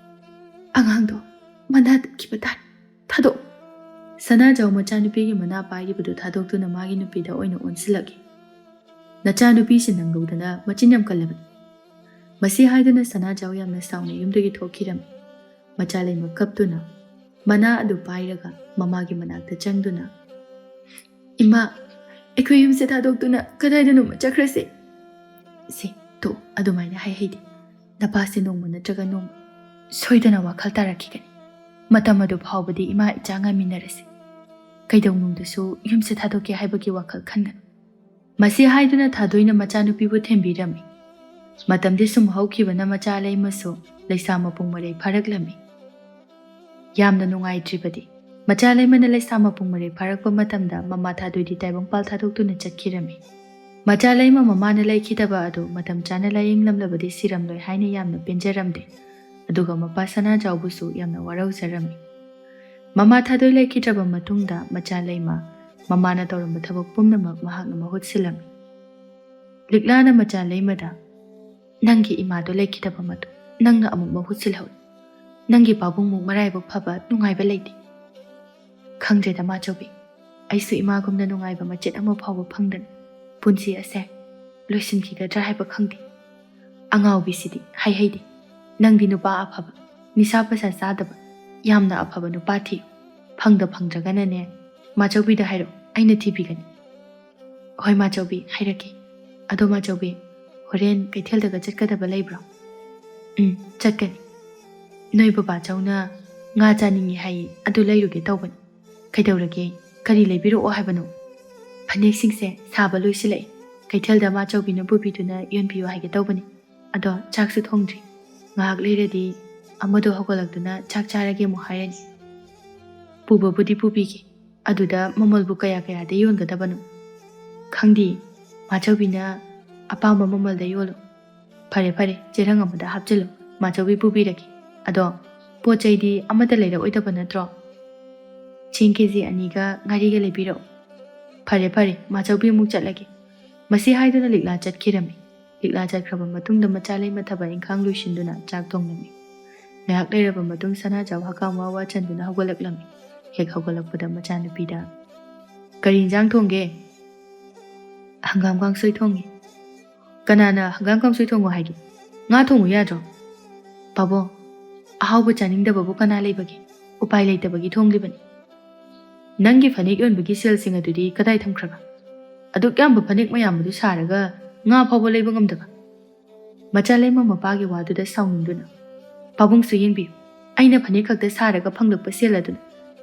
"ꯑꯉꯥꯡꯗꯣ ꯃꯅꯥ ꯇꯠꯈꯤꯕ ꯇꯥꯔꯦ, ꯊꯥꯗꯣꯛꯑꯣ꯫" ꯁꯅꯥꯖꯥꯎ ꯃꯆꯥꯅꯨꯄꯤꯒꯤ ꯃꯅꯥ ꯄꯥꯏꯔꯤꯕꯗꯨ ꯊꯥꯗꯣꯛꯇꯨꯅ ꯃꯥꯒꯤ ꯅꯨꯄꯤꯗ ꯑꯣꯏꯅ ꯑꯣꯟꯁꯤꯜꯂꯛꯏ꯫ "ꯅꯆꯥꯅꯨꯄꯤꯁꯤ ꯅꯪꯗꯧꯗꯅ ꯃꯆꯤꯟ ꯌꯥꯝ ꯀꯜꯂꯕꯅꯤ꯫" ꯃꯁꯤ ꯍꯥꯏꯗꯨꯅ ꯁꯅꯥꯖꯥꯎ ꯌꯥꯝꯅ ꯁꯥꯎꯅ ꯌꯨꯝꯗꯒꯤ ꯊꯣꯛꯈꯤꯔꯝꯃꯤ꯫ ꯃꯆꯥ ꯂꯩꯃ ꯀꯞꯇꯨꯅ ꯃꯅꯥ ꯑꯗꯨ ꯄꯥꯏꯔꯒ ꯃꯃꯥꯒꯤ ꯃꯅꯥꯛꯇ ꯆꯪꯗꯨꯅ, "ꯏꯃꯥ, ꯑꯩꯈꯣꯏ ꯌꯨꯝꯁꯦ ꯊꯥꯗꯣꯛꯇꯨꯅ ꯀꯗꯥꯏꯗꯅꯣꯃ ꯆꯠꯈ꯭ꯔꯁꯦ꯫" "ꯁꯦ, ꯇꯣꯛ, ꯑꯗꯨꯃꯥꯏꯅ ꯍꯥꯏ ꯍꯩꯗꯦ꯫ ꯅꯄꯥꯁꯦ ꯅꯣꯡꯃ ꯅꯠꯇ꯭ꯔꯒ ꯅꯣꯡꯃ ꯁꯣꯏꯗꯅ ꯋꯥꯈꯜ ꯇꯥꯔꯛꯈꯤꯒꯅꯤ꯫ ꯃꯇꯝ ꯑꯗꯨ ꯐꯥꯎꯕꯗꯤ ꯏꯃꯥ ꯏꯆꯥ ꯉꯥꯏꯃꯤꯟꯅꯔꯁꯤ꯫ ꯀꯩꯗꯧꯅꯨꯡꯗꯁꯨ ꯌꯨꯝꯁꯦ ꯊꯥꯗꯣꯛꯀꯦ ꯍꯥꯏꯕꯒꯤ ꯋꯥꯈꯜ ꯈꯟꯒꯅꯨ꯫" ꯃꯁꯤ ꯍꯥꯏꯗꯨꯅ ꯊꯥꯗꯣꯏꯅ ꯃꯆꯥꯅꯨꯄꯤꯕꯨ ꯊꯦꯝꯕꯤꯔꯝꯃꯤ꯫ ꯃꯇꯝꯗꯤ ꯁꯨꯝ ꯍꯧꯈꯤꯕꯅ ꯃꯆꯥ ꯂꯩꯃꯁꯨ ꯂꯩꯁꯥ ꯃꯄꯨꯡ ꯃꯔꯩ ꯐꯥꯔꯛꯂꯝꯃꯤ꯫ ꯌꯥꯝꯅ ꯅꯨꯡꯉꯥꯏꯇ꯭ꯔꯤꯕꯗꯤ, ꯃꯆꯥ ꯂꯩꯃꯅ ꯂꯩꯁꯥ ꯃꯄꯨꯡ ꯃꯔꯩ ꯐꯥꯔꯛꯄ ꯃꯇꯝꯗ ꯃꯃꯥ ꯊꯥꯗꯣꯏꯗꯤ ꯇꯥꯏꯕꯪꯄꯥꯜ ꯊꯥꯗꯣꯛꯇꯨꯅ ꯆꯠꯈꯤꯔꯝꯃꯤ꯫ ꯃꯆꯥ ꯂꯩꯃ ꯃꯃꯥꯅ ꯂꯩꯈꯤꯗꯕ ꯑꯗꯨ ꯃꯇꯝ ꯆꯥꯅ ꯂꯥꯌꯦꯡꯂꯝꯂꯕꯗꯤ ꯁꯤꯔꯝꯂꯣꯏ ꯍꯥꯏꯅ ꯌꯥꯝꯅ ꯄꯦꯟꯖꯔꯝꯗꯦ꯫ ꯑꯗꯨꯒ ꯃꯄꯥ ꯁꯅꯥꯖꯥꯎꯕꯨꯁꯨ ꯌꯥꯝꯅ ꯋꯥꯔꯧꯖꯔꯝꯃꯤ꯫ ꯃꯃꯥ ꯊꯥꯗꯣꯏ ꯂꯩꯈꯤꯗ꯭ꯔꯕ ꯃꯇꯨꯡꯗ ꯃꯆꯥ ꯂꯩꯃ ꯃꯃꯥꯅ ꯇꯧꯔꯝꯕ ꯊꯕꯛ ꯄꯨꯝꯅꯃꯛ ꯃꯍꯥꯛꯅ ꯃꯍꯨꯠ ꯁꯤꯜꯂꯝꯃꯤ꯫ ꯂꯤꯛꯂꯥꯅ ꯃꯆꯥ ꯂꯩꯃꯗ, "ꯅꯪꯒꯤ ꯏꯃꯥꯗꯣ ꯂꯩꯈꯤꯗꯕ ꯃꯇꯨꯡ ꯅꯪꯅ ꯑꯃꯨꯛ ꯃꯍꯨꯠ ꯁꯤꯜꯍꯧꯏ꯫ ꯅꯪꯒꯤ ꯄꯥꯕꯨꯡꯃꯨꯛ ꯃꯔꯥꯏꯕꯛ ꯐꯕ ꯅꯨꯡꯉꯥꯏꯕ ꯂꯩꯇꯦ꯫ ꯈꯪꯗ꯭ꯔꯦꯗ ꯃꯥꯆꯧꯕꯤ, ꯑꯩꯁꯨ ꯏꯃꯥꯒꯨꯝꯅ ꯅꯨꯡꯉꯥꯏꯕ ꯃꯆꯦꯠ ꯑꯃ ꯐꯥꯎꯕ ꯐꯪꯗꯅ ꯄꯨꯟꯁꯤ ꯑꯁꯦ ꯂꯣꯏꯁꯤꯟꯈꯤꯒꯗ꯭ꯔꯥ ꯍꯥꯏꯕ ꯈꯪꯗꯦ꯫ ꯑꯉꯥꯎꯕꯤꯁꯤꯗꯤ ꯍꯥꯏ ꯍꯩꯗꯦ꯫ ꯅꯪꯗꯤ ꯅꯨꯄꯥ ꯑꯐꯕ, ꯅꯤꯁꯥ ꯄꯩꯁꯥ ꯆꯥꯗꯕ, ꯌꯥꯝꯅ ꯑꯐꯕ ꯅꯨꯄꯥ ꯊꯤꯌꯨ꯫ ꯐꯪꯗ ꯐꯪꯗ꯭ꯔꯒꯅꯅꯦ, ꯃꯥꯆꯧꯕꯤꯗ ꯍꯥꯏꯔꯛꯎ, ꯑꯩꯅ ꯊꯤꯕꯤꯒꯅꯤ꯫" "ꯍꯣꯏ ꯃꯥꯆꯧꯕꯤ, ꯍꯥꯏꯔꯛꯀꯦ꯫ ꯑꯗꯣ ꯃꯥꯆꯧꯕꯤ, ꯍꯣꯔꯦꯟ ꯀꯩꯊꯦꯜꯗꯒ ꯆꯠꯀꯗꯕ ꯂꯩꯕ꯭ꯔꯣ? ꯎꯝ, ꯆꯠꯀꯅꯤ꯫ ꯅꯣꯏ ꯕꯕꯥꯆꯧꯅ ꯉꯥ ꯆꯥꯅꯤꯡꯉꯤ ꯍꯥꯏꯌꯦ, ꯑꯗꯨ ꯂꯩꯔꯨꯒꯦ ꯇꯧꯕꯅꯤ꯫ ꯀꯩꯗꯧꯔꯒꯦ? ꯀꯔꯤ ꯂꯩꯕꯤꯔꯛꯑꯣ ꯍꯥꯏꯕꯅꯣ? ꯐꯅꯦꯛꯁꯤꯡꯁꯦ ꯁꯥꯕ ꯂꯣꯏꯁꯤꯜꯂꯛꯑꯦ꯫ ꯀꯩꯊꯦꯜꯗ ꯃꯥꯆꯧꯕꯤꯅ ꯄꯨꯕꯤꯗꯨꯅ ꯌꯣꯟꯕꯤꯌꯨ ꯍꯥꯏꯒꯦ ꯇꯧꯕꯅꯤ꯫ ꯑꯗꯣ ꯆꯥꯛꯁꯨ ꯊꯣꯡꯗ꯭ꯔꯤ꯫ ꯉꯥꯏꯍꯥꯛ ꯂꯩꯔꯗꯤ ꯑꯃꯗꯣ ꯍꯧꯒꯠꯂꯛꯇꯨꯅ ꯆꯥꯛ ꯆꯥꯔꯒꯦ ꯑꯃꯨꯛ ꯍꯥꯏꯔꯅꯤ꯫ ꯄꯨꯕꯕꯨꯗꯤ ꯄꯨꯕꯤꯒꯦ꯫ ꯑꯗꯨꯗ ꯃꯃꯜꯕꯨ ꯀꯌꯥ ꯀꯌꯥꯗ ꯌꯣꯟꯒꯗꯕꯅꯣ? ꯈꯪꯗꯦ꯫ ꯃꯥꯆꯧꯕꯤꯅ ꯑꯄꯥꯝꯕ ꯃꯃꯜꯗ ꯌꯣꯜꯂꯨ꯫ ꯐꯔꯦ, ꯐꯔꯦ, ꯆꯦꯔꯪ ꯑꯃꯗ ꯍꯥꯞꯆꯤꯜꯂꯨ꯫ ꯃꯥꯆꯧꯕꯤ ꯄꯨꯕꯤꯔꯒꯦ꯫ ꯑꯗꯣ ꯄꯣꯠ ꯆꯩꯗꯤ ꯑꯃꯠꯇ ꯂꯩꯔꯛꯑꯣꯏꯗꯕ ꯅꯠꯇ꯭ꯔꯣ? ꯆꯦꯡ ꯀꯦ ꯖꯤ ꯑꯅꯤꯒ ꯉꯥꯔꯤꯒ ꯂꯩꯕꯤꯔꯛꯎ꯫ ꯐꯔꯦ, ꯐꯔꯦ, ꯃꯥꯆꯧꯕꯤ ꯑꯃꯨꯛ ꯆꯠꯂꯒꯦ꯫ ꯃꯁꯤ ꯍꯥꯏꯗꯨꯅ ꯂꯤꯛꯂꯥ ꯆꯠꯈꯤꯔꯝꯃꯤ꯫ ꯂꯤꯛꯂꯥ ꯆꯠꯈ꯭ꯔꯕ ꯃꯇꯨꯡꯗ ꯃꯆꯥ ꯂꯩꯃ ꯊꯕꯛ ꯏꯪꯈꯥꯡ ꯂꯣꯏꯁꯤꯟꯗꯨꯅ ꯆꯥꯛ ꯊꯣꯡꯂꯝꯃꯤ꯫ ꯉꯥꯏꯍꯥꯛ ꯂꯩꯔꯕ ꯃꯇꯨꯡ ꯁꯅꯥꯖꯥꯎ ꯍꯀꯥꯝ ꯋꯥ ꯋꯥ ꯆꯟꯗꯨꯅ ꯍꯧꯒꯠꯂꯛꯂꯝꯃꯤ꯫ ꯍꯦꯛ ꯍꯧꯒꯠꯂꯛꯄꯗ ꯃꯆꯥꯅꯨꯄꯤꯗ, "ꯀꯔꯤ ꯏꯟꯖꯥꯡ ꯊꯣꯡꯒꯦ?" "ꯍꯪꯒꯥꯝ ꯀꯥꯡꯁꯣꯏ ꯊꯣꯡꯉꯤ"꯫ "ꯀꯅꯥꯅ ꯍꯪꯒꯥꯝ ꯀꯥꯡꯁꯣꯏ ꯊꯣꯡꯉꯣ ꯍꯥꯏꯒꯦ? ꯉꯥ ꯊꯣꯡꯉꯨ ꯌꯥꯗ꯭ꯔꯣ?" "ꯄꯥꯕꯨꯡ, ꯑꯍꯥꯎꯕ ꯆꯥꯅꯤꯡꯗꯕꯕꯨ ꯀꯅꯥ ꯂꯩꯕꯒꯦ? ꯎꯄꯥꯏ ꯂꯩꯇꯕꯒꯤ ꯊꯣꯡꯂꯤꯕꯅꯤ꯫ ꯅꯪꯒꯤ ꯐꯅꯦꯛ ꯌꯣꯟꯕꯒꯤ ꯁꯦꯜꯁꯤꯡ ꯑꯗꯨꯗꯤ ꯀꯗꯥꯏ ꯊꯝꯈ꯭ꯔꯕ? ꯑꯗꯨꯛ ꯌꯥꯝꯕ ꯐꯅꯦꯛ ꯃꯌꯥꯝ ꯑꯗꯨ ꯁꯥꯔꯒ ꯉꯥ ꯐꯥꯎꯕ ꯂꯩꯕ ꯉꯝꯗꯕ?" ꯃꯆꯥ ꯂꯩꯃ ꯃꯄꯥꯒꯤ ꯋꯥꯗꯨꯗ ꯁꯥꯎꯅꯤꯡꯗꯨꯅ, "ꯄꯥꯕꯨꯡꯁꯨ ꯌꯦꯡꯕꯤꯌꯨ, ꯑꯩꯅ ꯐꯅꯦꯛ ꯈꯛꯇ ꯁꯥꯔꯒ ꯐꯪꯂꯛꯄ ꯁꯦꯜ ꯑꯗꯨꯅ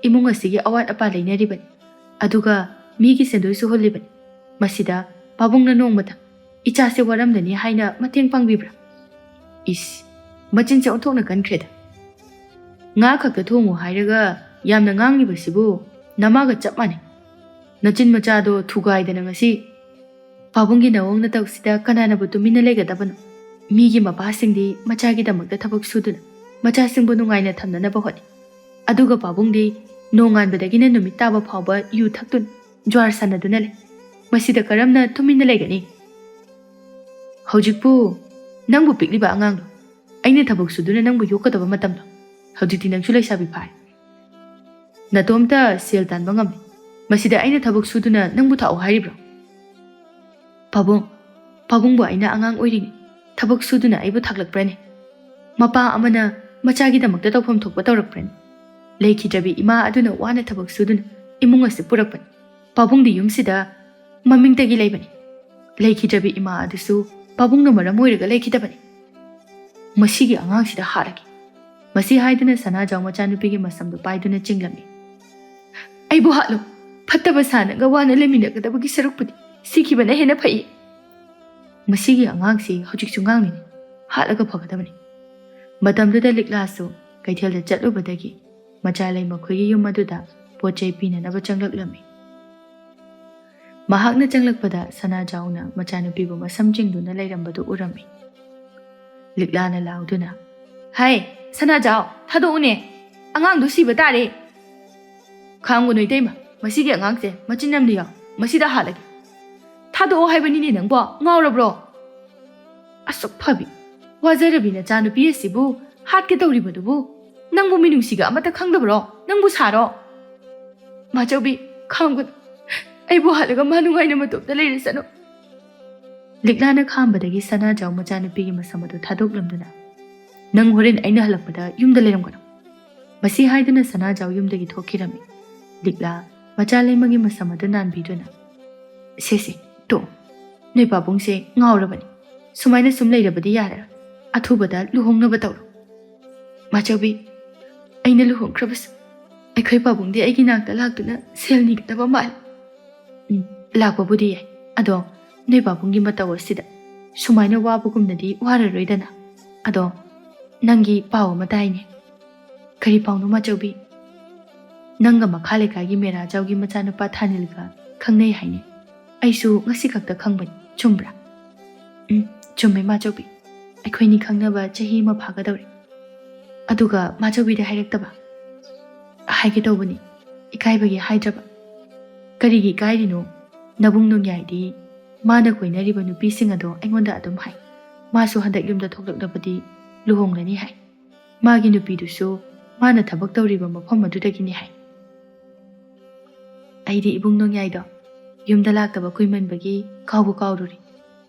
ꯏꯃꯨꯡ ꯑꯁꯤꯒꯤ ꯑꯋꯥꯠ ꯑꯄꯥ ꯂꯩꯅꯔꯤꯕꯅꯤ, ꯑꯗꯨꯒ ꯃꯤꯒꯤ ꯁꯦꯟꯗꯣꯏꯁꯨ ꯍꯨꯜꯂꯤꯕꯅꯤ꯫ ꯃꯁꯤꯗ ꯄꯥꯕꯨꯡꯅ ꯅꯣꯡꯃꯇ ꯏꯆꯥꯁꯦ ꯋꯥꯔꯝꯂꯅꯤ ꯍꯥꯏꯅ ꯃꯇꯦꯡ ꯄꯥꯡꯕꯤꯕ꯭ꯔꯥ?" ꯏꯁ, ꯃꯆꯤꯟꯁꯦ ꯑꯣꯟꯊꯣꯛꯅ ꯀꯟꯈ꯭ꯔꯦꯗ꯫ "ꯉꯥ ꯈꯛꯇ ꯊꯣꯡꯉꯨ ꯍꯥꯏꯔꯒ ꯌꯥꯝꯅ ꯉꯥꯡꯂꯤꯕꯁꯤꯕꯨ ꯅꯃꯥꯒ ꯆꯞ ꯃꯥꯟꯅꯩ꯫ ꯅꯆꯤꯟ ꯃꯆꯥꯗꯣ ꯊꯨꯒꯥꯏꯗꯅ ꯉꯁꯤ"꯫ ꯄꯥꯕꯨꯡꯒꯤ ꯅꯑꯣꯡ ꯅꯇꯧꯁꯤꯗ ꯀꯅꯥꯅꯕꯨ ꯇꯨꯃꯤꯟꯅ ꯂꯩꯒꯗꯕꯅꯣ? ꯃꯤꯒꯤ ꯃꯄꯥꯁꯤꯡꯗꯤ ꯃꯆꯥꯒꯤꯗꯃꯛꯇ ꯊꯕꯛ ꯁꯨꯗꯨꯅ ꯃꯆꯥꯁꯤꯡꯕꯨ ꯅꯨꯡꯉꯥꯏꯅ ꯊꯝꯅꯅꯕ ꯍꯣꯠꯅꯩ꯫ ꯑꯗꯨꯒ ꯄꯥꯕꯨꯡꯗꯤ ꯅꯣꯡꯉꯥꯟꯕꯗꯒꯤꯅ ꯅꯨꯃꯤꯠ ꯇꯥꯕ ꯐꯥꯎꯕ ꯌꯨ ꯊꯛꯇꯨꯅ, ꯖ꯭ꯋꯥꯔ ꯁꯥꯟꯅꯗꯨꯅ ꯂꯩ꯫ ꯃꯁꯤꯗ ꯀꯔꯝꯅ ꯇꯨꯃꯤꯟꯅ ꯂꯩꯒꯅꯤ? "ꯍꯧꯖꯤꯛꯄꯨ ꯅꯪꯕꯨ ꯄꯤꯛꯂꯤꯕ ꯑꯉꯥꯡꯂꯣ? ꯑꯩꯅ ꯊꯕꯛ ꯁꯨꯗꯨꯅ ꯅꯪꯕꯨ ꯌꯣꯛꯀꯗꯕ ꯃꯇꯝꯂꯣ? ꯍꯧꯖꯤꯛꯇꯤ ꯅꯪꯁꯨ ꯂꯩꯁꯥꯕꯤ ꯐꯥꯔꯦ꯫ ꯅꯇꯣꯝꯇ ꯁꯦꯜ ꯇꯥꯟꯕ ꯉꯝꯂꯦ꯫ ꯃꯁꯤꯗ ꯑꯩꯅ ꯊꯕꯛ ꯁꯨꯗꯨꯅ ꯅꯪꯕꯨ ꯊꯥꯛꯎ ꯍꯥꯏꯔꯤꯕ꯭ꯔꯣ?" "ꯄꯥꯕꯨꯡ, ꯄꯥꯕꯨꯡꯕꯨ ꯑꯩꯅ ꯑꯉꯥꯡ ꯑꯣꯏꯔꯤꯉꯩ ꯊꯕꯛ ꯁꯨꯗꯨꯅ ꯑꯩꯕꯨ ꯊꯥꯛꯂꯛꯄ꯭ꯔꯅꯦ? ꯃꯄꯥ ꯑꯃꯅ ꯃꯆꯥꯒꯤꯗꯃꯛꯇ ꯇꯧꯐꯝ ꯊꯣꯛꯄ ꯇꯧꯔꯛꯄ꯭ꯔꯅꯦ? ꯂꯩꯈꯤꯗ꯭ꯔꯕꯤ ꯏꯃꯥ ꯑꯗꯨꯅ ꯋꯥꯅ ꯊꯕꯛ ꯁꯨꯗꯨꯅ ꯏꯃꯨꯡ ꯑꯁꯤ ꯄꯨꯔꯛꯄꯅꯤ꯫ ꯄꯥꯕꯨꯡꯗꯤ ꯌꯨꯝꯁꯤꯗ ꯃꯃꯤꯡꯇꯒꯤ ꯂꯩꯕꯅꯤ꯫ ꯂꯩꯈꯤꯗ꯭ꯔꯕꯤ ꯏꯃꯥ ꯑꯗꯨꯁꯨ ꯄꯥꯕꯨꯡꯅ ꯃꯔꯝ ꯑꯣꯏꯔꯒ ꯂꯩꯈꯤꯗꯕꯅꯤ꯫ "ꯃꯁꯤꯒꯤ ꯑꯉꯥꯡꯁꯤꯗ ꯍꯥꯠꯂꯒꯦ꯫" ꯃꯁꯤ ꯍꯥꯏꯗꯨꯅ ꯁꯅꯥꯖꯥꯎ ꯃꯆꯥꯅꯨꯄꯤꯒꯤ ꯃꯁꯝꯗꯨ ꯄꯥꯏꯗꯨꯅ ꯆꯤꯡꯂꯝꯃꯤ꯫ "ꯑꯩꯕꯨ ꯍꯥꯠꯂꯨ, ꯐꯠꯇꯕ ꯁꯥꯟꯅꯒ ꯋꯥꯅ ꯂꯩꯃꯤꯟꯅꯒꯗꯕꯒꯤ ꯁꯔꯨꯛꯄꯨꯗꯤ ꯁꯤꯈꯤꯕꯅ ꯍꯦꯟꯅ ꯐꯩ꯫ ꯃꯁꯤꯒꯤ ꯑꯉꯥꯡꯁꯤ ꯍꯧꯖꯤꯛꯁꯨ ꯉꯥꯡꯂꯤꯅꯤ, ꯍꯥꯠꯂꯒ ꯐꯒꯗꯕꯅꯤ꯫" ꯃꯇꯝꯗꯨꯗ ꯂꯤꯛꯂꯥꯁꯨ ꯀꯩꯊꯦꯜꯗ ꯆꯠꯂꯨꯕꯗꯒꯤ ꯃꯆꯥ ꯂꯩꯃꯈꯣꯏꯒꯤ ꯌꯨꯝ ꯑꯗꯨꯗ ꯄꯣꯠ ꯆꯩ ꯄꯤꯅꯅꯕ ꯆꯪꯂꯛꯂꯝꯃꯤ꯫ ꯃꯍꯥꯛꯅ ꯆꯪꯂꯛꯄꯗ ꯁꯅꯥꯖꯥꯎꯅ ꯃꯆꯥꯅꯨꯄꯤꯕꯨ ꯃꯁꯝ ꯆꯤꯡꯗꯨꯅ ꯂꯩꯔꯝꯕꯗꯨ ꯎꯔꯝꯃꯤ꯫ ꯂꯤꯛꯂꯥꯅ ꯂꯥꯎꯗꯨꯅ, "ꯍꯥꯏ, ꯁꯅꯥꯖꯥꯎ, ꯊꯥꯗꯣꯛꯎꯅꯦ, ꯑꯉꯥꯡꯗꯨ ꯁꯤꯕ ꯇꯥꯔꯦ!" "ꯈꯥꯡꯒꯅꯨ ꯏꯇꯩꯃ, ꯃꯁꯤꯒꯤ ꯑꯉꯥꯡꯁꯦ ꯃꯆꯤꯟ ꯌꯥꯝꯅ ꯌꯥꯎ, ꯃꯁꯤꯗ ꯍꯥꯠꯂꯒꯦ꯫" "ꯊꯥꯗꯣꯛꯑꯣ ꯍꯥꯏꯕꯅꯤꯅꯦ ꯅꯪꯕꯣ, ꯉꯥꯎꯔꯕ꯭ꯔꯣ?" "ꯑꯁꯨꯛ ꯐꯕꯤ, ꯋꯥꯖꯔꯕꯤ ꯅꯆꯥꯅꯨꯄꯤ ꯑꯁꯤꯕꯨ ꯍꯥꯠꯀꯦ ꯇꯧꯔꯤꯕꯗꯨꯕꯨ, ꯅꯪꯕꯨ ꯃꯤꯅꯨꯡꯁꯤꯒ ꯑꯃꯠꯇ ꯈꯪꯗꯕ꯭ꯔꯣ? ꯅꯪꯕꯨ ꯁꯥꯔꯣ?" "ꯃꯥꯆꯧꯕꯤ, ꯈꯥꯡꯒꯅꯨ, ꯑꯩꯕꯨ ꯍꯥꯠꯂꯒ ꯃꯥ ꯅꯨꯡꯉꯥꯏꯅ ꯃꯇꯣꯝꯇ ꯂꯩꯔꯁꯅꯨ꯫" ꯂꯤꯛꯂꯥꯅ ꯈꯥꯝꯕꯗꯒꯤ ꯁꯅꯥꯖꯥꯎ ꯃꯆꯥꯅꯨꯄꯤꯒꯤ ꯃꯁꯝ ꯑꯗꯨ ꯊꯥꯗꯣꯛꯂꯝꯗꯨꯅ, "ꯅꯪ ꯍꯣꯔꯦꯟ ꯑꯩꯅ ꯍꯜꯂꯛꯄꯗ ꯌꯨꯝꯗ ꯂꯩꯔꯝꯒꯅꯨ꯫" ꯃꯁꯤ ꯍꯥꯏꯗꯨꯅ ꯁꯅꯥꯖꯥꯎ ꯌꯨꯝꯗꯒꯤ ꯊꯣꯛꯈꯤꯔꯝꯃꯤ꯫ ꯂꯤꯛꯂꯥ ꯃꯆꯥ ꯂꯩꯃꯒꯤ ꯃꯁꯝ ꯑꯗꯨ ꯅꯥꯟꯕꯤꯗꯨꯅ, "ꯁꯦ ꯁꯦ, ꯇꯣꯛꯑꯣ, ꯅꯣꯏ ꯄꯥꯕꯨꯡꯁꯦ ꯉꯥꯎꯔꯕꯅꯤ꯫ ꯁꯨꯃꯥꯏꯅ ꯁꯨꯝ ꯂꯩꯔꯕꯗꯤ ꯌꯥꯔꯦ, ꯑꯊꯨꯕꯗ ꯂꯨꯍꯣꯡꯅꯕ ꯇꯧꯔꯣ꯫" "ꯃꯥꯆꯧꯕꯤ, ꯑꯩꯅ ꯂꯨꯍꯣꯡꯈ꯭ꯔꯕꯁꯨ ꯑꯩꯈꯣꯏ ꯄꯥꯕꯨꯡꯗꯤ ꯑꯩꯒꯤ ꯅꯥꯛꯇ ꯂꯥꯛꯇꯨꯅ ꯁꯦꯜ ꯅꯤꯒꯗꯕ ꯃꯥꯜꯂꯤ꯫" "ꯎꯝ, ꯂꯥꯛꯄꯕꯨꯗꯤ ꯌꯥꯏ, ꯑꯗꯣ ꯅꯣꯏ ꯄꯥꯕꯨꯡꯒꯤ ꯃꯇꯧ ꯑꯁꯤꯗ ꯁꯨꯃꯥꯏꯅ ꯋꯥꯕꯒꯨꯝꯅꯗꯤ ꯋꯥꯔꯔꯣꯏꯗꯅ꯫ ꯑꯗꯣ ꯅꯪꯒꯤ ꯄꯥꯎ ꯑꯃ ꯇꯥꯏꯅꯦ꯫" "ꯀꯔꯤ ꯄꯥꯎꯅꯣ ꯃꯥꯆꯧꯕꯤ?" "ꯅꯪꯒ ꯃꯈꯥ ꯂꯩꯀꯥꯏꯒꯤ ꯃꯦꯔꯥꯖꯥꯎꯒꯤ ꯃꯆꯥꯅꯨꯄꯥ ꯊꯥꯅꯤꯜꯒ ꯈꯪꯅꯩ ꯍꯥꯏꯅꯦ꯫ ꯑꯩꯁꯨ ꯉꯁꯤ ꯈꯛꯇ ꯈꯪꯕꯅꯤ, ꯆꯨꯝꯕ꯭ꯔꯥ?" "ꯎꯝ, ꯆꯨꯝꯃꯦ ꯃꯥꯆꯧꯕꯤ, ꯑꯩꯈꯣꯏꯅꯤ ꯈꯪꯅꯕ ꯆꯍꯤ ꯑꯃ ꯐꯥꯒꯗꯧꯔꯦ꯫ ꯑꯗꯨꯒ ꯃꯥꯆꯧꯕꯤꯗ ꯍꯥꯏꯔꯛꯇꯕ?" "ꯍꯥꯏꯒꯦ ꯇꯧꯕꯅꯤ, ꯏꯀꯥꯏꯕꯒꯤ ꯍꯥꯏꯗ꯭ꯔꯕ꯫" "ꯀꯔꯤꯒꯤ ꯏꯀꯥꯏꯔꯤꯅꯣ? ꯅꯕꯨꯡ ꯅꯣꯡꯌꯥꯏꯗꯤ ꯃꯥꯅ ꯀꯣꯏꯅꯔꯤꯕ ꯅꯨꯄꯤꯁꯤꯡ ꯑꯗꯣ ꯑꯩꯉꯣꯟꯗ ꯑꯗꯨꯝ ꯍꯥꯏ꯫ ꯃꯥꯁꯨ ꯍꯟꯗꯛ ꯌꯨꯝꯗ ꯊꯣꯛꯂꯛꯂꯕꯗꯤ ꯂꯨꯍꯣꯡꯂꯅꯤ ꯍꯥꯏ꯫ ꯃꯥꯒꯤ ꯅꯨꯄꯤꯗꯨꯁꯨ ꯃꯥꯅ ꯊꯕꯛ ꯇꯧꯔꯤꯕ ꯃꯐꯝ ꯑꯗꯨꯗꯒꯤꯅꯤ ꯍꯥꯏ꯫" "ꯑꯩꯗꯤ ꯏꯕꯨꯡ ꯅꯣꯡꯌꯥꯏꯗꯣ ꯌꯨꯝꯗ ꯂꯥꯛꯇꯕ ꯀꯨꯏꯃꯟꯕꯒꯤ ꯀꯥꯎꯕꯨ ꯀꯥꯎꯔꯨꯔꯦ꯫"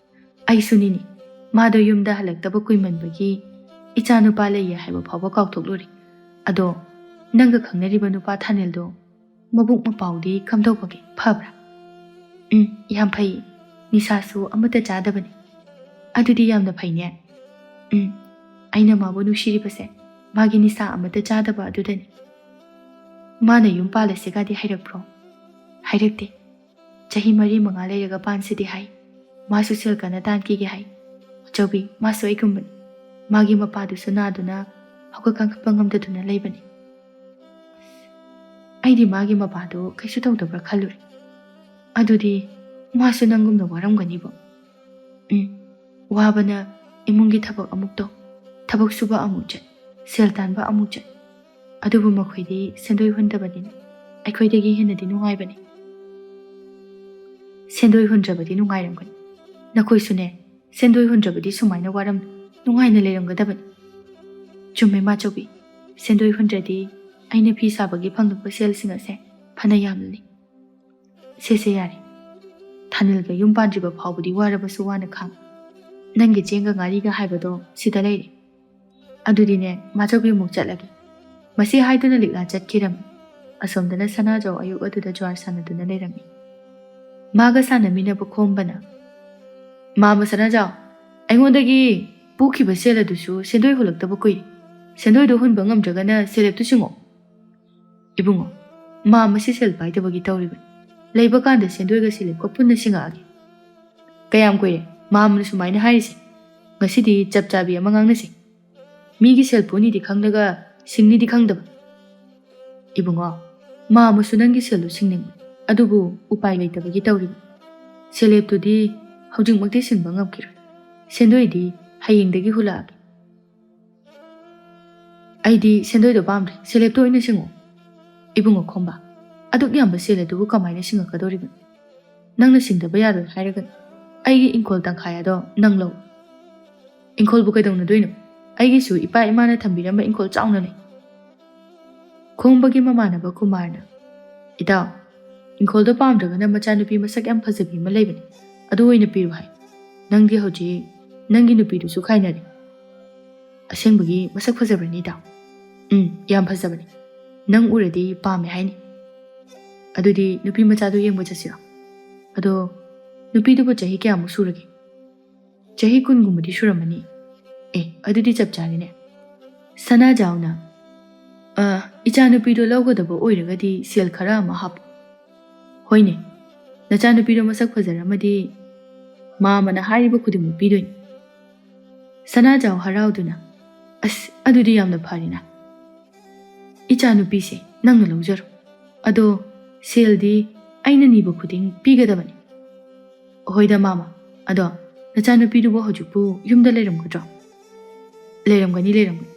"ꯑꯩꯁꯨꯅꯤꯅꯦ, ꯃꯥꯗꯣ ꯌꯨꯝꯗ ꯍꯜꯂꯛꯇꯕ ꯀꯨꯏꯃꯟꯕꯒꯤ ꯏꯆꯥ ꯅꯨꯄꯥ ꯂꯩꯌꯦ ꯍꯥꯏꯕ ꯐꯥꯎꯕ ꯀꯥꯎꯊꯣꯛꯂꯨꯔꯦ꯫ ꯑꯗꯣ ꯅꯪꯒ ꯈꯪꯅꯔꯤꯕ ꯅꯨꯄꯥ ꯊꯥꯅꯤꯜꯗꯣ ꯃꯕꯨꯛ ꯃꯄꯥꯎꯗꯤ ꯀꯝꯗꯧꯕꯒꯦ, ꯐꯕ꯭ꯔꯥ?" "ꯎꯝ, ꯌꯥꯝ ꯐꯩ, ꯅꯤꯁꯥꯁꯨ ꯑꯃꯠꯇ ꯆꯥꯗꯕꯅꯤ꯫" ꯑꯗꯨꯗꯤ ꯌꯥꯝꯅ ꯐꯩꯅꯦ꯫ ꯎꯝ, ꯑꯩꯅ ꯃꯥꯕꯨ ꯅꯨꯡꯁꯤꯔꯤꯕꯁꯦ ꯃꯥꯒꯤ ꯅꯤꯁꯥ ꯑꯃꯠꯇ ꯆꯥꯗꯕ ꯑꯗꯨꯗꯅꯤ꯫ ꯃꯥꯅ ꯌꯨꯝ ꯄꯥꯜꯂꯁꯦꯒꯗꯤ ꯍꯥꯏꯔꯛꯄ꯭ꯔꯣ? ꯍꯥꯏꯔꯛꯇꯦ꯫ ꯆꯍꯤ ꯃꯔꯤ ꯃꯉꯥ ꯂꯩꯔꯒ ꯄꯥꯟꯁꯤꯗꯤ ꯍꯥꯏ꯫ ꯃꯥꯁꯨ ꯁꯦꯜ ꯀꯟꯅ ꯇꯥꯟꯈꯤꯒꯦ ꯍꯥꯏ꯫ ꯑꯆꯧꯕꯤ, ꯃꯥꯁꯨ ꯑꯩꯒꯨꯝꯕꯅꯤ꯫ ꯃꯥꯒꯤ ꯃꯄꯥꯗꯨꯁꯨ ꯅꯥꯗꯨꯅ ꯍꯧꯒꯠ ꯀꯥꯡꯈꯠꯄ ꯉꯝꯗꯗꯨꯅ ꯂꯩꯕꯅꯤ꯫ ꯑꯩꯗꯤ ꯃꯥꯒꯤ ꯃꯄꯥꯗꯨ ꯀꯩꯁꯨ ꯇꯧꯗꯕ꯭ꯔꯥ ꯈꯜꯂꯨꯔꯦ꯫ ꯑꯗꯨꯗꯤ ꯃꯥꯁꯨ ꯅꯪꯒꯨꯝꯅ ꯋꯥꯔꯝꯒꯅꯤꯕꯣ꯫ ꯎꯝ, ꯋꯥꯕꯅ ꯏꯃꯨꯡꯒꯤ ꯊꯕꯛ ꯑꯃꯨꯛ ꯇꯧ, ꯊꯕꯛ ꯁꯨꯕ ꯑꯃꯨꯛ ꯆꯠ, ꯁꯦꯜ ꯇꯥꯟꯕ ꯑꯃꯨꯛ ꯆꯠ꯫ ꯑꯗꯨꯕꯨ ꯃꯈꯣꯏꯗꯤ ꯁꯦꯟꯗꯣꯏ ꯍꯨꯟꯗꯕꯅꯤꯅ ꯑꯩꯈꯣꯏꯗꯒꯤ ꯍꯦꯟꯅꯗꯤ ꯅꯨꯡꯉꯥꯏꯕꯅꯤ꯫ ꯁꯦꯟꯗꯣꯏ ꯍꯨꯟꯗ꯭ꯔꯕꯗꯤ ꯅꯨꯡꯉꯥꯏꯔꯝꯒꯅꯤ꯫ ꯅꯈꯣꯏꯁꯨꯅꯦ, ꯁꯦꯟꯗꯣꯏ ꯍꯨꯟꯗ꯭ꯔꯕꯗꯤ ꯁꯨꯃꯥꯏꯅ ꯋꯥꯔꯝ ꯅꯨꯡꯉꯥꯏꯅ ꯂꯩꯔꯝꯒꯗꯕꯅꯤ꯫ ꯆꯨꯝꯃꯦ ꯃꯥꯆꯧꯕꯤ, ꯁꯦꯟꯗꯣꯏ ꯍꯨꯟꯗ꯭ꯔꯗꯤ ꯑꯩꯅ ꯐꯤ ꯁꯥꯕꯒꯤ ꯐꯪꯂꯛꯄ ꯁꯦꯜꯁꯤꯡ ꯑꯁꯦ ꯐꯅ ꯌꯥꯝꯂꯅꯤ꯫ ꯁꯦ ꯁꯦ, ꯌꯥꯔꯦ꯫ ꯊꯥꯅꯤꯜꯒ ꯌꯨꯝ ꯄꯥꯟꯗ꯭ꯔꯤꯕ ꯐꯥꯎꯕꯗꯤ ꯋꯥꯔꯕꯁꯨ ꯋꯥꯅ ꯈꯥꯡ꯫ ꯅꯪꯒꯤ ꯆꯦꯡꯒ ꯉꯥꯔꯤꯒ ꯍꯥꯏꯕꯗꯣ ꯁꯤꯗ ꯂꯩꯔꯦ꯫ ꯑꯗꯨꯗꯤꯅꯦ, ꯃꯥꯆꯧꯕꯤ ꯑꯃꯨꯛ ꯆꯠꯂꯒꯦ꯫ ꯃꯁꯤ ꯍꯥꯏꯗꯨꯅ ꯂꯤꯛꯂꯥ ꯆꯠꯈꯤꯔꯝꯃꯤ꯫ ꯑꯁꯣꯝꯗꯅ ꯁꯅꯥꯖꯥꯎ ꯑꯌꯨꯛ ꯑꯗꯨꯗ ꯖ꯭ꯋꯥꯔ ꯁꯥꯟꯅꯗꯨꯅ ꯂꯩꯔꯝꯃꯤ꯫ ꯃꯥꯒ ꯁꯥꯟꯅꯃꯤꯟꯅꯕ ꯈꯣꯝꯕꯅ, "ꯃꯥꯃ ꯁꯅꯥꯖꯥꯎ, ꯑꯩꯉꯣꯟꯗꯒꯤ ꯄꯨꯈꯤꯕ ꯁꯦꯜ ꯑꯗꯨꯁꯨ ꯁꯦꯟꯗꯣꯏ ꯍꯨꯜꯂꯛꯇꯕ ꯀꯨꯏꯔꯦ꯫ ꯁꯦꯟꯗꯣꯏꯗꯣ ꯍꯨꯟꯕ ꯉꯝꯗ꯭ꯔꯒꯅ ꯁꯦꯂꯦꯞꯇꯨ ꯁꯤꯡꯉꯣ꯫" "ꯏꯕꯨꯡꯉꯣ, ꯃꯥ ꯃꯁꯤ ꯁꯦꯜ ꯄꯥꯏꯗꯕꯒꯤ ꯇꯧꯔꯤꯕꯅꯤ꯫ ꯂꯩꯕ ꯀꯥꯟꯗ ꯁꯦꯟꯗꯣꯏꯒ ꯁꯦꯂꯦꯞꯀ ꯄꯨꯟꯅ ꯁꯤꯡꯉꯛꯑꯒꯦ꯫" "ꯀꯌꯥꯝ ꯀꯨꯏꯔꯦ ꯃꯥꯝꯅ ꯁꯨꯃꯥꯏꯅ ꯍꯥꯏꯔꯤꯁꯦ? ꯉꯁꯤꯗꯤ ꯆꯞ ꯆꯥꯕꯤ ꯑꯃ ꯉꯥꯡꯅꯁꯤ꯫ ꯃꯤꯒꯤ ꯁꯦꯜ ꯄꯨꯅꯤꯗꯤ ꯈꯪꯂꯒ ꯁꯤꯡꯅꯤꯗꯤ ꯈꯪꯗꯕ꯫" "ꯏꯕꯨꯡꯉꯣ, ꯃꯥꯝꯃꯁꯨ ꯅꯪꯒꯤ ꯁꯦꯜꯗꯨ ꯁꯤꯡꯅꯤꯡꯕ, ꯑꯗꯨꯕꯨ ꯎꯄꯥꯏ ꯂꯩꯇꯕꯒꯤ ꯇꯧꯔꯤꯕ꯫ ꯁꯦꯂꯦꯞꯇꯨꯗꯤ ꯍꯧꯖꯤꯛꯃꯛꯇꯤ ꯁꯤꯡꯕ ꯉꯝꯈꯤꯔꯣꯏ꯫ ꯁꯦꯟꯗꯣꯏꯗꯤ ꯍꯌꯦꯡꯗꯒꯤ ꯍꯨꯜꯂꯛꯑꯒꯦ꯫" "ꯑꯩꯗꯤ ꯁꯦꯟꯗꯣꯏꯗꯣ ꯄꯥꯝꯗ꯭ꯔꯦ, ꯁꯦꯂꯦꯞꯇꯣ ꯑꯣꯏꯅ ꯁꯤꯡꯉꯣ꯫" "ꯏꯕꯨꯡꯉꯣ ꯈꯣꯝꯕ, ꯑꯗꯨꯛ ꯌꯥꯝꯕ ꯁꯦꯜ ꯑꯗꯨꯕꯨ ꯀꯃꯥꯏꯅ ꯁꯤꯡꯉꯛꯀꯗꯧꯔꯤꯕꯅꯣ? ꯅꯪꯅ ꯁꯤꯡꯗꯕ ꯌꯥꯔꯣꯏ ꯍꯥꯏꯔꯒꯅ ꯑꯩꯒꯤ ꯏꯪꯈꯣꯜ ꯇꯪꯈꯥꯏ ꯑꯗꯣ ꯅꯪ ꯂꯧ꯫" "ꯏꯪꯈꯣꯜꯕꯨ ꯀꯩꯗꯧꯅꯗꯣꯏꯅꯣ? ꯑꯩꯒꯤꯁꯨ ꯏꯄꯥ ꯏꯃꯥꯅ ꯊꯝꯕꯤꯔꯝꯕ ꯏꯪꯈꯣꯜ ꯆꯥꯎꯅ ꯂꯩ꯫" ꯈꯣꯝꯕꯒꯤ ꯃꯃꯥꯟꯅꯕ ꯀꯨꯃꯥꯔꯅ, "ꯏꯇꯥꯎ, ꯏꯪꯈꯣꯜꯗꯣ ꯄꯥꯝꯗ꯭ꯔꯒꯅ ꯃꯆꯥꯅꯨꯄꯤ ꯃꯁꯛ ꯌꯥꯝ ꯐꯖꯕꯤ ꯑꯃ ꯂꯩꯕꯅꯤ, ꯑꯗꯨ ꯑꯣꯏꯅ ꯄꯤꯔꯨ ꯍꯥꯏ꯫ ꯅꯪꯗꯤ ꯍꯧꯖꯤꯛ ꯅꯪꯒꯤ ꯅꯨꯄꯤꯗꯨꯁꯨ ꯈꯥꯏꯅꯔꯦ꯫" "ꯑꯁꯦꯡꯕꯒꯤ ꯃꯁꯛ ꯐꯖꯕ꯭ꯔꯅꯤ ꯏꯇꯥꯎ?" "ꯎꯝ, ꯌꯥꯝ ꯐꯖꯕꯅꯤ꯫ ꯅꯪ ꯎꯔꯗꯤ ꯄꯥꯝꯃꯦ ꯍꯥꯏꯅꯤ꯫" "ꯑꯗꯨꯗꯤ ꯅꯨꯄꯤ ꯃꯆꯥꯗꯨ ꯌꯦꯡꯕ ꯆꯠꯁꯤꯔꯣ? ꯑꯗꯣ ꯅꯨꯄꯤꯗꯨꯕꯨ ꯆꯍꯤ ꯀꯌꯥꯃꯨꯛ ꯁꯨꯔꯒꯦ?" ꯆꯍꯤ ꯀꯨꯟꯒꯨꯝꯕꯗꯤ ꯁꯨꯔꯝꯃꯅꯤ꯫ ꯑꯦ, ꯑꯗꯨꯗꯤ ꯆꯞ ꯆꯥꯔꯦꯅꯦ꯫ ꯁꯅꯥꯖꯥꯎꯅ, "ꯑ, ꯏꯆꯥꯅꯨꯄꯤꯗꯣ ꯂꯧꯒꯗꯕ ꯑꯣꯏꯔꯒꯗꯤ ꯁꯦꯜ ꯈꯔ ꯑꯃ ꯍꯥꯞꯄꯨ"꯫ "ꯍꯣꯏꯅꯦ, ꯅꯆꯥꯅꯨꯄꯤꯗꯣ ꯃꯁꯛ ꯐꯖꯔꯝꯃꯗꯤ ꯃꯥꯃꯅ ꯍꯥꯏꯔꯤꯕ ꯈꯨꯗꯤꯡꯃꯛ ꯄꯤꯗꯣꯏꯅꯤ"꯫ ꯁꯅꯥꯖꯥꯎ ꯍꯔꯥꯎꯗꯨꯅ, "ꯑꯁ, ꯑꯗꯨꯗꯤ ꯌꯥꯝꯅ ꯐꯔꯦꯅ꯫ ꯏꯆꯥꯅꯨꯄꯤꯁꯦ ꯅꯪꯅ ꯂꯧꯖꯔꯣ꯫ ꯑꯗꯣ ꯁꯦꯜꯗꯤ ꯑꯩꯅ ꯅꯤꯕ ꯈꯨꯗꯤꯡ ꯄꯤꯒꯗꯕꯅꯤ"꯫ "ꯍꯣꯏꯗ ꯃꯥꯃ, ꯑꯗꯣ ꯅꯆꯥꯅꯨꯄꯤꯗꯨꯕꯨ ꯍꯧꯖꯤꯛꯄꯨ ꯌꯨꯝꯗ ꯂꯩꯔꯝꯒꯗ꯭ꯔꯣ?" "ꯂꯩꯔꯝꯒꯅꯤ, ꯂꯩꯔꯝꯒꯅꯤ꯫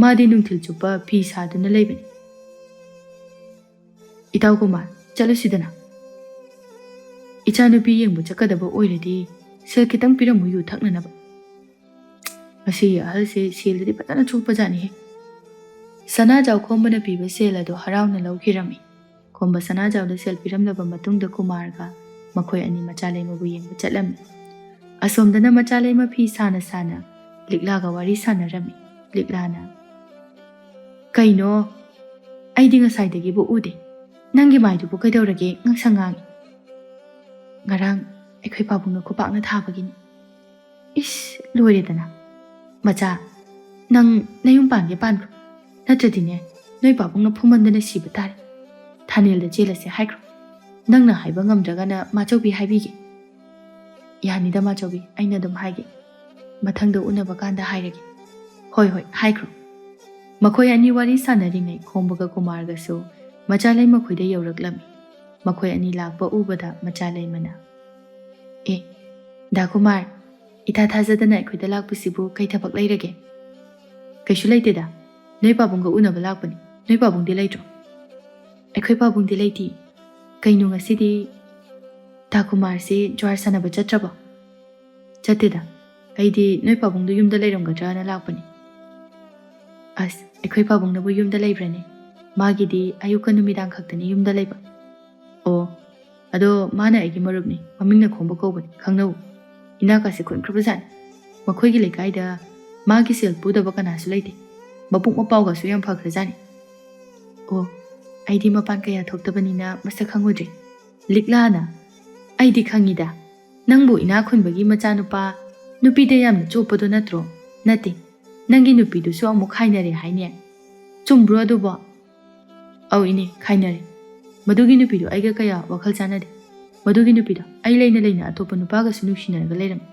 ꯃꯥꯗꯤ ꯅꯨꯡꯊꯤꯜ ꯆꯨꯞꯄ ꯐꯤ ꯁꯥꯗꯨꯅ ꯂꯩꯕꯅꯤ"꯫ "ꯏꯇꯥꯎ ꯀꯨꯃꯥꯔ, ꯆꯠꯂꯨꯁꯤꯗꯅ꯫ ꯏꯆꯥꯅꯨꯄꯤ ꯌꯦꯡꯕ ꯆꯠꯀꯗꯕ ꯑꯣꯏꯔꯗꯤ ꯁꯦꯜ ꯈꯤꯇꯪ ꯄꯤꯔꯝꯃꯨ ꯌꯨ ꯊꯛꯅꯅꯕ"꯫ ꯃꯁꯤꯒꯤ ꯑꯍꯜꯁꯦ ꯁꯦꯜꯗꯗꯤ ꯐꯖꯅ ꯆꯣꯞꯄꯖꯥꯠꯅꯤꯍꯦ꯫ ꯁꯅꯥꯖꯥꯎ ꯈꯣꯝꯕꯅ ꯄꯤꯕ ꯁꯦꯜ ꯑꯗꯨ ꯍꯔꯥꯎꯅ ꯂꯧꯈꯤꯔꯝꯃꯤ꯫ ꯈꯣꯝꯕ ꯁꯅꯥꯖꯥꯎꯗ ꯁꯦꯜ ꯄꯤꯔꯝꯂꯕ ꯃꯇꯨꯡꯗ ꯀꯨꯃꯥꯔꯒ ꯃꯈꯣꯏ ꯑꯅꯤ ꯃꯆꯥ ꯂꯩꯃꯕꯨ ꯌꯦꯡꯕ ꯆꯠꯂꯝꯃꯤ꯫ ꯑꯁꯣꯝꯗꯅ ꯃꯆꯥ ꯂꯩꯃ ꯐꯤ ꯁꯥꯅ ꯁꯥꯅ ꯂꯤꯛꯂꯥꯒ ꯋꯥꯔꯤ ꯁꯥꯟꯅꯔꯝꯃꯤ꯫ ꯂꯤꯛꯂꯥꯅ, "ꯀꯩꯅꯣ? ꯑꯩꯗꯤ ꯉꯁꯥꯏꯗꯒꯤꯕꯨ ꯎꯗꯦ꯫ ꯅꯪꯒꯤ ꯃꯥꯏꯗꯨꯕꯨ ꯀꯩꯗꯧꯔꯒꯦ? ꯉꯥꯡꯁꯪ ꯉꯥꯡꯉꯤ"꯫ "ꯉꯔꯥꯡ ꯑꯩꯈꯣꯏ ꯄꯥꯕꯨꯡꯅ ꯈꯨꯄꯥꯛꯅ ꯊꯥꯕꯒꯤꯅꯤ"꯫ "ꯏꯁ, ꯂꯣꯏꯔꯦꯗꯅ꯫ ꯃꯆꯥ, ꯅꯪ ꯅꯌꯨꯝ ꯄꯥꯟꯒꯦ ꯄꯥꯟꯈ꯭ꯔꯣ꯫ ꯅꯠꯇ꯭ꯔꯗꯤꯅꯦ, ꯅꯣꯏ ꯄꯥꯕꯨꯡꯅ ꯐꯨꯃꯟꯗꯅ ꯁꯤꯕ ꯇꯥꯔꯦ꯫ ꯊꯥꯅꯦꯜꯗ ꯆꯦꯜꯂꯁꯦ ꯍꯥꯏꯈ꯭ꯔꯣ꯫ ꯅꯪꯅ ꯍꯥꯏꯕ ꯉꯝꯗ꯭ꯔꯒꯅ ꯃꯥꯆꯧꯕꯤ ꯍꯥꯏꯕꯤꯒꯦ"꯫ "ꯌꯥꯅꯤꯗ ꯃꯥꯆꯧꯕꯤ, ꯑꯩꯅ ꯑꯗꯨꯝ ꯍꯥꯏꯒꯦ꯫ ꯃꯊꯪꯗ ꯎꯅꯕ ꯀꯥꯟꯗ ꯍꯥꯏꯔꯒꯦ"꯫ "ꯍꯣꯏ, ꯍꯣꯏ, ꯍꯥꯏꯈ꯭ꯔꯣ"꯫ ꯃꯈꯣꯏ ꯑꯅꯤ ꯋꯥꯔꯤ ꯁꯥꯟꯅꯔꯤꯉꯩ ꯈꯣꯝꯕꯒ ꯀꯨꯃꯥꯔꯒꯁꯨ ꯃꯆꯥ ꯂꯩꯃꯈꯣꯏꯗ ꯌꯧꯔꯛꯂꯝꯃꯤ꯫ ꯃꯈꯣꯏ ꯑꯅꯤ ꯂꯥꯛꯄ ꯎꯕꯗ ꯃꯆꯥ ꯂꯩꯃꯅ, "ꯑꯦ, ꯗꯥ ꯀꯨꯃꯥꯔ, ꯏꯊꯥ ꯊꯥꯖꯗꯅ ꯑꯩꯈꯣꯏꯗ ꯂꯥꯛꯄꯁꯤꯕꯨ ꯀꯩ ꯊꯕꯛ ꯂꯩꯔꯒꯦ?" "ꯀꯩꯁꯨ ꯂꯩꯇꯦꯗ꯫ ꯅꯣꯏ ꯄꯥꯕꯨꯡꯒ ꯎꯅꯕ ꯂꯥꯛꯄꯅꯤ꯫ ꯅꯣꯏ ꯄꯥꯕꯨꯡꯗꯤ ꯂꯩꯇ꯭ꯔꯣ?" "ꯑꯩꯈꯣꯏ ꯄꯥꯕꯨꯡꯗꯤ ꯂꯩꯇꯦ꯫ ꯀꯩꯅꯣ ꯉꯁꯤꯗꯤ ꯗꯥ ꯀꯨꯃꯥꯔꯁꯤ ꯖ꯭ꯋꯥꯔ ꯁꯥꯟꯅꯕ ꯆꯠꯇ꯭ꯔꯕꯣ?" "ꯆꯠꯇꯦꯗ꯫ ꯑꯩꯗꯤ ꯅꯣꯏ ꯄꯥꯕꯨꯡꯗꯨ ꯌꯨꯝꯗ ꯂꯩꯔꯝꯒꯗ꯭ꯔꯅ ꯂꯥꯛꯄꯅꯤ"꯫ "ꯑꯁ, ꯑꯩꯈꯣꯏ ꯄꯥꯕꯨꯡꯅꯕꯨ ꯌꯨꯝꯗ ꯂꯩꯕ꯭ꯔꯅꯦ? ꯃꯥꯒꯤꯗꯤ ꯑꯌꯨꯛꯀ ꯅꯨꯃꯤꯗꯥꯡ ꯈꯛꯇꯅꯤ ꯌꯨꯝꯗ ꯂꯩꯕ"꯫ "ꯑꯣ, ꯑꯗꯣ ꯃꯥꯅ ꯑꯩꯒꯤ ꯃꯔꯨꯞꯅꯤ, ꯃꯃꯤꯡꯅ ꯈꯣꯝꯕ ꯀꯧꯕꯅꯤ, ꯈꯪꯅꯧ꯫ ꯏꯅꯥꯛꯀꯥꯁꯦ ꯈꯨꯟꯈ꯭ꯔꯕꯖꯥꯠꯅꯤ꯫ ꯃꯈꯣꯏꯒꯤ ꯂꯩꯀꯥꯏꯗ ꯃꯥꯒꯤ ꯁꯦꯜ ꯄꯨꯗꯕ ꯀꯅꯥꯁꯨ ꯂꯩꯇꯦ꯫ ꯃꯄꯨꯛ ꯃꯄꯥꯎꯒꯁꯨ ꯌꯥꯝ ꯐꯈ꯭ꯔꯖꯥꯠꯅꯤ"꯫ "ꯑꯣ, ꯑꯩꯗꯤ ꯃꯄꯥꯟ ꯀꯌꯥ ꯊꯣꯛꯇꯕꯅꯤꯅ ꯃꯁꯛ ꯈꯪꯉꯨꯗ꯭ꯔꯦ"꯫ ꯂꯤꯛꯂꯥꯅ, "ꯑꯩꯗꯤ ꯈꯪꯉꯤꯗ, ꯅꯪꯕꯨ ꯏꯅꯥꯛ ꯈꯨꯟꯕꯒꯤ ꯃꯆꯥꯅꯨꯄꯥ ꯅꯨꯄꯤꯗ ꯌꯥꯝꯅ ꯆꯣꯞꯄꯗꯣ ꯅꯠꯇ꯭ꯔꯣ? ꯅꯠꯇꯦ, ꯅꯪꯒꯤ ꯅꯨꯄꯤꯗꯨꯁꯨ ꯑꯃꯨꯛ ꯈꯥꯏꯅꯔꯦ ꯍꯥꯏꯅꯦ꯫ ꯆꯨꯝꯕ꯭ꯔꯣ ꯑꯗꯨꯕꯣ? ꯑꯧ ꯏꯅꯦ, ꯈꯥꯏꯅꯔꯦ꯫ ꯃꯗꯨꯒꯤ ꯅꯨꯄꯤꯗꯣ ꯑꯩꯒ ꯀꯌꯥ ꯋꯥꯈꯜ ꯆꯥꯟꯅꯗꯦ꯫ ꯃꯗꯨꯒꯤ ꯅꯨꯄꯤꯗꯣ ꯑꯩ ꯂꯩꯅ ꯂꯩꯅ ꯑꯇꯣꯞꯄ ꯅꯨꯄꯥꯒꯁꯨ ꯅꯨꯡꯁꯤꯅꯔꯒ ꯂꯩꯔꯝꯃꯤ꯫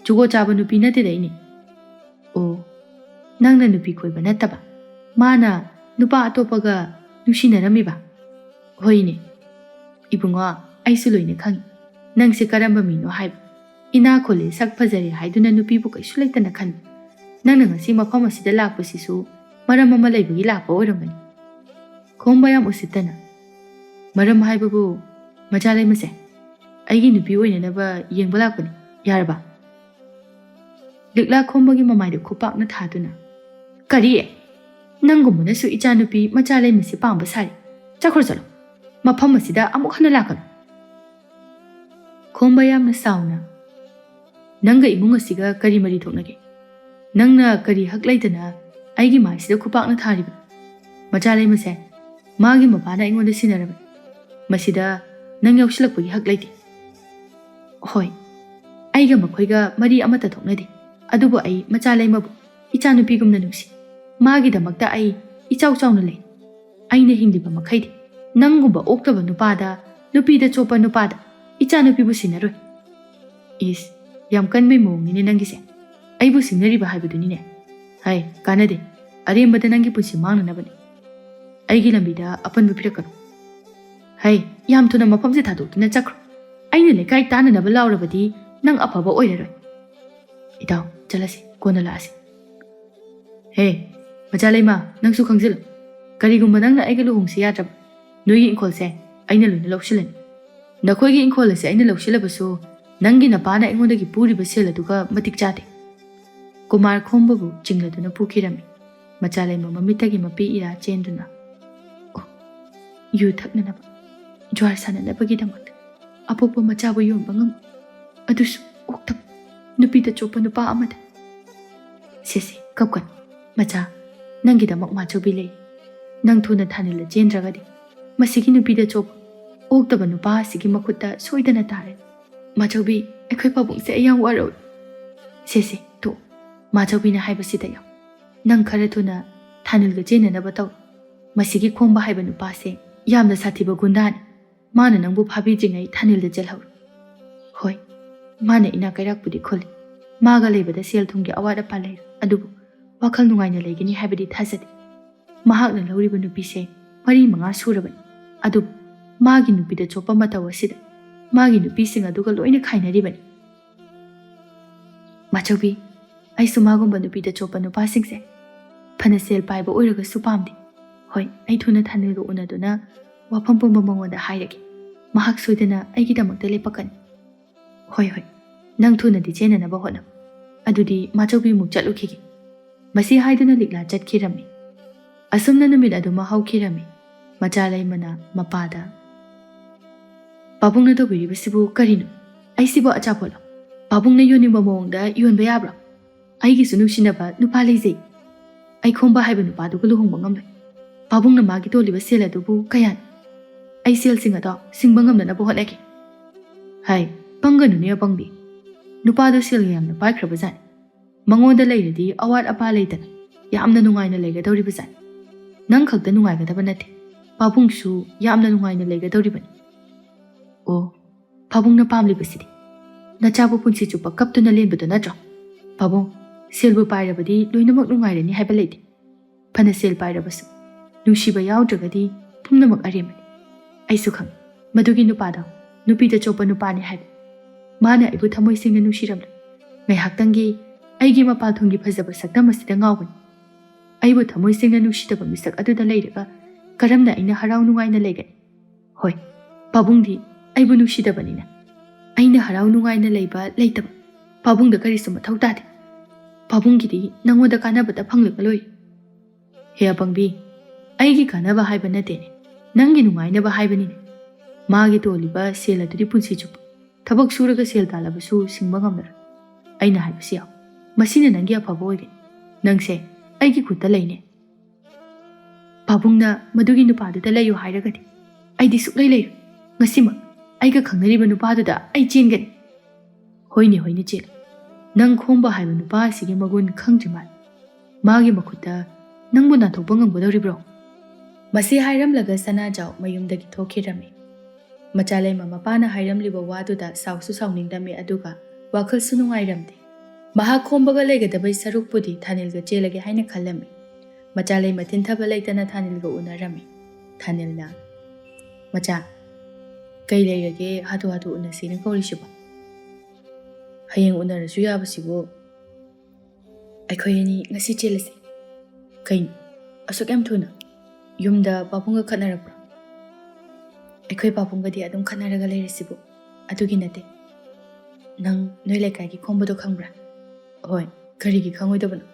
ꯖꯨꯒꯣꯠ ꯆꯥꯕ ꯅꯨꯄꯤ ꯅꯠꯇꯦꯗ ꯏꯅꯦ꯫ ꯑꯣ, ꯅꯪꯅ ꯅꯨꯄꯤ ꯀꯣꯏꯕ ꯅꯠꯇꯕ, ꯃꯥꯅ ꯅꯨꯄꯥ ꯑꯇꯣꯞꯄꯒ ꯅꯨꯡꯁꯤꯅꯔꯝꯃꯤꯕ? ꯍꯣꯏꯅꯦ꯫ ꯏꯕꯨꯡꯉꯣ, ꯑꯩꯁꯨ ꯂꯣꯏꯅ ꯈꯪꯉꯤ꯫ ꯅꯪꯁꯦ ꯀꯔꯝꯕ ꯃꯤꯅꯣ ꯍꯥꯏꯕ꯫ ꯏꯅꯥ ꯈꯨꯜꯂꯤ, ꯁꯛ ꯐꯖꯔꯦ ꯍꯥꯏꯗꯨꯅ ꯅꯨꯄꯤꯕꯨ ꯀꯩꯁꯨ ꯂꯩꯇꯅ ꯈꯟꯕ꯫ ꯅꯪꯅ ꯉꯁꯤ ꯃꯐꯝ ꯑꯁꯤꯗ ꯂꯥꯛꯄꯁꯤꯁꯨ ꯃꯔꯝ ꯑꯃ ꯂꯩꯕꯒꯤ ꯂꯥꯛꯄ ꯑꯣꯏꯔꯝꯒꯅꯤ꯫ ꯈꯣꯝꯕ ꯌꯥꯝ ꯎꯁꯤꯠꯇꯅ, ꯃꯔꯝ ꯍꯥꯏꯕꯕꯨ, ꯃꯆꯥ ꯂꯩꯃꯁꯦ, ꯑꯩꯒꯤ ꯅꯨꯄꯤ ꯑꯣꯏꯅꯅꯕ ꯌꯦꯡꯕ ꯂꯥꯛꯄꯅꯤ꯫ ꯌꯥꯔꯕ? ꯂꯤꯛꯂꯥ ꯈꯣꯝꯕꯒꯤ ꯃꯃꯥꯏꯗ ꯈꯨꯄꯥꯛꯅ ꯊꯥꯗꯨꯅ, ꯀꯔꯤ? ꯅꯪꯒꯨꯝꯕꯅꯁꯨ ꯏꯆꯥꯅꯨꯄꯤ ꯃꯆꯥ ꯂꯩꯃꯁꯦ ꯄꯥꯝꯕ ꯁꯥꯔꯤ꯫ ꯆꯠꯈ꯭ꯔꯣ ꯆꯠꯂꯣ꯫ ꯃꯐꯝ ꯑꯁꯤꯗ ꯑꯃꯨꯛ ꯍꯟꯅ ꯂꯥꯛꯀꯅꯨ꯫ ꯈꯣꯝꯕ ꯌꯥꯝꯅ ꯁꯥꯎꯅ, ꯅꯪꯒ ꯏꯃꯨꯡ ꯑꯁꯤꯒ ꯀꯔꯤ ꯃꯔꯤ ꯊꯣꯛꯅꯒꯦ? ꯅꯪꯅ ꯀꯔꯤ ꯍꯛ ꯂꯩꯗꯅ ꯑꯩꯒꯤ ꯃꯥꯏꯁꯤꯗ ꯈꯨꯄꯥꯛꯅ ꯊꯥꯔꯤꯕ? ꯃꯆꯥ ꯂꯩꯃꯁꯦ, ꯃꯥꯒꯤ ꯃꯄꯥꯅ ꯑꯩꯉꯣꯟꯗ ꯁꯤꯟꯅꯔꯕꯅꯤ꯫ ꯃꯁꯤꯗ ꯅꯪ ꯌꯥꯎꯁꯤꯜꯂꯛꯄꯒꯤ ꯍꯛ ꯂꯩꯇꯦ꯫ ꯍꯣꯏ, ꯑꯩꯒ ꯃꯈꯣꯏꯒ ꯃꯔꯤ ꯑꯃꯠꯇ ꯊꯣꯛꯅꯗꯦ, ꯑꯗꯨꯕꯨ ꯑꯩ ꯃꯆꯥ ꯂꯩꯃꯕꯨ ꯏꯆꯥꯅꯨꯄꯤꯒꯨꯝꯅ ꯅꯨꯡꯁꯤ꯫ ꯃꯥꯒꯤꯗꯃꯛꯇ ꯑꯩ ꯏꯆꯥꯎ ꯆꯥꯎꯅ ꯂꯩ꯫ ꯑꯩꯅ ꯍꯤꯡꯂꯤꯕ ꯃꯈꯩꯗꯤ ꯅꯪꯒꯨꯝꯕ ꯑꯣꯛꯇꯕ ꯅꯨꯄꯥꯗ, ꯅꯨꯄꯤꯗ ꯆꯣꯞꯄ ꯅꯨꯄꯥꯗ ꯏꯆꯥꯅꯨꯄꯤꯕꯨ ꯁꯤꯟꯅꯔꯣꯏ꯫ ꯏꯁ, ꯌꯥꯝ ꯀꯟꯕꯩ ꯃꯑꯣꯡꯅꯤꯅꯦ ꯅꯪꯒꯤꯁꯦ꯫ ꯑꯩꯕꯨ ꯁꯤꯡꯅꯔꯤꯕ ꯍꯥꯏꯕꯗꯨꯅꯤꯅꯦ꯫ ꯍꯩ, ꯀꯥꯟꯅꯗꯦ꯫ ꯑꯔꯦꯝꯕꯗ ꯅꯪꯒꯤ ꯄꯨꯟꯁꯤ ꯃꯥꯡꯅꯅꯕꯅꯤ꯫ ꯑꯩꯒꯤ ꯂꯝꯕꯤꯗ ꯑꯄꯟꯕ ꯄꯤꯔꯛꯀꯅꯨ꯫ ꯍꯩ, ꯌꯥꯝ ꯊꯨꯅ ꯃꯐꯝꯁꯦ ꯊꯥꯗꯣꯛꯇꯨꯅ ꯆꯠꯈ꯭ꯔꯣ꯫ ꯑꯩꯅ ꯂꯩꯀꯥꯏ ꯇꯥꯟꯅꯅꯕ ꯂꯥꯎꯔꯕꯗꯤ ꯅꯪ ꯑꯐꯕ ꯑꯣꯏꯔꯔꯣꯏ꯫ ꯏꯇꯥꯎ, ꯆꯠꯂꯁꯤ, ꯀꯣꯟꯅ ꯂꯥꯛꯑꯁꯤ꯫ ꯍꯦ, ꯃꯆꯥ ꯂꯩꯃ, ꯅꯪꯁꯨ ꯈꯪꯖꯤꯜꯂꯨ꯫ ꯀꯔꯤꯒꯨꯝꯕ ꯅꯪꯅ ꯑꯩꯒ ꯂꯨꯍꯣꯡꯁꯤ ꯌꯥꯗ꯭ꯔꯕ, ꯅꯣꯏꯒꯤ ꯏꯪꯈꯣꯜꯁꯦ ꯑꯩꯅ ꯂꯣꯏꯅ ꯂꯧꯁꯤꯜꯂꯅꯤ꯫ ꯅꯈꯣꯏꯒꯤ ꯏꯪꯈꯣꯜ ꯑꯁꯦ ꯑꯩꯅ ꯂꯧꯁꯤꯜꯂꯕꯁꯨ, ꯅꯪꯒꯤ ꯅꯄꯥꯅ ꯑꯩꯉꯣꯟꯗꯒꯤ ꯄꯨꯔꯤꯕ ꯁꯦꯜ ꯑꯗꯨꯒ ꯃꯇꯤꯛ ꯆꯥꯗꯦ꯫ ꯀꯨꯃꯥꯔ ꯈꯣꯝꯕꯕꯨ ꯆꯤꯡꯂꯗꯨꯅ ꯄꯨꯈꯤꯔꯝꯃꯤ꯫ ꯃꯆꯥ ꯂꯩꯃ ꯃꯃꯤꯠꯇꯒꯤ ꯃꯄꯤ ꯏꯔꯥ ꯆꯦꯟꯗꯨꯅ, ꯑꯣ, ꯌꯨ ꯊꯛꯅꯅꯕ, ꯖ꯭ꯋꯥꯔ ꯁꯥꯟꯅꯅꯕꯒꯤꯗꯃꯛꯇ ꯑꯄꯣꯛꯄ ꯃꯆꯥꯕꯨ ꯌꯣꯟꯕ ꯉꯝ, ꯑꯗꯨꯁꯨ ꯑꯣꯛꯇꯕ, ꯅꯨꯄꯤꯗ ꯆꯣꯞꯄ ꯅꯨꯄꯥ ꯑꯃꯗ꯫ ꯁꯦ, ꯁꯦ, ꯀꯞꯀꯅꯨ꯫ ꯃꯆꯥ, ꯅꯪꯒꯤꯗꯃꯛ ꯃꯥꯆꯧꯕꯤ ꯂꯩ꯫ ꯅꯪ ꯊꯨꯅ ꯊꯥꯅꯤꯜꯂ ꯆꯦꯟꯗ꯭ꯔꯒꯗꯤ ꯃꯁꯤꯒꯤ ꯅꯨꯄꯤꯗ ꯆꯣꯞꯄ ꯑꯣꯛꯇꯕ ꯅꯨꯄꯥ ꯑꯁꯤꯒꯤ ꯃꯈꯨꯠꯇ ꯁꯣꯏꯗꯅ ꯇꯥꯔꯦ꯫ ꯃꯥꯆꯧꯕꯤ, ꯑꯩꯈꯣꯏ ꯄꯥꯕꯨꯡꯁꯦ ꯑꯩ ꯌꯥꯝ ꯋꯥꯔꯧꯏ꯫ ꯁꯦ ꯁꯦ, ꯇꯣꯛ꯫ ꯃꯥꯆꯧꯕꯤꯅ ꯍꯥꯏꯕꯁꯤꯗ ꯌꯥꯎ꯫ ꯅꯪ ꯈꯔ ꯊꯨꯅ ꯊꯥꯅꯤꯜꯒ ꯆꯦꯟꯅꯅꯕ ꯇꯧ꯫ ꯃꯁꯤꯒꯤ ꯈꯣꯝꯕ ꯍꯥꯏꯕ ꯅꯨꯄꯥꯁꯦ ꯌꯥꯝꯅ ꯁꯥꯊꯤꯕ ꯒꯨꯟꯗꯥꯅꯤ꯫ ꯃꯥꯅ ꯅꯪꯕꯨ ꯐꯥꯕꯤꯗ꯭ꯔꯤꯉꯩ ꯊꯥꯅꯤꯜꯗ ꯆꯦꯜꯍꯧꯔꯣ꯫ ꯍꯣꯏ, ꯃꯥꯅ ꯏꯅꯥꯛ ꯀꯩꯔꯥꯛꯄꯨꯗꯤ ꯈꯨꯜꯂꯤ꯫ ꯃꯥꯒ ꯂꯩꯕꯗ ꯁꯦꯜ ꯊꯨꯝꯒꯤ ꯑꯋꯥꯠ ꯑꯄꯥ ꯂꯩꯔꯣꯏ꯫ ꯑꯗꯨꯕꯨ ꯋꯥꯈꯜ ꯅꯨꯡꯉꯥꯏꯅ ꯂꯩꯒꯅꯤ ꯍꯥꯏꯕꯗꯤ ꯊꯥꯖꯗꯦ꯫ ꯃꯍꯥꯛꯅ ꯂꯧꯔꯤꯕ ꯅꯨꯄꯤꯁꯦ ꯃꯔꯤ ꯃꯉꯥ ꯁꯨꯔꯕꯅꯤ꯫ ꯑꯗꯨꯕꯨ ꯃꯥꯒꯤ ꯅꯨꯄꯤꯗ ꯆꯣꯞꯄ ꯃꯇꯧ ꯑꯁꯤꯗ ꯃꯥꯒꯤ ꯅꯨꯄꯤꯁꯤꯡ ꯑꯗꯨꯒ ꯂꯣꯏꯅ ꯈꯥꯏꯅꯔꯤꯕꯅꯤ꯫ ꯃꯥꯆꯧꯕꯤ, ꯑꯩꯁꯨ ꯃꯥꯒꯨꯝꯕ ꯅꯨꯄꯤꯗ ꯆꯣꯞꯄ ꯅꯨꯄꯥꯁꯤꯡꯁꯦ ꯐꯅ ꯁꯦꯜ ꯄꯥꯏꯕ ꯑꯣꯏꯔꯒꯁꯨ ꯄꯥꯝꯗꯦ꯫ ꯍꯣꯏ, ꯑꯩ ꯊꯨꯅ ꯊꯥꯅꯤꯜꯒ ꯎꯅꯗꯨꯅ ꯋꯥꯐꯝ ꯄꯨꯝꯕ ꯃꯉꯣꯟꯗ ꯍꯥꯏꯔꯒꯦ꯫ ꯃꯍꯥꯛ ꯁꯣꯏꯗꯅ ꯑꯩꯒꯤꯗꯃꯛꯇ ꯂꯦꯞꯄꯛꯀꯅꯤ꯫ ꯍꯣꯏ, ꯍꯣꯏ, ꯅꯪ ꯊꯨꯅꯗꯤ ꯆꯦꯟꯅꯅꯕ ꯍꯣꯠꯅꯧ꯫ ꯑꯗꯨꯗꯤ ꯃꯥꯆꯧꯕꯤ ꯑꯃꯨꯛ ꯆꯠꯂꯨꯈꯤꯒꯦ꯫ ꯃꯁꯤ ꯍꯥꯏꯗꯨꯅ ꯂꯤꯛꯂꯥ ꯆꯠꯈꯤꯔꯝꯃꯤ꯫ ꯑꯁꯨꯝꯅ ꯅꯨꯃꯤꯠ ꯑꯗꯨꯃ ꯍꯧꯈꯤꯔꯝꯃꯤ꯫ ꯃꯆꯥ ꯂꯩꯃꯅ ꯃꯄꯥꯗ, "ꯄꯥꯕꯨꯡꯅ ꯇꯧꯕꯤꯔꯤꯕꯁꯤꯕꯨ ꯀꯔꯤꯅꯣ? ꯑꯩꯁꯤꯕꯨ ꯑꯆꯥꯄꯣꯠꯂꯣ? ꯄꯥꯕꯨꯡꯅ ꯌꯣꯟꯅꯤꯡꯕ ꯃꯑꯣꯡꯗ ꯌꯣꯟꯕ ꯌꯥꯕ꯭ꯔꯣ? ꯑꯩꯒꯤꯁꯨ ꯅꯨꯡꯁꯤꯅꯕ ꯅꯨꯄꯥ ꯂꯩꯖꯩ꯫ ꯑꯩ ꯈꯣꯝꯕ ꯍꯥꯏꯕ ꯅꯨꯄꯥꯗꯨꯒ ꯂꯨꯍꯣꯡꯕ ꯉꯝꯂꯣꯏ꯫ ꯄꯥꯕꯨꯡꯅ ꯃꯥꯒꯤ ꯇꯣꯜꯂꯤꯕ ꯁꯦꯜ ꯑꯗꯨꯕꯨ ꯀꯌꯥꯅꯣ? ꯑꯩ ꯁꯦꯜꯁꯤꯡ ꯑꯗꯣ ꯁꯤꯡꯕ ꯉꯝꯅꯅꯕ ꯍꯣꯠꯅꯒꯦ꯫" ꯍꯥꯏ, ꯄꯪꯒꯅꯨꯅꯦ ꯑꯄꯪꯕꯤ꯫ ꯅꯨꯄꯥꯗꯣ ꯁꯦꯜ ꯌꯥꯝꯅ ꯄꯥꯏꯈ꯭ꯔꯕꯖꯥꯠꯅꯤ꯫ ꯃꯉꯣꯟꯗ ꯂꯩꯔꯗꯤ ꯑꯋꯥꯠ ꯑꯄꯥ ꯂꯩꯇꯅ ꯌꯥꯝꯅ ꯅꯨꯡꯉꯥꯏꯅ ꯂꯩꯒꯗꯧꯔꯤꯕꯖꯥꯠꯅꯤ꯫ ꯅꯪ ꯈꯛꯇ ꯅꯨꯡꯉꯥꯏꯒꯗꯕ ꯅꯠꯇꯦ, ꯄꯥꯕꯨꯡꯁꯨ ꯌꯥꯝꯅ ꯅꯨꯡꯉꯥꯏꯅ ꯂꯩꯒꯗꯧꯔꯤꯕꯅꯤ꯫ ꯑꯣ, ꯄꯥꯕꯨꯡꯅ ꯄꯥꯝꯂꯤꯕꯁꯤꯗꯤ ꯅꯆꯥꯕꯨ ꯄꯨꯟꯁꯤ ꯆꯨꯞꯄ ꯀꯞꯇꯨꯅ ꯂꯦꯟꯕꯗꯨ ꯅꯠꯇ꯭ꯔꯣ? ꯄꯥꯕꯨꯡ, ꯁꯦꯜꯕꯨ ꯄꯥꯏꯔꯕꯗꯤ ꯂꯣꯏꯅꯃꯛ ꯅꯨꯡꯉꯥꯏꯔꯅꯤ ꯍꯥꯏꯕ ꯂꯩꯇꯦ꯫ ꯐꯅ ꯁꯦꯜ ꯄꯥꯏꯔꯕꯁꯨ ꯅꯨꯡꯁꯤꯕ ꯌꯥꯎꯗ꯭ꯔꯒꯗꯤ ꯄꯨꯝꯅꯃꯛ ꯑꯔꯦꯝꯕꯅꯤ꯫ ꯑꯩꯁꯨ ꯈꯪꯏ ꯃꯗꯨꯒꯤ ꯅꯨꯄꯥꯗꯣ ꯅꯨꯄꯤꯗ ꯆꯣꯞꯄ ꯅꯨꯄꯥꯅꯤ ꯍꯥꯏꯕ꯫ ꯃꯥꯅ ꯑꯩꯕꯨ ꯊꯃꯣꯏ ꯁꯦꯡꯅ ꯅꯨꯡꯁꯤꯔꯝꯂꯣꯏ꯫ ꯉꯥꯏꯍꯥꯛꯇꯪꯒꯤ ꯑꯩꯒꯤ ꯃꯄꯥꯜꯊꯣꯡꯒꯤ ꯐꯖꯕ ꯁꯛꯇꯝ ꯑꯁꯤꯗ ꯉꯥꯎꯕꯅꯤ꯫ ꯑꯩꯕꯨ ꯊꯃꯣꯏ ꯁꯦꯡꯅ ꯅꯨꯡꯁꯤꯗꯕ ꯃꯤꯁꯛ ꯑꯗꯨꯗ ꯂꯩꯔꯒ ꯀꯔꯝꯅ ꯑꯩꯅ ꯍꯔꯥꯎ ꯅꯨꯡꯉꯥꯏꯅ ꯂꯩꯒꯅꯤ? ꯍꯣꯏ, ꯄꯥꯕꯨꯡꯗꯤ ꯑꯩꯕꯨ ꯅꯨꯡꯁꯤꯗꯕꯅꯤꯅ ꯑꯩꯅ ꯍꯔꯥꯎ ꯅꯨꯡꯉꯥꯏꯅ ꯂꯩꯕ ꯂꯩꯇꯕ ꯄꯥꯕꯨꯡꯗ ꯀꯔꯤꯁꯨ ꯃꯊꯧ ꯇꯥꯗꯦ꯫ ꯄꯥꯕꯨꯡꯒꯤꯗꯤ ꯅꯪꯉꯣꯟꯗ ꯀꯥꯟꯅꯕꯇ ꯐꯪꯂꯒ ꯂꯣꯏꯔꯦ꯫ ꯍꯦ ꯑꯄꯪꯕꯤ, ꯑꯩꯒꯤ ꯀꯥꯟꯅꯕ ꯍꯥꯏꯕ ꯅꯠꯇꯦꯅꯦ, ꯅꯪꯒꯤ ꯅꯨꯡꯉꯥꯏꯅꯕ ꯍꯥꯏꯕꯅꯤꯅꯦ꯫ ꯃꯥꯒꯤ ꯇꯣꯜꯂꯤꯕ ꯁꯦꯜ ꯑꯗꯨꯗꯤ ꯄꯨꯟꯁꯤ ꯆꯨꯞꯄ ꯊꯕꯛ ꯁꯨꯔꯒ ꯁꯦꯜ ꯇꯥꯜꯂꯕꯁꯨ ꯁꯤꯡꯕ ꯉꯝꯂꯔꯣꯏ꯫ ꯑꯩꯅ ꯍꯥꯏꯕꯁꯤ ꯌꯥꯎ, ꯃꯁꯤꯅ ꯅꯪꯒꯤ ꯑꯐꯕ ꯑꯣꯏꯒꯅꯤ꯫ ꯅꯪꯁꯦ ꯑꯩꯒꯤ ꯈꯨꯠꯇ ꯂꯩꯅꯦ꯫ ꯄꯥꯕꯨꯡꯅ ꯃꯗꯨꯒꯤ ꯅꯨꯄꯥꯗꯨꯗ ꯂꯩꯌꯨ ꯍꯥꯏꯔꯒꯗꯤ ꯑꯩꯗꯤ ꯁꯨꯛꯂꯩ ꯂꯩꯔꯣꯏ꯫ ꯉꯁꯤꯃꯛ ꯑꯩꯒ ꯈꯪꯅꯔꯤꯕ ꯅꯨꯄꯥꯗꯨꯗ ꯑꯩ ꯆꯦꯟꯒꯅꯤ꯫ ꯍꯣꯏꯅꯦ, ꯍꯣꯏꯅꯦ, ꯆꯦꯜꯂꯨ꯫ "ꯅꯪ ꯈꯣꯝꯕ ꯍꯥꯏꯕ ꯅꯨꯄꯥ ꯑꯁꯤꯒꯤ ꯃꯒꯨꯟ ꯈꯪꯗ꯭ꯔꯤ ꯃꯥꯜꯂꯦ꯫ ꯃꯥꯒꯤ ꯃꯈꯨꯠꯇ ꯅꯪꯕꯨ ꯅꯥꯟꯊꯣꯛꯄ ꯉꯝꯒꯗꯧꯔꯤꯕ꯭ꯔꯣ?" ꯃꯁꯤ ꯍꯥꯏꯔꯝꯂꯒ ꯁꯅꯥꯖꯥꯎ ꯃꯌꯨꯝꯗꯒꯤ ꯊꯣꯛꯈꯤꯔꯝꯃꯤ꯫ ꯃꯆꯥꯂꯩꯃ ꯃꯄꯥꯅ ꯍꯥꯏꯔꯝꯂꯤꯕ ꯋꯥꯗꯨꯗ ꯁꯥꯎꯁꯨ ꯁꯥꯎꯅꯤꯡꯂꯝꯃꯤ, ꯑꯗꯨꯒ ꯋꯥꯈꯜꯁꯨ ꯅꯨꯡꯉꯥꯏꯔꯝꯗꯦ꯫ ꯃꯍꯥꯛ ꯈꯣꯝꯕꯒ ꯂꯩꯒꯗꯕꯩ ꯁꯔꯨꯛꯄꯨꯗꯤ ꯊꯥꯅꯤꯜꯒ ꯆꯦꯜꯂꯒꯦ ꯍꯥꯏꯅ ꯈꯜꯂꯝꯃꯤ꯫ ꯃꯆꯥꯂꯩꯃ ꯊꯤꯟꯊꯕ ꯂꯩꯇꯅ ꯊꯥꯅꯤꯜꯒ ꯎꯅꯔꯝꯃꯤ꯫ ꯊꯥꯅꯤꯜꯅ, "ꯃꯆꯥ, ꯀꯩ ꯂꯩꯔꯒꯦ ꯍꯥꯊꯨ ꯍꯥꯊꯨ ꯎꯅꯁꯦꯅ ꯀꯧꯔꯤꯁꯤꯕꯣ? ꯍꯌꯦꯡ ꯎꯅꯔꯁꯨ ꯌꯥꯕꯁꯤꯕꯨ꯫ ꯑꯩꯈꯣꯏ ꯑꯅꯤ ꯉꯁꯤ ꯆꯦꯜꯂꯁꯤ꯫" "ꯀꯩꯅꯣ, ꯑꯁꯨꯛ ꯌꯥꯝ ꯊꯨꯅ? ꯌꯨꯝꯗ ꯄꯥꯕꯨꯡꯒ ꯈꯠꯅꯔꯛꯄ꯭ꯔꯣ?" "ꯑꯩꯈꯣꯏ ꯄꯥꯕꯨꯡꯒꯗꯤ ꯑꯗꯨꯝ ꯈꯠꯅꯔꯒ ꯂꯩꯔꯁꯤꯕꯨ꯫ ꯑꯗꯨꯒꯤ ꯅꯠꯇꯦ꯫ ꯅꯪ ꯅꯣꯏ ꯂꯩꯀꯥꯏꯒꯤ ꯈꯣꯝꯕꯗꯣ ꯈꯪꯕ꯭ꯔꯥ?" "ꯍꯣꯏ, ꯀꯔꯤꯒꯤ ꯈꯪꯉꯣꯏꯗꯕꯅꯣ?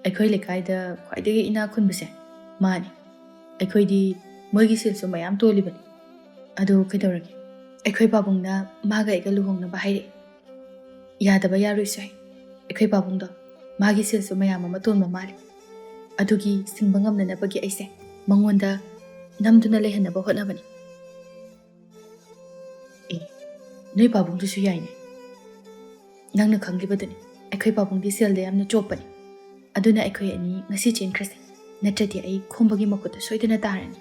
ꯑꯩꯈꯣꯏ ꯂꯩꯀꯥꯏꯗ ꯈ꯭ꯋꯥꯏꯗꯒꯤ ꯏꯅꯥꯛ ꯈꯨꯟꯕꯁꯦ ꯃꯥꯅꯤ꯫ ꯑꯩꯈꯣꯏꯗꯤ ꯃꯣꯏꯒꯤ ꯁꯦꯜꯁꯨ ꯃꯌꯥꯝ ꯇꯣꯜꯂꯤꯕꯅꯤ꯫ ꯑꯗꯨ ꯀꯩꯗꯧꯔꯒꯦ? ꯑꯩꯈꯣꯏ ꯄꯥꯕꯨꯡꯅ ꯃꯥꯒ ꯑꯩꯒ ꯂꯨꯍꯣꯡꯅꯕ ꯍꯥꯏꯔꯛꯑꯦ꯫ ꯌꯥꯗꯕ ꯌꯥꯔꯣꯏꯁꯨ ꯍꯥꯏ꯫ ꯑꯩꯈꯣꯏ ꯄꯥꯕꯨꯡꯗꯣ ꯃꯥꯒꯤ ꯁꯦꯜꯁꯨ ꯃꯌꯥꯝ ꯑꯃ ꯇꯣꯟꯕ ꯃꯥꯜꯂꯦ꯫ ꯑꯗꯨꯒꯤ ꯁꯤꯡꯕ ꯉꯝꯅꯅꯕꯒꯤ ꯑꯩꯁꯦ ꯃꯉꯣꯟꯗ ꯅꯝꯗꯨꯅ ꯂꯩꯍꯟꯅꯕ ꯍꯣꯠꯅꯕꯅꯤ꯫" "ꯑꯦ, ꯅꯣꯏ ꯄꯥꯕꯨꯡꯗꯨꯁꯨ ꯌꯥꯏꯅꯦ꯫ ꯅꯪꯅ ꯈꯪꯂꯤꯕꯗꯨꯅꯤ, ꯑꯩꯈꯣꯏ ꯄꯥꯕꯨꯡꯗꯤ ꯁꯦꯜꯗ ꯌꯥꯝꯅ ꯆꯣꯞꯄꯅꯤ꯫ ꯑꯗꯨꯅ ꯑꯩꯈꯣꯏ ꯑꯅꯤ ꯉꯁꯤ ꯆꯦꯟꯈ꯭ꯔꯁꯤ, ꯅꯠꯇ꯭ꯔꯗꯤ ꯑꯩ ꯈꯣꯝꯕꯒꯤ ꯃꯈꯨꯠꯇ ꯁꯣꯏꯗꯅ ꯇꯥꯔꯅꯤ꯫"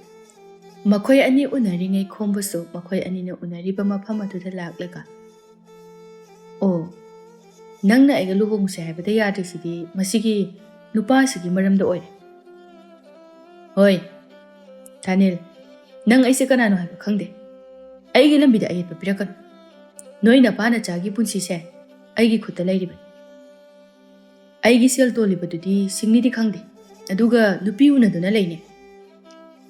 ꯃꯈꯣꯏ ꯑꯅꯤ ꯎꯅꯔꯤꯉꯩ ꯈꯣꯝꯕꯁꯨ ꯃꯈꯣꯏ ꯑꯅꯤꯅ ꯎꯅꯔꯤꯕ ꯃꯐꯝ ꯑꯗꯨꯗ ꯂꯥꯛꯂꯒ, "ꯑꯣ, ꯅꯪꯅ ꯑꯩꯒ ꯂꯨꯍꯣꯡꯁꯦ ꯍꯥꯏꯕꯗ ꯌꯥꯗ꯭ꯔꯤꯁꯤꯗꯤ ꯃꯁꯤꯒꯤ ꯅꯨꯄꯥꯁꯤꯒꯤ ꯃꯔꯝꯗ ꯑꯣꯏꯔꯦ꯫" "ꯍꯣꯏ, ꯊꯥꯅꯤꯜ, ꯅꯪ ꯑꯩꯁꯦ ꯀꯅꯥꯅꯣ ꯍꯥꯏꯕ ꯈꯪꯗꯦ꯫ ꯑꯩꯒꯤ ꯂꯝꯕꯤꯗ ꯑꯌꯦꯠꯄ ꯄꯤꯔꯛꯀꯅꯨ꯫ ꯅꯣꯏ ꯅꯄꯥ ꯅꯆꯥꯒꯤ ꯄꯨꯟꯁꯤꯁꯦ ꯑꯩꯒꯤ ꯈꯨꯠꯇ ꯂꯩꯔꯤꯕꯅꯤ꯫ ꯑꯩꯒꯤ ꯁꯦꯜ ꯇꯣꯜꯂꯤꯕꯗꯨꯗꯤ ꯁꯤꯡꯅꯤꯗꯤ ꯈꯪꯗꯦ, ꯑꯗꯨꯒ ꯅꯨꯄꯤ ꯎꯅꯗꯨꯅ ꯂꯩꯅꯦ꯫"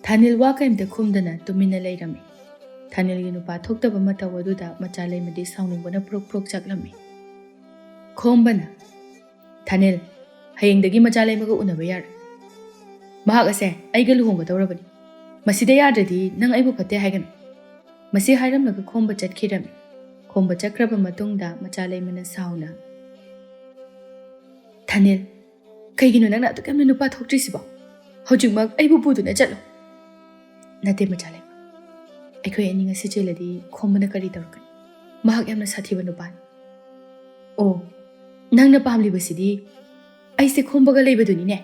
ꯊꯥꯅꯤꯜ ꯋꯥ ꯀꯔꯤꯝꯇ ꯈꯨꯝꯗꯅ ꯇꯨꯃꯤꯟꯅ ꯂꯩꯔꯝꯃꯤ꯫ ꯊꯥꯅꯤꯜꯒꯤ ꯅꯨꯄꯥ ꯊꯣꯛꯇꯕ ꯃꯇꯧ ꯑꯗꯨꯗ ꯃꯆꯥ ꯂꯩꯃꯗꯤ ꯁꯥꯎꯅꯤꯡꯕꯅ ꯄ꯭ꯔꯣꯛ ꯄ꯭ꯔꯣꯛ ꯆꯥꯛꯂꯝꯃꯤ꯫ ꯈꯣꯝꯕꯅ, "ꯊꯥꯅꯤꯜ, ꯍꯌꯦꯡꯗꯒꯤ ꯃꯆꯥ ꯂꯩꯃꯒ ꯎꯅꯕ ꯌꯥꯔꯣꯏ꯫ ꯃꯍꯥꯛ ꯑꯁꯦ ꯑꯩꯒ ꯂꯨꯍꯣꯡꯒꯗꯧꯔꯕꯅꯤ꯫ ꯃꯁꯤꯗ ꯌꯥꯗ꯭ꯔꯗꯤ ꯅꯪ ꯑꯩꯕꯨ ꯐꯠꯇꯦ ꯍꯥꯏꯒꯅꯨ꯫" ꯃꯁꯤ ꯍꯥꯏꯔꯝꯂꯒ ꯈꯣꯝꯕ ꯆꯠꯈꯤꯔꯝꯃꯤ꯫ ꯈꯣꯝꯕ ꯆꯠꯈ꯭ꯔꯕ ꯃꯇꯨꯡꯗ ꯃꯆꯥ ꯂꯩꯃꯅ ꯁꯥꯎꯅ, "ꯊꯥꯅꯤꯜ, ꯀꯩꯒꯤꯅꯣ ꯅꯪꯅ ꯑꯗꯨꯛ ꯌꯥꯝꯅ ꯅꯨꯄꯥ ꯊꯣꯛꯇ꯭ꯔꯤꯁꯤꯕꯣ? ꯍꯧꯖꯤꯛꯃꯛ ꯑꯩꯕꯨ ꯄꯨꯗꯨꯅ ꯆꯠꯂꯣ꯫" "ꯅꯠꯇꯦ ꯃꯆꯥ ꯂꯩꯃ, ꯑꯩꯈꯣꯏ ꯑꯅꯤ ꯉꯁꯤ ꯆꯦꯜꯂꯗꯤ ꯈꯣꯝꯕꯅ ꯀꯔꯤ ꯇꯧꯔꯛꯀꯅꯤ? ꯃꯍꯥꯛ ꯌꯥꯝꯅ ꯁꯥꯊꯤꯕ ꯅꯨꯄꯥꯅꯤ꯫" "ꯑꯣ, ꯅꯪꯅ ꯄꯥꯝꯂꯤꯕꯁꯤꯗꯤ ꯑꯩꯁꯦ ꯈꯣꯝꯕꯒ ꯂꯩꯕꯗꯨꯅꯤꯅꯦ꯫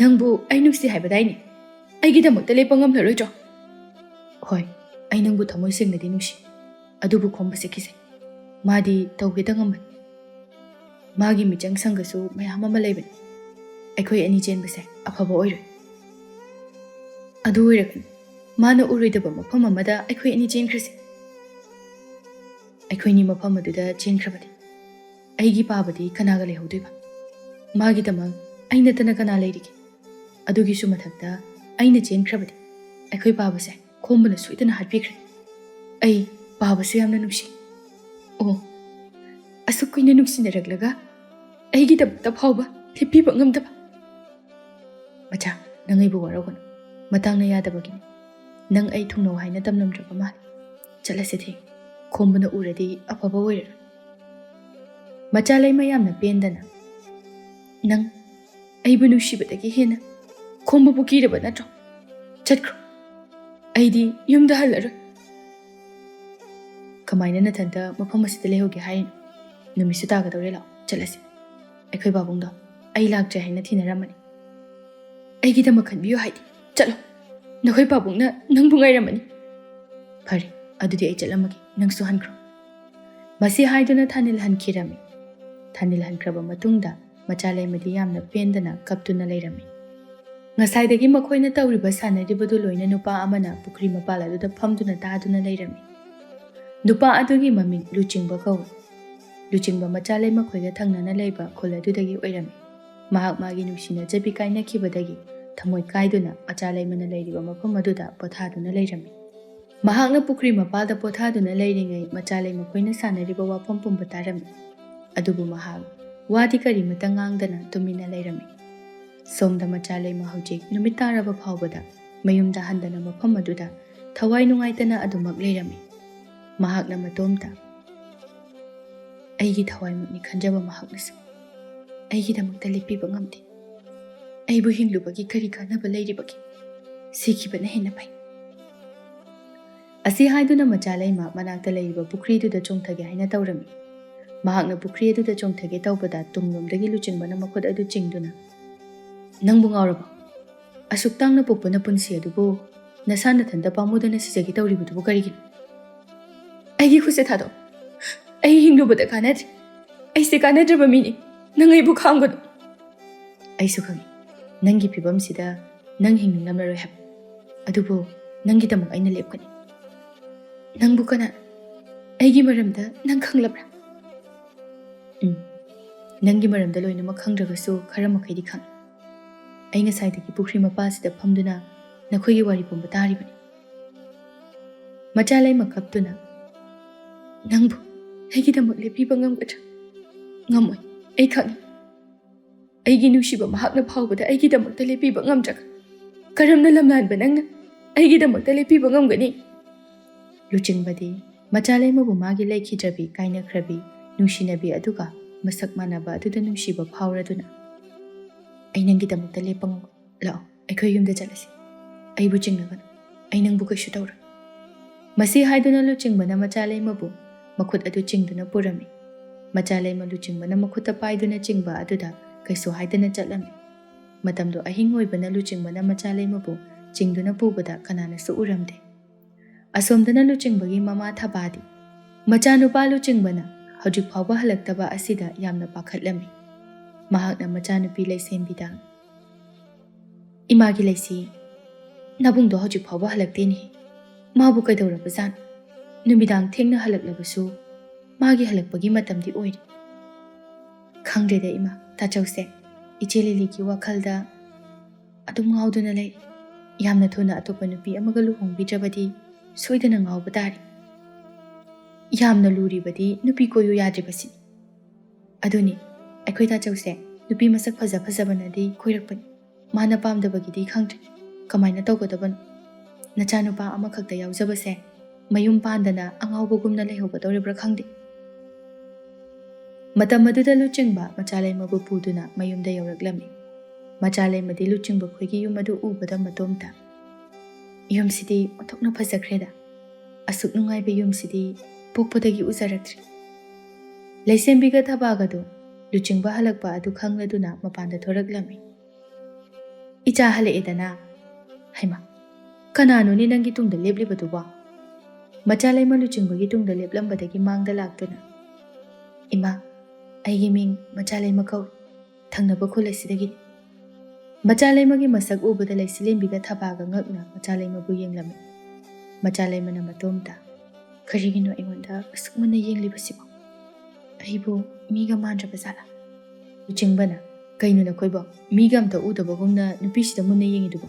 ꯅꯪꯕꯨ ꯑꯩ ꯅꯨꯡꯁꯤ ꯍꯥꯏꯕꯗꯥꯏꯅꯦ? ꯑꯩꯒꯤꯗꯃꯛꯇ ꯂꯦꯞꯄ ꯉꯝꯂꯔꯣꯏꯗ꯭ꯔꯣ? ꯍꯣꯏ, ꯑꯩ ꯅꯪꯕꯨ ꯊꯃꯣꯏ ꯁꯦꯡꯅꯗꯤ ꯅꯨꯡꯁꯤ, ꯑꯗꯨꯕꯨ ꯈꯣꯝꯕꯁꯦ ꯀꯤꯖꯩ꯫ ꯃꯥꯗꯤ ꯇꯧꯒꯦꯇ ꯉꯝꯕꯅꯤ꯫ ꯃꯥꯒꯤ ꯃꯤꯆꯪ ꯁꯪꯒꯁꯨ ꯃꯌꯥꯝ ꯑꯃ ꯂꯩꯕꯅꯤ꯫ ꯑꯩꯈꯣꯏ ꯑꯅꯤ ꯆꯦꯟꯕꯁꯦ ꯑꯐꯕ ꯑꯣꯏꯔꯣꯏ꯫ ꯑꯗꯨ ꯑꯣꯏꯔꯒꯅꯤ, ꯃꯥꯅ ꯎꯔꯣꯏꯗꯕ ꯃꯐꯝ ꯑꯃꯗ ꯑꯩꯈꯣꯏ ꯑꯅꯤ ꯆꯦꯟꯈ꯭ꯔꯁꯦ꯫ ꯑꯩꯈꯣꯏꯅꯤ ꯃꯐꯝ ꯑꯗꯨꯗ ꯆꯦꯟꯈ꯭ꯔꯕꯗꯤ ꯑꯩꯒꯤ ꯄꯥꯕꯗꯤ ꯀꯅꯥꯒ ꯂꯩꯍꯧꯗꯣꯏꯕ? ꯃꯥꯒꯤꯗꯃꯛ ꯑꯩ ꯅꯠꯇꯅ ꯀꯅꯥ ꯂꯩꯔꯤꯒꯦ? ꯑꯗꯨꯒꯤꯁꯨ ꯃꯊꯛꯇ, ꯑꯩꯅ ꯆꯦꯟꯈ꯭ꯔꯕꯗꯤ ꯑꯩꯈꯣꯏ ꯄꯥꯕꯁꯦ ꯈꯣꯝꯕꯅ ꯁꯣꯏꯗꯅ ꯍꯥꯠꯄꯤꯈ꯭ꯔꯦ꯫ ꯑꯩ ꯄꯥꯕꯁꯨ ꯌꯥꯝꯅ ꯅꯨꯡꯁꯤ꯫ ꯑꯣ, ꯑꯁꯨꯛ ꯀꯨꯏꯅ ꯅꯨꯡꯁꯤꯅꯔꯛꯂꯒ ꯑꯩꯒꯤꯗꯃꯛꯇ ꯐꯥꯎꯕ ꯂꯦꯞꯄꯤꯕ ꯉꯝꯗꯕ꯫ ꯃꯆꯥ, ꯅꯪ ꯑꯩꯕꯨ ꯋꯥꯔꯧꯒꯅꯨ꯫ ꯃꯇꯥꯡꯅ ꯌꯥꯗꯕꯒꯤꯅꯤ꯫ ꯅꯪ ꯑꯩ ꯊꯨꯡꯅꯧ ꯍꯥꯏꯅ ꯇꯝꯂꯝꯗ꯭ꯔꯕ ꯃꯥꯜꯂꯦ꯫ ꯆꯠꯂꯁꯦ ꯊꯦꯡ꯫ ꯈꯣꯝꯕꯅ ꯎꯔꯗꯤ ꯑꯐꯕ ꯑꯣꯏꯔꯔꯣꯏ꯫ ꯃꯆꯥ ꯂꯩꯃ ꯌꯥꯝꯅ ꯄꯦꯟꯗꯅ, "ꯅꯪ ꯑꯩꯕꯨ ꯅꯨꯡꯁꯤꯕꯗꯒꯤ ꯍꯦꯟꯅ ꯈꯣꯝꯕꯕꯨ ꯀꯤꯔꯕ ꯅꯠꯇ꯭ꯔꯣ? ꯆꯠꯈ꯭ꯔꯣ꯫ ꯑꯩꯗꯤ ꯌꯨꯝꯗ ꯍꯜꯂꯔꯣꯏ꯫" "ꯀꯃꯥꯏꯅ ꯅꯊꯟꯇ ꯃꯐꯝ ꯑꯁꯤꯗ ꯂꯩꯍꯧꯒꯦ ꯍꯥꯏꯔꯤꯅꯣ? ꯅꯨꯃꯤꯠꯁꯨ ꯇꯥꯒꯗꯧꯔꯦ, ꯂꯥꯛꯑꯣ, ꯆꯠꯂꯁꯤ꯫ ꯑꯩꯈꯣꯏ ꯄꯥꯕꯨꯡꯗꯣ ꯑꯩ ꯂꯥꯛꯇ꯭ꯔꯦ ꯍꯥꯏꯅ ꯊꯤꯅꯔꯝꯃꯅꯤ꯫ ꯑꯩꯒꯤꯗꯃꯛ ꯈꯟꯕꯤꯌꯨ ꯍꯥꯏꯗꯤ꯫ ꯆꯠꯂꯣ, ꯅꯈꯣꯏ ꯄꯥꯕꯨꯡꯅ ꯅꯪꯕꯨ ꯉꯥꯏꯔꯝꯃꯅꯤ꯫" "ꯐꯔꯦ, ꯑꯗꯨꯗꯤ ꯑꯩ ꯆꯠꯂꯝꯃꯒꯦ, ꯅꯪꯁꯨ ꯍꯟꯈ꯭ꯔꯣ꯫" ꯃꯁꯤ ꯍꯥꯏꯗꯨꯅ ꯊꯥꯅꯤꯜ ꯍꯟꯈꯤꯔꯝꯃꯤ꯫ ꯊꯥꯅꯤꯜ ꯍꯟꯈ꯭ꯔꯕ ꯃꯇꯨꯡꯗ ꯃꯆꯥ ꯂꯩꯃꯗꯤ ꯌꯥꯝꯅ ꯄꯦꯟꯗꯅ ꯀꯞꯇꯨꯅ ꯂꯩꯔꯝꯃꯤ꯫ ꯉꯁꯥꯏꯗꯒꯤ ꯃꯈꯣꯏꯅ ꯇꯧꯔꯤꯕ ꯁꯥꯟꯅꯔꯤꯕꯗꯨ ꯂꯣꯏꯅ ꯅꯨꯄꯥ ꯑꯃꯅ ꯄꯨꯈ꯭ꯔꯤ ꯃꯄꯥꯜ ꯑꯗꯨꯗ ꯐꯝꯗꯨꯅ ꯇꯥꯗꯨꯅ ꯂꯩꯔꯝꯃꯤ꯫ ꯅꯨꯄꯥ ꯑꯗꯨꯒꯤ ꯃꯃꯤꯡ ꯂꯨꯆꯤꯡꯕ ꯀꯧꯏ꯫ ꯂꯨꯆꯤꯡꯕ ꯃꯆꯥ ꯂꯩꯃ ꯈꯣꯏꯒ ꯊꯪꯅꯅ ꯂꯩꯕ ꯈꯨꯜ ꯑꯗꯨꯗꯒꯤ ꯑꯣꯏꯔꯝꯃꯤ꯫ ꯃꯍꯥꯛ ꯃꯥꯒꯤ ꯅꯨꯡꯁꯤꯅꯖꯕꯤ ꯀꯥꯏꯅꯈꯤꯕꯗꯒꯤ ꯊꯃꯣꯏ ꯀꯥꯏꯗꯨꯅ ꯃꯆꯥ ꯂꯩꯃꯅ ꯂꯩꯔꯤꯕ ꯃꯐꯝ ꯑꯗꯨꯗ ꯄꯣꯊꯥꯗꯨꯅ ꯂꯩꯔꯝꯃꯤ꯫ ꯃꯍꯥꯛꯅ ꯄꯨꯈ꯭ꯔꯤ ꯃꯄꯥꯜꯗ ꯄꯣꯊꯥꯗꯨꯅ ꯂꯩꯔꯤꯉꯩ ꯃꯆꯥ ꯂꯩꯃ ꯈꯣꯏꯅ ꯁꯥꯟꯅꯔꯤꯕ ꯋꯥꯐꯝ ꯄꯨꯝꯕ ꯇꯥꯔꯝꯃꯤ꯫ ꯑꯗꯨꯕꯨ ꯃꯍꯥꯛ ꯋꯥꯗꯤ ꯀꯔꯤꯃꯇ ꯉꯥꯡꯗꯅ ꯇꯨꯃꯤꯟꯅ ꯂꯩꯔꯝꯃꯤ꯫ ꯁꯣꯝꯗ ꯃꯆꯥ ꯂꯩꯃ ꯍꯧꯖꯤꯛ ꯅꯨꯃꯤꯠ ꯇꯥꯔꯕ ꯐꯥꯎꯕꯗ ꯃꯌꯨꯝꯗ ꯍꯟꯗꯅ ꯃꯐꯝ ꯑꯗꯨꯗ ꯊꯋꯥꯏ ꯅꯨꯡꯉꯥꯏꯇꯅ ꯑꯗꯨꯃꯛ ꯂꯩꯔꯝꯃꯤ꯫ ꯃꯍꯥꯛꯅ ꯃꯇꯣꯝꯇ, "ꯑꯩꯒꯤ ꯊꯋꯥꯏꯃꯛꯅꯤ ꯈꯟꯖꯕ ꯃꯍꯥꯛꯅꯁꯨ ꯑꯩꯒꯤꯗꯃꯛꯇ ꯂꯦꯞꯄꯤꯕ ꯉꯝꯗꯦ꯫ ꯑꯩꯕꯨ ꯍꯤꯡꯂꯨꯕꯒꯤ ꯀꯔꯤ ꯀꯥꯟꯅꯕ ꯂꯩꯔꯤꯕꯒꯦ? ꯁꯤꯈꯤꯕꯅ ꯍꯦꯟꯅ ꯐꯩ꯫" ꯑꯁꯤ ꯍꯥꯏꯗꯨꯅ ꯃꯆꯥ ꯂꯩꯃ ꯃꯅꯥꯛꯇ ꯂꯩꯔꯤꯕ ꯄꯨꯈ꯭ꯔꯤꯗꯨꯗ ꯆꯣꯡꯊꯒꯦ ꯍꯥꯏꯅ ꯇꯧꯔꯝꯃꯤ꯫ ꯃꯍꯥꯛꯅ ꯄꯨꯈ꯭ꯔꯤ ꯑꯗꯨꯗ ꯆꯣꯡꯊꯒꯦ ꯇꯧꯕꯗ ꯇꯨꯡꯂꯣꯝꯗꯒꯤ ꯂꯨꯆꯤꯡꯕꯅ ꯃꯈꯨꯠ ꯑꯗꯨ ꯆꯤꯡꯗꯨꯅ, "ꯅꯪꯕꯨ ꯉꯥꯎꯔꯕꯣ? ꯑꯁꯨꯛ ꯇꯥꯡꯅ ꯄꯣꯛꯄ ꯅꯄꯨꯟꯁꯤ ꯑꯗꯨꯕꯨ ꯅꯁꯥ ꯅꯊꯟꯇ ꯄꯥꯝꯃꯨꯗꯅ ꯁꯤꯖꯒꯦ ꯇꯧꯔꯤꯕꯗꯨꯕꯨ ꯀꯔꯤꯒꯤꯅꯣ? ꯑꯩꯒꯤ ꯈꯨꯠꯁꯦ ꯊꯥꯗꯣꯛ꯫ ꯑꯩ ꯍꯤꯡꯂꯨꯕꯗ ꯀꯥꯟꯅꯗꯦ꯫ ꯑꯩꯁꯦ ꯀꯥꯟꯅꯗ꯭ꯔꯕ ꯃꯤꯅꯤ꯫ ꯅꯪ ꯑꯩꯕꯨ ꯈꯥꯝꯒꯅꯨ꯫" "ꯑꯩꯁꯨ ꯈꯪꯏ, ꯅꯪꯒꯤ ꯐꯤꯕꯝꯁꯤꯗ ꯅꯪ ꯍꯤꯡꯅꯤꯡꯂꯝꯂꯔꯣꯏ ꯍꯥꯏꯕ꯫ ꯑꯗꯨꯕꯨ ꯅꯪꯒꯤꯗꯃꯛ ꯑꯩꯅ ꯂꯦꯞꯀꯅꯤ꯫" "ꯅꯪꯕꯨ ꯀꯅꯥ? ꯑꯩꯒꯤ ꯃꯔꯝꯗ ꯅꯪ ꯈꯪꯂꯕ꯭ꯔꯥ?" "ꯎꯝ, ꯅꯪꯒꯤ ꯃꯔꯝꯗ ꯂꯣꯏꯅꯃꯛ ꯈꯪꯗ꯭ꯔꯒꯁꯨ ꯈꯔ ꯃꯈꯩꯗꯤ ꯈꯪꯏ꯫ ꯑꯩ ꯉꯁꯥꯏꯗꯒꯤ ꯄꯨꯈ꯭ꯔꯤ ꯃꯄꯥꯜꯁꯤꯗ ꯐꯝꯗꯨꯅ ꯅꯈꯣꯏꯒꯤ ꯋꯥꯔꯤ ꯄꯨꯝꯕ ꯇꯥꯔꯤꯕꯅꯤ꯫" ꯃꯆꯥ ꯂꯩꯃ ꯀꯞꯇꯨꯅ, "ꯅꯪꯕꯨ ꯑꯩꯒꯤꯗꯃꯛ ꯂꯦꯞꯄꯤꯕ ꯉꯝꯒꯗ꯭ꯔꯥ? ꯉꯝꯃꯣꯏ, ꯑꯩ ꯈꯪꯏ꯫ ꯑꯩꯒꯤ ꯅꯨꯡꯁꯤꯕ ꯃꯍꯥꯛꯅ ꯐꯥꯎꯕꯗ ꯑꯩꯒꯤꯗꯃꯛꯇ ꯂꯦꯞꯄꯤꯕ ꯉꯝꯗ꯭ꯔꯒ ꯀꯔꯝꯅ ꯂꯝꯂꯥꯟꯕ ꯅꯪꯅ ꯑꯩꯒꯤꯗꯃꯛꯇ ꯂꯦꯞꯄꯤꯕ ꯉꯝꯒꯅꯤ?" ꯂꯨꯆꯤꯡꯕꯗꯤ ꯃꯆꯥ ꯂꯩꯃꯕꯨ ꯃꯥꯒꯤ ꯂꯩꯈꯤꯗ꯭ꯔꯕꯤ, ꯀꯥꯏꯅꯈ꯭ꯔꯕꯤ, ꯅꯨꯡꯁꯤꯅꯕꯤ ꯑꯗꯨꯒ ꯃꯁꯛ ꯃꯥꯟꯅꯕ ꯑꯗꯨꯗ ꯅꯨꯡꯁꯤꯕ ꯐꯥꯎꯔꯗꯨꯅ, "ꯑꯩ ꯅꯪꯒꯤꯗꯃꯛꯇ ꯂꯦꯞꯄ ꯉꯝꯒꯅꯤ꯫ ꯂꯥꯛꯑꯣ, ꯑꯩꯈꯣꯏ ꯌꯨꯝꯗ ꯆꯠꯂꯁꯤ꯫ ꯑꯩꯕꯨ ꯆꯤꯡꯅꯒꯅꯨ꯫ ꯑꯩ ꯅꯪꯕꯨ ꯀꯩꯁꯨ ꯇꯧꯔꯣꯏ꯫" ꯃꯁꯤ ꯍꯥꯏꯗꯨꯅ ꯂꯨꯆꯤꯡꯕꯅ ꯃꯆꯥ ꯂꯩꯃꯕꯨ ꯃꯈꯨꯠ ꯑꯗꯨ ꯆꯤꯡꯗꯨꯅ ꯄꯨꯔꯝꯃꯤ꯫ ꯃꯆꯥ ꯂꯩꯃ ꯂꯨꯆꯤꯡꯕꯅ ꯃꯈꯨꯠꯇ ꯄꯥꯏꯗꯨꯅ ꯆꯤꯡꯕ ꯑꯗꯨꯗ ꯀꯩꯁꯨ ꯍꯥꯏꯗꯅ ꯆꯠꯂꯝꯃꯤ꯫ ꯃꯇꯝꯗꯨ ꯑꯍꯤꯡ ꯑꯣꯏꯕꯅ ꯂꯨꯆꯤꯡꯕꯅ ꯃꯆꯥ ꯂꯩꯃꯕꯨ ꯆꯤꯡꯗꯨꯅ ꯄꯨꯕꯗ ꯀꯅꯥꯅꯁꯨ ꯎꯔꯝꯗꯦ꯫ ꯑꯁꯣꯝꯗꯅ ꯂꯨꯆꯤꯡꯕꯒꯤ ꯃꯃꯥ ꯊꯕꯥꯗꯤ ꯃꯆꯥꯅꯨꯄꯥ ꯂꯨꯆꯤꯡꯕꯅ ꯍꯧꯖꯤꯛ ꯐꯥꯎꯕ ꯍꯜꯂꯛꯇꯕ ꯑꯁꯤꯗ ꯌꯥꯝꯅ ꯄꯥꯈꯠꯂꯝꯃꯤ꯫ ꯃꯍꯥꯛꯅ ꯃꯆꯥꯅꯨꯄꯤ ꯂꯩꯁꯦꯝꯕꯤꯗ, "ꯏꯃꯥꯒꯤ ꯂꯩꯁꯤ, ꯅꯕꯨꯡꯗꯣ ꯍꯧꯖꯤꯛ ꯐꯥꯎꯕ ꯍꯜꯂꯛꯇꯦꯅꯦ꯫ ꯃꯥꯕꯨ ꯀꯩꯗꯧꯔꯕꯖꯥꯠꯅꯣ? ꯅꯨꯃꯤꯗꯥꯡ ꯊꯦꯡꯅ ꯍꯜꯂꯛꯂꯕꯁꯨ ꯃꯥꯒꯤ ꯍꯜꯂꯛꯄꯒꯤ ꯃꯇꯝꯗꯤ ꯑꯣꯏꯔꯦ꯫" "ꯈꯪꯗ꯭ꯔꯦꯗ ꯏꯃꯥ, ꯇꯥꯆꯧꯁꯦ ꯏꯆꯦ ꯂꯤꯂꯤꯒꯤ ꯋꯥꯈꯜꯗ ꯑꯗꯨꯝ ꯉꯥꯎꯗꯨꯅ ꯂꯩ꯫ ꯌꯥꯝꯅ ꯊꯨꯅ ꯑꯇꯣꯞꯄ ꯅꯨꯄꯤ ꯑꯃꯒ ꯂꯨꯍꯣꯡꯕꯤꯗ꯭ꯔꯕꯗꯤ ꯁꯣꯏꯗꯅ ꯉꯥꯎꯕ ꯇꯥꯔꯦ꯫ ꯌꯥꯝꯅ ꯂꯨꯔꯤꯕꯗꯤ ꯅꯨꯄꯤ ꯀꯣꯏꯌꯨ ꯌꯥꯗ꯭ꯔꯤꯕꯁꯤꯅꯤ꯫ ꯑꯗꯨꯅꯤ, ꯑꯩꯈꯣꯏ ꯇꯥꯆꯧꯁꯦ ꯅꯨꯄꯤ ꯃꯁꯛ ꯐꯖ ꯐꯖꯕꯅꯗꯤ ꯀꯣꯏꯔꯛꯄꯅꯤ꯫ ꯃꯥꯅ ꯄꯥꯝꯗꯕꯒꯤꯗꯤ ꯈꯪꯗ꯭ꯔꯦ꯫ ꯀꯃꯥꯏꯅ ꯇꯧꯒꯗꯕꯅꯣ? ꯅꯆꯥꯅꯨꯄꯥ ꯑꯃꯈꯛꯇ ꯌꯥꯎꯖꯕꯁꯦ ꯃꯌꯨꯝ ꯄꯥꯟꯗꯅ ꯑꯉꯥꯎꯕꯒꯨꯝꯅ ꯂꯩꯍꯧꯒꯗꯧꯔꯤꯕ꯭ꯔꯥ ꯈꯪꯗꯦ꯫" ꯃꯇꯝ ꯑꯗꯨꯗ ꯂꯨꯆꯤꯡꯕ ꯃꯆꯥ ꯂꯩꯃꯕꯨ ꯄꯨꯗꯨꯅ ꯃꯌꯨꯝꯗ ꯌꯧꯔꯛꯂꯝꯃꯤ꯫ ꯃꯆꯥ ꯂꯩꯃꯗꯤ ꯂꯨꯆꯤꯡꯕ ꯈꯣꯏꯒꯤ ꯌꯨꯝ ꯑꯗꯨ ꯎꯕꯗ ꯃꯇꯣꯝꯇ, "ꯌꯨꯝꯁꯤꯗꯤ ꯑꯣꯟꯊꯣꯛꯅ ꯐꯖꯈ꯭ꯔꯦꯗ꯫ ꯑꯁꯨꯛ ꯅꯨꯡꯉꯥꯏꯕ ꯌꯨꯝꯁꯤꯗꯤ ꯄꯣꯛꯄꯗꯒꯤ ꯎꯖꯔꯛꯇ꯭ꯔꯤ꯫" ꯂꯩꯁꯦꯝꯕꯤꯒ ꯊꯕꯥꯒꯗꯨ ꯂꯨꯆꯤꯡꯕ ꯍꯜꯂꯛꯄ ꯑꯗꯨ ꯈꯪꯂꯗꯨꯅ ꯃꯄꯥꯟꯗ ꯊꯣꯔꯛꯂꯝꯃꯤ꯫ "ꯏꯆꯥ ꯍꯜꯂꯛꯑꯦꯗꯅ꯫ ꯍꯩꯃꯥ, ꯀꯅꯥꯅꯣꯅꯦ ꯅꯪꯒꯤ ꯇꯨꯡꯗ ꯂꯦꯞꯂꯤꯕꯗꯨꯕꯣ?" ꯃꯆꯥ ꯂꯩꯃ ꯂꯨꯆꯤꯡꯕꯒꯤ ꯇꯨꯡꯗ ꯂꯦꯞꯂꯝꯕꯗꯒꯤ ꯃꯥꯡꯗ ꯂꯥꯛꯇꯨꯅ, "ꯏꯃꯥ, ꯑꯩꯒꯤ ꯃꯤꯡ ꯃꯆꯥ ꯂꯩꯃ ꯀꯧꯏ꯫ ꯊꯪꯅꯕ ꯈꯨꯜ ꯑꯁꯤꯗꯒꯤꯅꯤ꯫" ꯃꯆꯥ ꯂꯩꯃꯒꯤ ꯃꯁꯛ ꯎꯕꯗ ꯂꯩꯁꯤꯂꯦꯝꯕꯤꯒ ꯊꯕꯥꯒ ꯉꯛꯅ ꯃꯆꯥ ꯂꯩꯃꯕꯨ ꯌꯦꯡꯂꯝꯃꯤ꯫ ꯃꯆꯥ ꯂꯩꯃꯅ ꯃꯇꯣꯝꯇ, "ꯀꯔꯤꯒꯤꯅꯣ ꯑꯩꯉꯣꯟꯗ ꯑꯁꯨꯛ ꯃꯨꯟꯅ ꯌꯦꯡꯂꯤꯕꯁꯤꯕꯣ? ꯑꯩꯕꯨ ꯃꯤꯒ ꯃꯥꯟꯗ꯭ꯔꯕ ꯖꯥꯠꯂꯥ?" ꯂꯨꯆꯤꯡꯕꯅ, "ꯀꯩꯅꯣ ꯅꯈꯣꯏꯕꯣ? ꯃꯤꯒ ꯑꯝꯇ ꯎꯗꯕꯒꯨꯝꯅ ꯅꯨꯄꯤꯁꯤꯗ ꯃꯨꯟꯅ ꯌꯦꯡꯉꯤꯗꯨꯕꯣ?"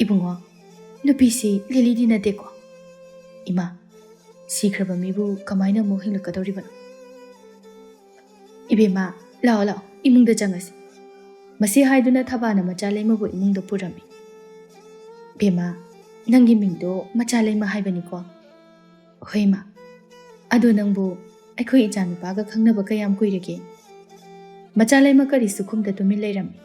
"ꯏꯕꯨꯡꯉꯣ, ꯅꯨꯄꯤꯁꯤ ꯂꯤꯂꯤꯗꯤ ꯅꯠꯇꯦꯀꯣ?" "ꯏꯃꯥ, ꯁꯤꯈ꯭ꯔꯕ ꯃꯤꯕꯨ ꯀꯃꯥꯏꯅ ꯑꯃꯨꯛ ꯍꯤꯡꯂꯛꯀꯗꯧꯔꯤꯕꯅꯣ?" "ꯏꯕꯦꯝꯃ, ꯂꯥꯛꯑꯣ, ꯂꯥꯛꯑꯣ, ꯏꯃꯨꯡꯗ ꯆꯪꯉꯁꯤ꯫" ꯃꯁꯤ ꯍꯥꯏꯗꯨꯅ ꯊꯕꯥꯅ ꯃꯆꯥ ꯂꯩꯃꯕꯨ ꯏꯃꯨꯡꯗ ꯄꯨꯔꯝꯃꯤ꯫ "ꯏꯕꯦꯝꯃ, ꯅꯪꯒꯤ ꯃꯤꯡꯗꯣ ꯃꯆꯥ ꯂꯩꯃ ꯍꯥꯏꯕꯅꯤꯀꯣ?" "ꯍꯣꯏ, ꯏꯃꯥ꯫ ꯑꯗꯣ ꯅꯪꯕꯨ ꯑꯩꯈꯣꯏ ꯏꯆꯥꯅꯨꯄꯥꯒ ꯈꯪꯅꯕ ꯀꯌꯥꯝ ꯀꯨꯏꯔꯒꯦ?" ꯃꯆꯥ ꯂꯩꯃ ꯀꯔꯤꯁꯨ ꯈꯨꯝꯗ ꯇꯨꯃꯤꯟ ꯂꯩꯔꯝꯃꯤ꯫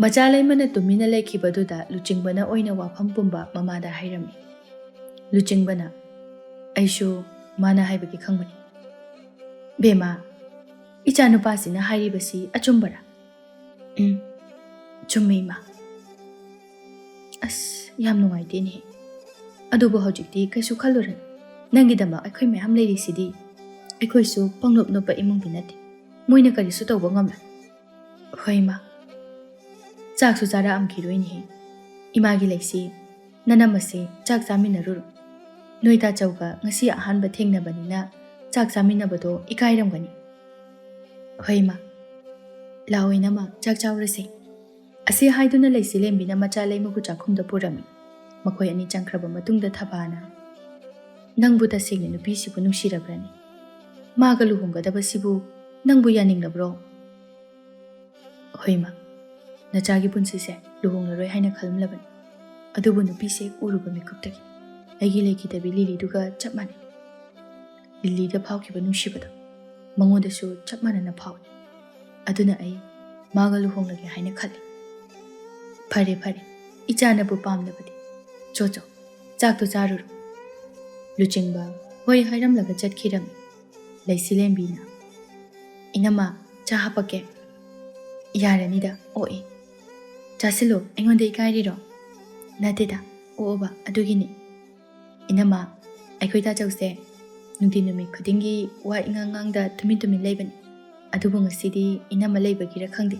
ꯃꯆꯥ ꯂꯩꯃꯅ ꯇꯨꯃꯤꯟꯅ ꯂꯩꯈꯤꯕꯗꯨꯗ ꯂꯨꯆꯤꯡꯕꯅ ꯑꯣꯏꯅ ꯋꯥꯐꯝ ꯄꯨꯝꯕ ꯃꯃꯥꯗ ꯍꯥꯏꯔꯝꯃꯤ꯫ ꯂꯨꯆꯤꯡꯕꯅ, "ꯑꯩꯁꯨ ꯃꯥꯅ ꯍꯥꯏꯕꯒꯤ ꯈꯪꯕꯅꯤ꯫" "ꯕꯦꯝꯃ, ꯏꯆꯥꯅꯨꯄꯥꯁꯤꯅ ꯍꯥꯏꯔꯤꯕꯁꯤ ꯑꯆꯨꯝꯕꯔꯥ?" "ꯎꯝ, ꯆꯨꯝꯃꯦ, ꯏꯃꯥ꯫" "ꯑꯁ, ꯌꯥꯝ ꯅꯨꯡꯉꯥꯏꯇꯦꯅꯦ꯫ ꯑꯗꯨꯕꯨ ꯍꯧꯖꯤꯛꯇꯤ ꯀꯩꯁꯨ ꯈꯜꯂꯨꯔꯅꯨ꯫ ꯅꯪꯒꯤꯗꯃꯛ ꯑꯩꯈꯣꯏ ꯃꯌꯥꯝ ꯂꯩꯔꯤꯁꯤꯗꯤ꯫ ꯑꯩꯈꯣꯏꯁꯨ ꯄꯪꯅꯣꯞ ꯅꯣꯞꯄ ꯏꯃꯨꯡꯗꯤ ꯅꯠꯇꯦ꯫ ꯃꯣꯏꯅ ꯀꯔꯤꯁꯨ ꯇꯧꯕ ꯉꯝꯂꯣꯏ꯫" "ꯍꯣꯏ, ꯏꯃꯥ꯫ ꯆꯥꯛꯁꯨ ꯆꯥꯔꯛꯑꯝꯈꯤꯔꯣꯏꯅꯦꯍꯦ꯫ ꯏꯃꯥꯒꯤ ꯂꯩꯁꯤ, ꯅꯅꯝꯃꯁꯦ ꯆꯥꯛ ꯆꯥꯃꯤꯟꯅꯔꯨꯔꯣ꯫ ꯅꯣꯏ ꯇꯥꯆꯧꯒ ꯉꯁꯤ ꯑꯍꯥꯟꯕ ꯊꯦꯡꯅꯕꯅꯤꯅ ꯆꯥꯛ ꯆꯥꯃꯤꯟꯅꯕꯗꯣ ꯏꯀꯥꯏꯔꯝꯒꯅꯤ꯫" "ꯍꯣꯏ, ꯏꯃꯥ꯫ ꯂꯥꯛꯑꯣ, ꯏꯅꯝꯃ, ꯆꯥꯛ ꯆꯥꯎꯔꯁꯦ꯫" ꯑꯁꯤ ꯍꯥꯏꯗꯨꯅ ꯂꯩꯁꯤꯂꯦꯝꯕꯤꯅ ꯃꯆꯥ ꯂꯩꯃꯕꯨ ꯆꯥꯛꯈꯨꯝꯗ ꯄꯨꯔꯝꯃꯤ꯫ ꯃꯈꯣꯏ ꯑꯅꯤ ꯆꯪꯈ꯭ꯔꯕ ꯃꯇꯨꯡꯗ ꯊꯕꯥꯅ, "ꯅꯪꯕꯨ ꯇꯁꯦꯡꯅ ꯅꯨꯄꯤꯁꯤꯕꯨ ꯅꯨꯡꯁꯤꯔꯕ꯭ꯔꯅꯦ? ꯃꯥꯒ ꯂꯨꯍꯣꯡꯒꯗꯕꯁꯤꯕꯨ ꯅꯪꯕꯨ ꯌꯥꯅꯤꯡꯂꯕ꯭ꯔꯣ?" "ꯍꯣꯏ, ꯏꯃꯥ꯫ ꯅꯆꯥꯒꯤ ꯄꯨꯟꯁꯤꯁꯦ ꯂꯨꯍꯣꯡꯂꯔꯣꯏ ꯍꯥꯏꯅ ꯈꯜꯂꯝꯂꯕꯅꯤ꯫ ꯑꯗꯨꯕꯨ ꯅꯨꯄꯤꯁꯦ ꯎꯔꯨꯕ ꯃꯤꯀꯨꯞꯇꯒꯤ ꯑꯩꯒꯤ ꯂꯩꯈꯤꯗꯕꯤ ꯂꯤꯂꯤꯗꯨꯒ ꯆꯞ ꯃꯥꯟꯅꯩ꯫ ꯂꯤꯂꯤꯗ ꯐꯥꯎꯈꯤꯕ ꯅꯨꯡꯁꯤꯕꯗꯣ ꯃꯉꯣꯟꯗꯁꯨ ꯆꯞ ꯃꯥꯟꯅꯅ ꯐꯥꯎꯏ꯫ ꯑꯗꯨꯅ ꯑꯩ ꯃꯥꯒ ꯂꯨꯍꯣꯡꯂꯒꯦ ꯍꯥꯏꯅ ꯈꯜꯂꯤ꯫" "ꯐꯔꯦ, ꯐꯔꯦ, ꯏꯆꯥꯅꯕꯨ ꯄꯥꯝꯂꯕꯗꯤ꯫ ꯆꯣ, ꯆꯣ, ꯆꯥꯛꯇꯣ ꯆꯥꯔꯨꯔꯣ꯫" ꯂꯨꯆꯤꯡꯕ ꯍꯣꯏ ꯍꯥꯏꯔꯝꯂꯒ ꯆꯠꯈꯤꯔꯝꯃꯤ꯫ ꯂꯩꯁꯤꯂꯦꯝꯕꯤꯅ, "ꯏꯅꯝꯃ, ꯆꯥ ꯍꯥꯞꯄꯛꯀꯦ?" "ꯌꯥꯔꯅꯤꯗ, ꯑꯣꯛꯑꯦ꯫ ꯆꯥꯁꯤꯜꯂꯣ, ꯑꯩꯉꯣꯟꯗ ꯏꯀꯥꯏꯔꯤꯔꯣ?" "ꯅꯠꯇꯦꯗ, ꯑꯣꯛꯑꯕ ꯑꯗꯨꯒꯤꯅꯤ꯫ ꯏꯅꯝꯃ, ꯑꯩꯈꯣꯏ ꯇꯥꯆꯧꯁꯦ ꯅꯨꯡꯇꯤ ꯅꯨꯃꯤꯠ ꯈꯨꯗꯤꯡꯒꯤ ꯋꯥ ꯏꯉꯥꯡ ꯉꯥꯡꯗ ꯇꯨꯃꯤꯟ ꯇꯨꯃꯤꯟ ꯂꯩꯕꯅꯤ꯫ ꯑꯗꯨꯕꯨ ꯉꯁꯤꯗꯤ ꯏꯅꯝꯃ ꯂꯩꯕꯒꯤꯔ ꯈꯪꯗꯦ,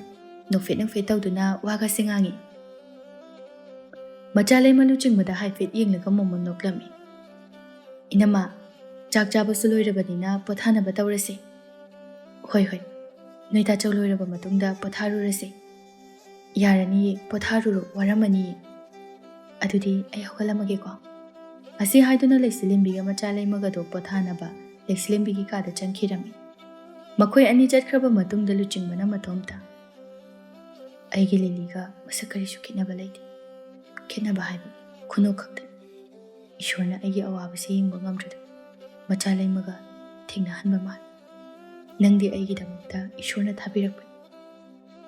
ꯅꯣꯛꯐꯦꯠ ꯅꯣꯛꯐꯦꯠ ꯇꯧꯗꯨꯅ ꯋꯥꯒꯁꯦ ꯉꯥꯡꯉꯤ꯫" ꯃꯆꯥ ꯂꯩꯃ ꯂꯨꯆꯤꯡꯕꯗ ꯍꯥꯏꯐꯦꯠ ꯌꯦꯡꯂꯒ ꯃꯣꯃꯣꯟ ꯅꯣꯛꯂꯝꯃꯤ꯫ "ꯏꯅꯝꯃ, ꯆꯥꯛ ꯆꯥꯕꯁꯨ ꯂꯣꯏꯔꯕꯅꯤꯅ ꯄꯣꯊꯥꯅꯕ ꯇꯧꯔꯁꯦ꯫" "ꯍꯣꯏ, ꯍꯣꯏ, ꯅꯣꯏ ꯇꯥꯆꯧ ꯂꯣꯏꯔꯕ ꯃꯇꯨꯡꯗ ꯄꯣꯊꯥꯔꯨꯔꯁꯦ꯫" "ꯌꯥꯔꯅꯤꯌꯦ, ꯄꯣꯊꯥꯔꯨꯔꯣ, ꯋꯥꯔꯝꯃꯅꯤꯌꯦ꯫ ꯑꯗꯨꯗꯤ ꯑꯩ ꯍꯧꯒꯠꯂꯝꯃꯒꯦꯀꯣ꯫" ꯑꯁꯤ ꯍꯥꯏꯗꯨꯅ ꯂꯩꯁꯤꯂꯦꯝꯕꯤꯒ ꯃꯆꯥ ꯂꯩꯃꯒꯗꯣ ꯄꯣꯊꯥꯅꯕ ꯂꯩꯁꯤꯂꯦꯝꯕꯤꯒꯤ ꯀꯥꯗ ꯆꯪꯈꯤꯔꯝꯃꯤ꯫ ꯃꯈꯣꯏ ꯑꯅꯤ ꯆꯠꯈ꯭ꯔꯕ ꯃꯇꯨꯡꯗ ꯂꯨꯆꯤꯡꯕꯅ ꯃꯇꯣꯝꯇ, "ꯑꯩꯒꯤ ꯂꯤꯂꯤꯒ ꯃꯁꯛ ꯀꯔꯤꯁꯨ ꯈꯦꯠꯅꯕ ꯂꯩꯇꯦ꯫ ꯈꯦꯠꯅꯕ ꯍꯥꯏꯕ ꯈꯨꯅꯣꯛ ꯈꯛꯇꯅꯤ꯫ ꯏꯁꯣꯔꯅ ꯑꯩꯒꯤ ꯑꯋꯥꯕꯁꯦ ꯌꯦꯡꯕ ꯉꯝꯗ꯭ꯔꯗꯨꯅ ꯃꯆꯥ ꯂꯩꯃꯒ ꯊꯦꯡꯅꯍꯟꯕ ꯃꯥꯜꯂꯤ꯫ ꯅꯪꯗꯤ ꯑꯩꯒꯤꯗꯃꯛꯇ ꯏꯁꯣꯔꯅ ꯊꯥꯕꯤꯔꯛꯄꯅꯤ꯫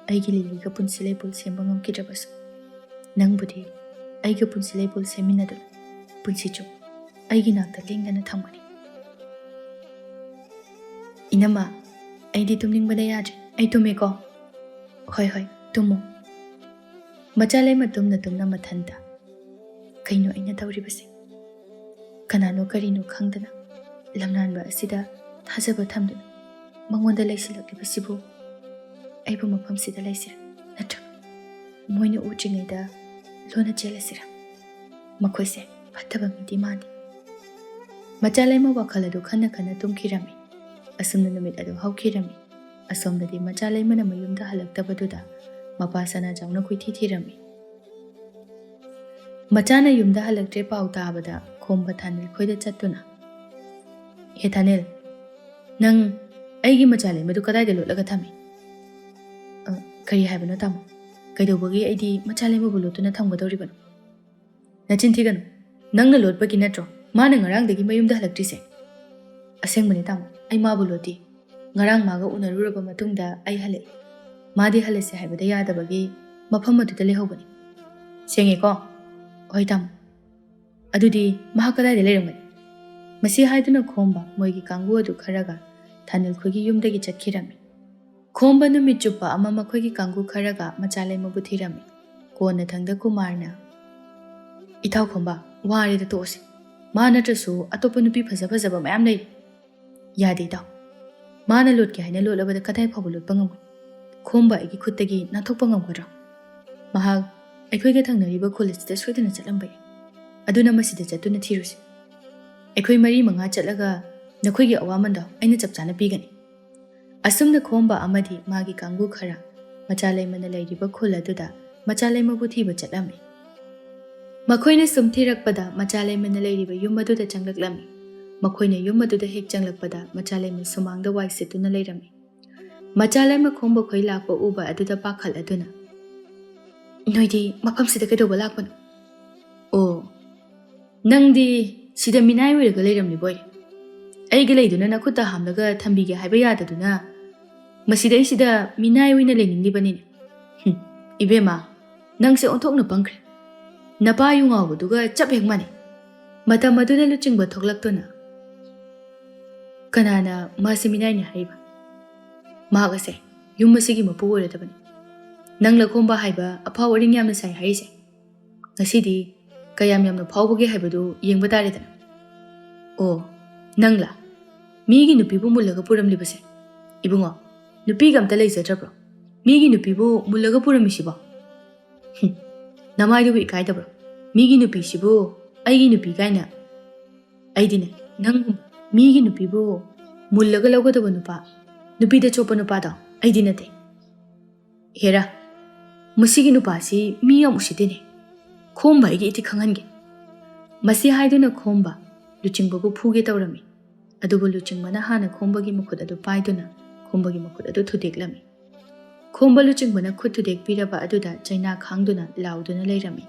ꯑꯩꯒꯤ ꯂꯤꯂꯤꯒ ꯄꯨꯟꯁꯤ ꯂꯩꯄꯣꯜ ꯁꯦꯝꯕ ꯉꯝꯈꯤꯗ꯭ꯔꯕꯁꯨ, ꯅꯪꯕꯨꯗꯤ ꯑꯩꯒ ꯄꯨꯟꯁꯤ ꯂꯩꯄꯣꯜ ꯁꯦꯝꯃꯤꯟꯅꯗꯨꯅ ꯄꯨꯟꯁꯤ ꯆꯨꯞꯄ ꯑꯩꯒꯤ ꯅꯥꯛꯇ ꯂꯦꯡꯗꯅ ꯊꯝꯒꯅꯤ꯫" "ꯏꯅꯝꯃ, ꯑꯩꯗꯤ ꯇꯨꯝꯅꯤꯡꯕꯅ ꯌꯥꯗ꯭ꯔꯦ꯫ ꯑꯩ ꯇꯨꯝꯃꯦꯀꯣ꯫" "ꯍꯣꯏ, ꯍꯣꯏ, ꯇꯨꯝꯃꯣ꯫" ꯃꯆꯥ ꯂꯩꯃ ꯇꯨꯝꯅ ꯇꯨꯝꯅ ꯃꯊꯟꯇ, "ꯀꯩꯅꯣ ꯑꯩꯅ ꯇꯧꯔꯤꯕꯁꯦ? ꯀꯅꯥꯅꯣ ꯀꯔꯤꯅꯣ ꯈꯪꯗꯅ ꯂꯝꯂꯥꯟꯕ ꯑꯁꯤꯗ ꯊꯥꯖꯕ ꯊꯝꯗꯨꯅ ꯃꯉꯣꯟꯗ ꯂꯩꯁꯤꯜꯂꯛꯂꯤꯕꯁꯤꯕꯨ? ꯑꯩꯕꯨ ꯃꯐꯝꯁꯤꯗ ꯂꯩꯁꯤꯔꯥ? ꯅꯠꯇ꯭ꯔꯒ ꯃꯣꯏꯅ ꯎꯗ꯭ꯔꯤꯉꯩꯗ ꯂꯣꯟꯅ ꯆꯦꯜꯂꯁꯤꯔꯥ? ꯃꯈꯣꯏꯁꯦ ꯐꯠꯇꯕ ꯃꯤꯗꯤ ꯃꯥꯟꯗꯦ꯫" ꯃꯆꯥ ꯂꯩꯃ ꯋꯥꯈꯜ ꯑꯗꯨ ꯈꯟꯅ ꯈꯟꯅ ꯇꯨꯝꯈꯤꯔꯝꯃꯤ꯫ ꯑꯁꯨꯝꯅ ꯅꯨꯃꯤꯠ ꯑꯗꯨ ꯍꯧꯈꯤꯔꯝꯃꯤ꯫ ꯑꯁꯣꯝꯗꯗꯤ ꯃꯆꯥ ꯂꯩꯃꯅ ꯃꯌꯨꯝꯗ ꯍꯜꯂꯛꯇꯕꯗꯨꯗ ꯃꯄꯥ ꯁꯅꯥꯖꯥꯎꯅ ꯀꯣꯏꯊꯤ ꯊꯤꯔꯝꯃꯤ꯫ ꯃꯆꯥꯅ ꯌꯨꯝꯗ ꯍꯜꯂꯛꯇ꯭ꯔꯦ ꯄꯥꯎ ꯇꯥꯕꯗ ꯈꯣꯝꯕ ꯊꯥꯅꯤꯜ ꯈꯣꯏꯗ ꯆꯠꯇꯨꯅ, "ꯍꯦ ꯊꯥꯅꯤꯜ, ꯅꯪ ꯑꯩꯒꯤ ꯃꯆꯥ ꯂꯩꯃꯗꯨ ꯀꯗꯥꯏꯗ ꯂꯣꯠꯂꯒ ꯊꯝꯃꯤ?" "ꯑ, ꯀꯔꯤ ꯍꯥꯏꯕꯅꯣ ꯇꯥꯃꯣ? ꯀꯩꯗꯧꯕꯒꯤ ꯑꯩꯗꯤ ꯃꯆꯥ ꯂꯩꯃꯕꯨ ꯂꯣꯠꯇꯨꯅ ꯊꯝꯒꯗꯧꯔꯤꯕꯅꯣ?" "ꯅꯆꯤꯟ ꯊꯤꯒꯅꯨ꯫ ꯅꯪꯅ ꯂꯣꯠꯄꯒꯤ ꯅꯠꯇ꯭ꯔꯣ ꯃꯥꯅ ꯉꯔꯥꯡꯗꯒꯤ ꯃꯌꯨꯝꯗ ꯍꯜꯂꯛꯇ꯭ꯔꯤꯁꯦ?" "ꯑꯁꯦꯡꯕꯅꯦ ꯇꯥꯃꯣ, ꯑꯩ ꯃꯥꯕꯨ ꯂꯣꯠꯇꯦ꯫ ꯉꯔꯥꯡ ꯃꯥꯒ ꯎꯅꯔꯨꯔꯕ ꯃꯇꯨꯡꯗ ꯑꯩ ꯍꯜꯂꯛꯏ꯫ ꯃꯥꯗꯤ ꯍꯜꯂꯁꯦ ꯍꯥꯏꯕꯗ ꯌꯥꯗꯕꯒꯤ ꯃꯐꯝ ꯑꯗꯨꯗ ꯂꯩꯍꯧꯕꯅꯤ꯫" "ꯁꯦꯡꯉꯦꯀꯣ?" "ꯍꯣꯏ ꯇꯥꯃꯣ꯫" "ꯑꯗꯨꯗꯤ ꯃꯍꯥꯛ ꯀꯗꯥꯏꯗ ꯂꯩꯔꯝꯒꯅꯤ?" ꯃꯁꯤ ꯍꯥꯏꯗꯨꯅ ꯈꯣꯝꯕ ꯃꯣꯏꯒꯤ ꯀꯥꯡꯕꯨ ꯑꯗꯨ ꯈꯔꯒ ꯊꯥꯅꯤꯜ ꯈꯣꯏꯒꯤ ꯌꯨꯝꯗꯒꯤ ꯆꯠꯈꯤꯔꯝꯃꯤ꯫ ꯈꯣꯝꯕ ꯅꯨꯃꯤꯠ ꯆꯨꯞꯄ ꯑꯃ ꯃꯈꯣꯏꯒꯤ ꯀꯥꯡꯕꯨ ꯈꯔꯒ ꯃꯆꯥꯂꯩꯃꯕꯨ ꯊꯤꯔꯝꯃꯤ꯫ ꯀꯣꯟꯅ ꯊꯪꯗ ꯀꯨꯃꯥꯔꯅ, "ꯏꯇꯥꯎ ꯈꯣꯝꯕ, ꯋꯥꯔꯦꯗ ꯇꯣꯛꯑꯁꯤ꯫ ꯃꯥ ꯅꯠꯇ꯭ꯔꯁꯨ ꯑꯇꯣꯞꯄ ꯅꯨꯄꯤ ꯐꯖ ꯐꯖꯕ ꯃꯌꯥꯝ ꯂꯩ꯫" "ꯌꯥꯗꯦ ꯏꯇꯥꯎ꯫ ꯃꯥꯅ ꯂꯣꯠꯀꯦ ꯍꯥꯏꯅ ꯂꯣꯠꯂꯕꯗ ꯀꯗꯥꯏ ꯐꯥꯎꯕ ꯂꯣꯠꯄ ꯉꯝꯒꯅꯤ? ꯈꯣꯝꯕ ꯑꯩꯒꯤ ꯈꯨꯠꯇꯒꯤ ꯅꯥꯟꯊꯣꯛꯄ ꯉꯝꯒꯗ꯭ꯔꯥ? ꯃꯍꯥꯛ ꯑꯩꯈꯣꯏꯒ ꯊꯪꯅꯔꯤꯕ ꯈꯨꯜ ꯑꯁꯤꯗ ꯁꯣꯏꯗꯅ ꯆꯠꯂꯝꯕ ꯌꯥꯏ꯫ ꯑꯗꯨꯅ ꯃꯁꯤꯗ ꯆꯠꯇꯨꯅ ꯊꯤꯔꯨꯁꯤ꯫ ꯑꯩꯈꯣꯏ ꯃꯔꯤ ꯃꯉꯥ ꯆꯠꯂꯒ ꯅꯈꯣꯏꯒꯤ ꯑꯋꯥꯃꯟꯗꯣ ꯑꯩꯅ ꯆꯞ ꯆꯥꯅ ꯄꯤꯒꯅꯤ꯫" ꯑꯁꯨꯝꯅ ꯈꯣꯝꯕ ꯑꯃꯗꯤ ꯃꯥꯒꯤ ꯀꯥꯡꯕꯨ ꯈꯔ ꯃꯆꯥꯂꯩꯃꯅ ꯂꯩꯔꯤꯕ ꯈꯨꯜ ꯑꯗꯨꯗ ꯃꯆꯥꯂꯩꯃꯕꯨ ꯊꯤꯕ ꯆꯠꯂꯝꯃꯤ꯫ ꯃꯈꯣꯏꯅ ꯁꯨꯝ ꯊꯤꯔꯛꯄꯗ ꯃꯆꯥꯂꯩꯃꯅ ꯂꯩꯔꯤꯕ ꯌꯨꯝ ꯑꯗꯨꯗ ꯆꯪꯂꯛꯂꯝꯃꯤ꯫ ꯃꯈꯣꯏꯅ ꯌꯨꯝ ꯑꯗꯨꯗ ꯍꯦꯛ ꯆꯪꯂꯛꯄꯗ ꯃꯆꯥꯂꯩꯃ ꯁꯨꯃꯥꯡꯗ ꯋꯥꯏ ꯁꯤꯠꯇꯨꯅ ꯂꯩꯔꯝꯃꯤ꯫ ꯃꯆꯥꯂꯩꯃ ꯈꯣꯝꯕ ꯈꯣꯏ ꯂꯥꯛꯄ ꯎꯕ ꯑꯗꯨꯗ ꯄꯥꯈꯠꯂꯗꯨꯅ, "ꯅꯣꯏꯗꯤ ꯃꯐꯝꯁꯤꯗ ꯀꯩꯗꯧꯕ ꯂꯥꯛꯄꯅꯣ?" "ꯑꯣ, ꯅꯪꯗꯤ ꯁꯤꯗ ꯃꯤꯅꯥꯏ ꯑꯣꯏꯔꯒ ꯂꯩꯔꯝꯂꯤꯕꯣꯏ꯫ ꯑꯩꯒꯤ ꯂꯩꯗꯨꯅ ꯅꯈꯨꯠꯇ ꯍꯥꯝꯂꯒ ꯊꯝꯕꯤꯒꯦ ꯍꯥꯏꯕ ꯌꯥꯗꯗꯨꯅ ꯃꯁꯤꯗꯩꯁꯤꯗ ꯃꯤꯅꯥꯏ ꯑꯣꯏꯅ ꯂꯩꯅꯤꯡꯂꯤꯕꯅꯤꯅꯦ꯫ ꯍꯨꯝ, ꯏꯕꯦꯝꯃ, ꯅꯪꯁꯦ ꯑꯣꯟꯊꯣꯛꯅ ꯄꯪꯈ꯭ꯔꯦ꯫ ꯅꯄꯥ ꯌꯨ ꯉꯥꯎꯕꯗꯨꯒ ꯆꯞ ꯍꯦꯛ ꯃꯥꯟꯅꯩ꯫" ꯃꯇꯝ ꯑꯗꯨꯗ ꯂꯨꯆꯤꯡꯕ ꯊꯣꯛꯂꯛꯇꯨꯅ, "ꯀꯅꯥꯅ ꯃꯥꯁꯤ ꯃꯤꯅꯥꯏꯅꯤ ꯍꯥꯏꯔꯤꯕ? ꯃꯍꯥꯛ ꯑꯁꯦ ꯌꯨꯝ ꯑꯁꯤꯒꯤ ꯃꯄꯨ ꯑꯣꯏꯔꯗꯕꯅꯤ꯫ ꯅꯪꯂ ꯈꯣꯝꯕ ꯍꯥꯏꯕ ꯑꯐꯥꯎ ꯑꯔꯤꯡ ꯌꯥꯝꯅ ꯁꯥꯏ ꯍꯥꯏꯔꯤꯁꯦ? ꯉꯁꯤꯗꯤ ꯀꯌꯥꯝ ꯌꯥꯝꯅ ꯐꯥꯎꯕꯒꯦ ꯍꯥꯏꯕꯗꯨ ꯌꯦꯡꯕ ꯇꯥꯔꯦꯗꯅ꯫ ꯑꯣ, ꯅꯪꯂꯥ? ꯃꯤꯒꯤ ꯅꯨꯄꯤꯕꯨ ꯃꯨꯜꯂꯒ ꯄꯨꯔꯝꯂꯤꯕꯁꯦ? ꯏꯕꯨꯡꯉꯣ, ꯅꯨꯄꯤꯒ ꯑꯝꯇ ꯂꯩꯖꯗ꯭ꯔꯕ꯭ꯔꯣ? ꯃꯤꯒꯤ ꯅꯨꯄꯤꯕꯨ ꯃꯨꯜꯂꯒ ꯄꯨꯔꯝꯃꯤꯁꯤꯕꯣ? ꯍꯨꯝ, ꯅꯃꯥꯏꯗꯨꯕꯨ ꯏꯀꯥꯏꯗꯕ꯭ꯔꯣ? ꯃꯤꯒꯤ ꯅꯨꯄꯤꯁꯤꯕꯨ ꯑꯩꯒꯤ ꯅꯨꯄꯤ ꯀꯥꯏꯅ? ꯑꯩꯗꯤꯅꯦ, ꯅꯪꯒꯨꯝꯕ ꯃꯤꯒꯤ ꯅꯨꯄꯤꯕꯨ ꯃꯨꯜꯂꯒ ꯂꯧꯒꯗꯕ ꯅꯨꯄꯥ, ꯅꯨꯄꯤꯗ ꯆꯣꯞꯄ ꯅꯨꯄꯥꯗꯣ ꯑꯩꯗꯤ ꯅꯠꯇꯦ꯫ ꯍꯦꯔꯥ, ꯃꯁꯤꯒꯤ ꯅꯨꯄꯥꯁꯤ ꯃꯤ ꯌꯥꯝ ꯎꯁꯤꯠꯇꯦꯅꯦ꯫ ꯈꯣꯝꯕ ꯑꯩꯒꯤ ꯏꯊꯤꯛ ꯈꯪꯍꯟꯒꯦ꯫" ꯃꯁꯤ ꯍꯥꯏꯗꯨꯅ ꯈꯣꯝꯕ ꯂꯨꯆꯤꯡꯕꯕꯨ ꯐꯨꯒꯦ ꯇꯧꯔꯝꯃꯤ꯫ ꯑꯗꯨꯕꯨ ꯂꯨꯆꯤꯡꯕꯅ ꯍꯥꯟꯅ ꯈꯣꯝꯕꯒꯤ ꯃꯈꯨꯠ ꯑꯗꯨ ꯄꯥꯏꯗꯨꯅ ꯈꯣꯝꯕꯒꯤ ꯃꯈꯨꯠ ꯑꯗꯨ ꯊꯨꯗꯦꯛꯂꯝꯃꯤ꯫ ꯈꯣꯝꯕ ꯂꯨꯆꯤꯡꯕꯅ ꯈꯨꯠ ꯊꯨꯗꯦꯛꯄꯤꯔꯕ ꯑꯗꯨꯗ ꯆꯩꯅꯥ ꯈꯥꯡꯗꯨꯅ ꯂꯥꯎꯗꯨꯅ ꯂꯩꯔꯝꯃꯤ꯫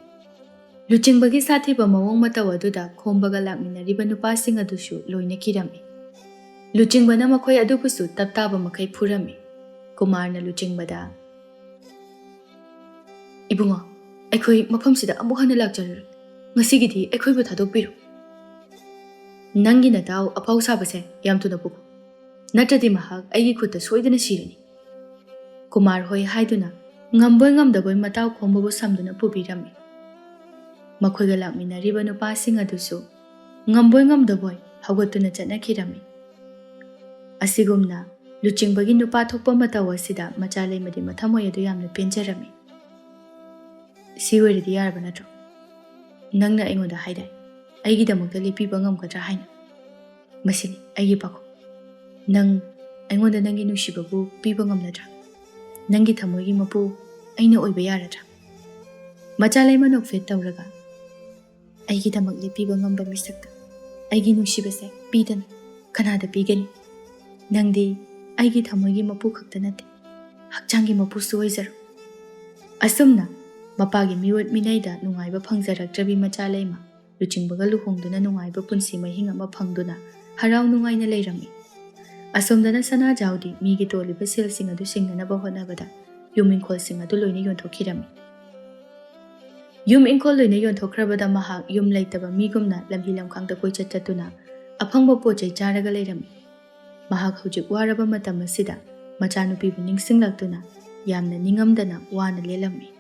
ꯂꯨꯆꯤꯡꯕꯒꯤ ꯁꯥꯊꯤꯕ ꯃꯑꯣꯡ ꯃꯇꯧ ꯑꯗꯨꯗ ꯈꯣꯝꯕꯒ ꯂꯥꯛꯃꯤꯟꯅꯔꯤꯕ ꯅꯨꯄꯥꯁꯤꯡ ꯑꯗꯨꯁꯨ ꯂꯣꯏꯅ ꯀꯤꯔꯝꯃꯤ꯫ ꯂꯨꯆꯤꯡꯕꯅ ꯃꯈꯣꯏ ꯑꯗꯨꯕꯨꯁꯨ ꯇꯞ ꯇꯥꯕ ꯃꯈꯩ ꯐꯨꯔꯝꯃꯤ꯫ ꯀꯨꯃꯥꯔꯅ ꯂꯨꯆꯤꯡꯕꯗ, "ꯏꯕꯨꯡꯉꯣ, ꯑꯩꯈꯣꯏ ꯃꯐꯝꯁꯤꯗ ꯑꯃꯨꯛ ꯍꯟꯅ ꯂꯥꯛꯆꯔꯔꯣꯏ꯫ ꯉꯁꯤꯒꯤꯗꯤ ꯑꯩꯈꯣꯏꯕꯨ ꯊꯥꯗꯣꯛꯄꯤꯔꯣ꯫" "ꯅꯪꯒꯤ ꯅꯇꯥꯎ ꯑꯐꯥꯎ ꯁꯥꯕꯁꯦ ꯌꯥꯝ ꯊꯨꯅ ꯄꯨꯈꯣ, ꯅꯠꯇ꯭ꯔꯗꯤ ꯃꯍꯥꯛ ꯑꯩꯒꯤ ꯈꯨꯠꯇ ꯁꯣꯏꯗꯅ ꯁꯤꯔꯅꯤ"꯫ ꯀꯨꯃꯥꯔ ꯍꯣꯏ ꯍꯥꯏꯗꯨꯅ ꯉꯝꯕꯣꯏ ꯉꯝꯗꯕꯣꯏ ꯃꯇꯥꯎ ꯈꯣꯝꯕꯕꯨ ꯁꯝꯗꯨꯅ ꯄꯨꯕꯤꯔꯝꯃꯤ꯫ ꯃꯈꯣꯏꯒ ꯂꯥꯛꯃꯤꯟꯅꯔꯤꯕ ꯅꯨꯄꯥꯁꯤꯡ ꯑꯗꯨꯁꯨ ꯉꯝꯕꯣꯏ ꯉꯝꯗꯕꯣꯏ ꯍꯧꯒꯠꯇꯨꯅ ꯆꯠꯅꯈꯤꯔꯝꯃꯤ꯫ ꯑꯁꯤꯒꯨꯝꯅ ꯂꯨꯆꯤꯡꯕꯒꯤ ꯅꯨꯄꯥ ꯊꯣꯛꯄ ꯃꯇꯧ ꯑꯁꯤꯗ ꯃꯆꯥ ꯂꯩꯃꯗꯤ ꯃꯊꯃꯣꯏ ꯑꯗꯨ ꯌꯥꯝꯅ ꯄꯦꯟꯖꯔꯝꯃꯤ꯫ "ꯁꯤ ꯑꯣꯏꯔꯗꯤ ꯌꯥꯔꯕ ꯅꯠꯇ꯭ꯔꯣ? ꯅꯪꯅ ꯑꯩꯉꯣꯟꯗ ꯍꯥꯏꯗꯥꯏ, ꯑꯩꯒꯤꯗꯃꯛꯇ ꯂꯦꯞꯄꯤꯕ ꯉꯝꯒꯗ꯭ꯔꯥ ꯍꯥꯏꯅ? ꯃꯁꯤꯅꯤ ꯑꯩꯒꯤ ꯄꯥꯈꯨꯝ꯫ ꯅꯪ ꯑꯩꯉꯣꯟꯗ ꯅꯪꯒꯤ ꯅꯨꯡꯁꯤꯕꯕꯨ ꯄꯤꯕ ꯉꯝꯂꯗ꯭ꯔꯥ? ꯅꯪꯒꯤ ꯊꯃꯣꯏꯒꯤ ꯃꯄꯨ ꯑꯩꯅ ꯑꯣꯏꯕ ꯌꯥꯔꯗ꯭ꯔꯥ?" ꯃꯆꯥ ꯂꯩꯃ ꯅꯣꯛꯐꯦꯠ ꯇꯧꯔꯒ, "ꯑꯩꯒꯤꯗꯃꯛ ꯂꯦꯞꯄꯤꯕ ꯉꯝꯕ ꯃꯤꯁꯛꯇ ꯑꯩꯒꯤ ꯅꯨꯡꯁꯤꯕꯁꯦ ꯄꯤꯗꯅ ꯀꯅꯥꯗ ꯄꯤꯒꯅꯤ? ꯅꯪꯗꯤ ꯑꯩꯒꯤ ꯊꯃꯣꯏꯒꯤ ꯃꯄꯨ ꯈꯛꯇ ꯅꯠꯇꯦ, ꯍꯛꯆꯥꯡꯒꯤ ꯃꯄꯨꯁꯨ ꯑꯣꯏꯖꯔꯣ"꯫ ꯑꯁꯨꯝꯅ ꯃꯄꯥꯒꯤ ꯃꯤꯑꯣꯠ ꯃꯤꯅꯩꯗ ꯅꯨꯡꯉꯥꯏꯕ ꯐꯪꯖꯔꯛꯇ꯭ꯔꯕꯤ ꯃꯆꯥ ꯂꯩꯃ ꯂꯨꯆꯤꯡꯕꯒ ꯂꯨꯍꯣꯡꯗꯨꯅ ꯅꯨꯡꯉꯥꯏꯕ ꯄꯨꯟꯁꯤ ꯃꯍꯤꯡ ꯑꯃ ꯐꯪꯗꯨꯅ ꯍꯔꯥꯎ ꯅꯨꯡꯉꯥꯏꯅ ꯂꯩꯔꯝꯃꯤ꯫ ꯑꯁꯣꯝꯗꯅ ꯁꯅꯥꯖꯥꯎꯗꯤ ꯃꯤꯒꯤ ꯇꯣꯜꯂꯤꯕ ꯁꯦꯜꯁꯤꯡ ꯑꯗꯨ ꯁꯤꯡꯅꯅꯕ ꯍꯣꯠꯅꯕꯗ ꯌꯨꯝ ꯏꯪꯈꯣꯜꯁꯤꯡ ꯑꯗꯨ ꯂꯣꯏꯅ ꯌꯣꯟꯊꯣꯛꯈꯤꯔꯝꯃꯤ꯫ ꯌꯨꯝ ꯏꯪꯈꯣꯜ ꯂꯣꯏꯅ ꯌꯣꯟꯊꯣꯛꯈ꯭ꯔꯕꯗ ꯃꯍꯥꯛ ꯌꯨꯝ ꯂꯩꯇꯕ ꯃꯤꯒꯨꯝꯅ ꯂꯝꯕꯤ ꯂꯝꯈꯥꯡꯗ ꯀꯣꯏꯆꯠ ꯆꯠꯇꯨꯅ ꯑꯐꯪꯕ ꯄꯣꯠ ꯆꯩ ꯆꯥꯔꯒ ꯂꯩꯔꯝꯃꯤ꯫ ꯃꯍꯥꯛ ꯍꯧꯖꯤꯛ ꯋꯥꯔꯕ ꯃꯇꯝ ꯑꯁꯤꯗ ꯃꯆꯥꯅꯨꯄꯤꯕꯨ ꯅꯤꯡꯁꯤꯡꯂꯛꯇꯨꯅ ꯌꯥꯝꯅ ꯅꯤꯡꯉꯝꯗꯅ ꯋꯥꯅ ꯂꯦꯜꯂꯝꯃꯤ꯫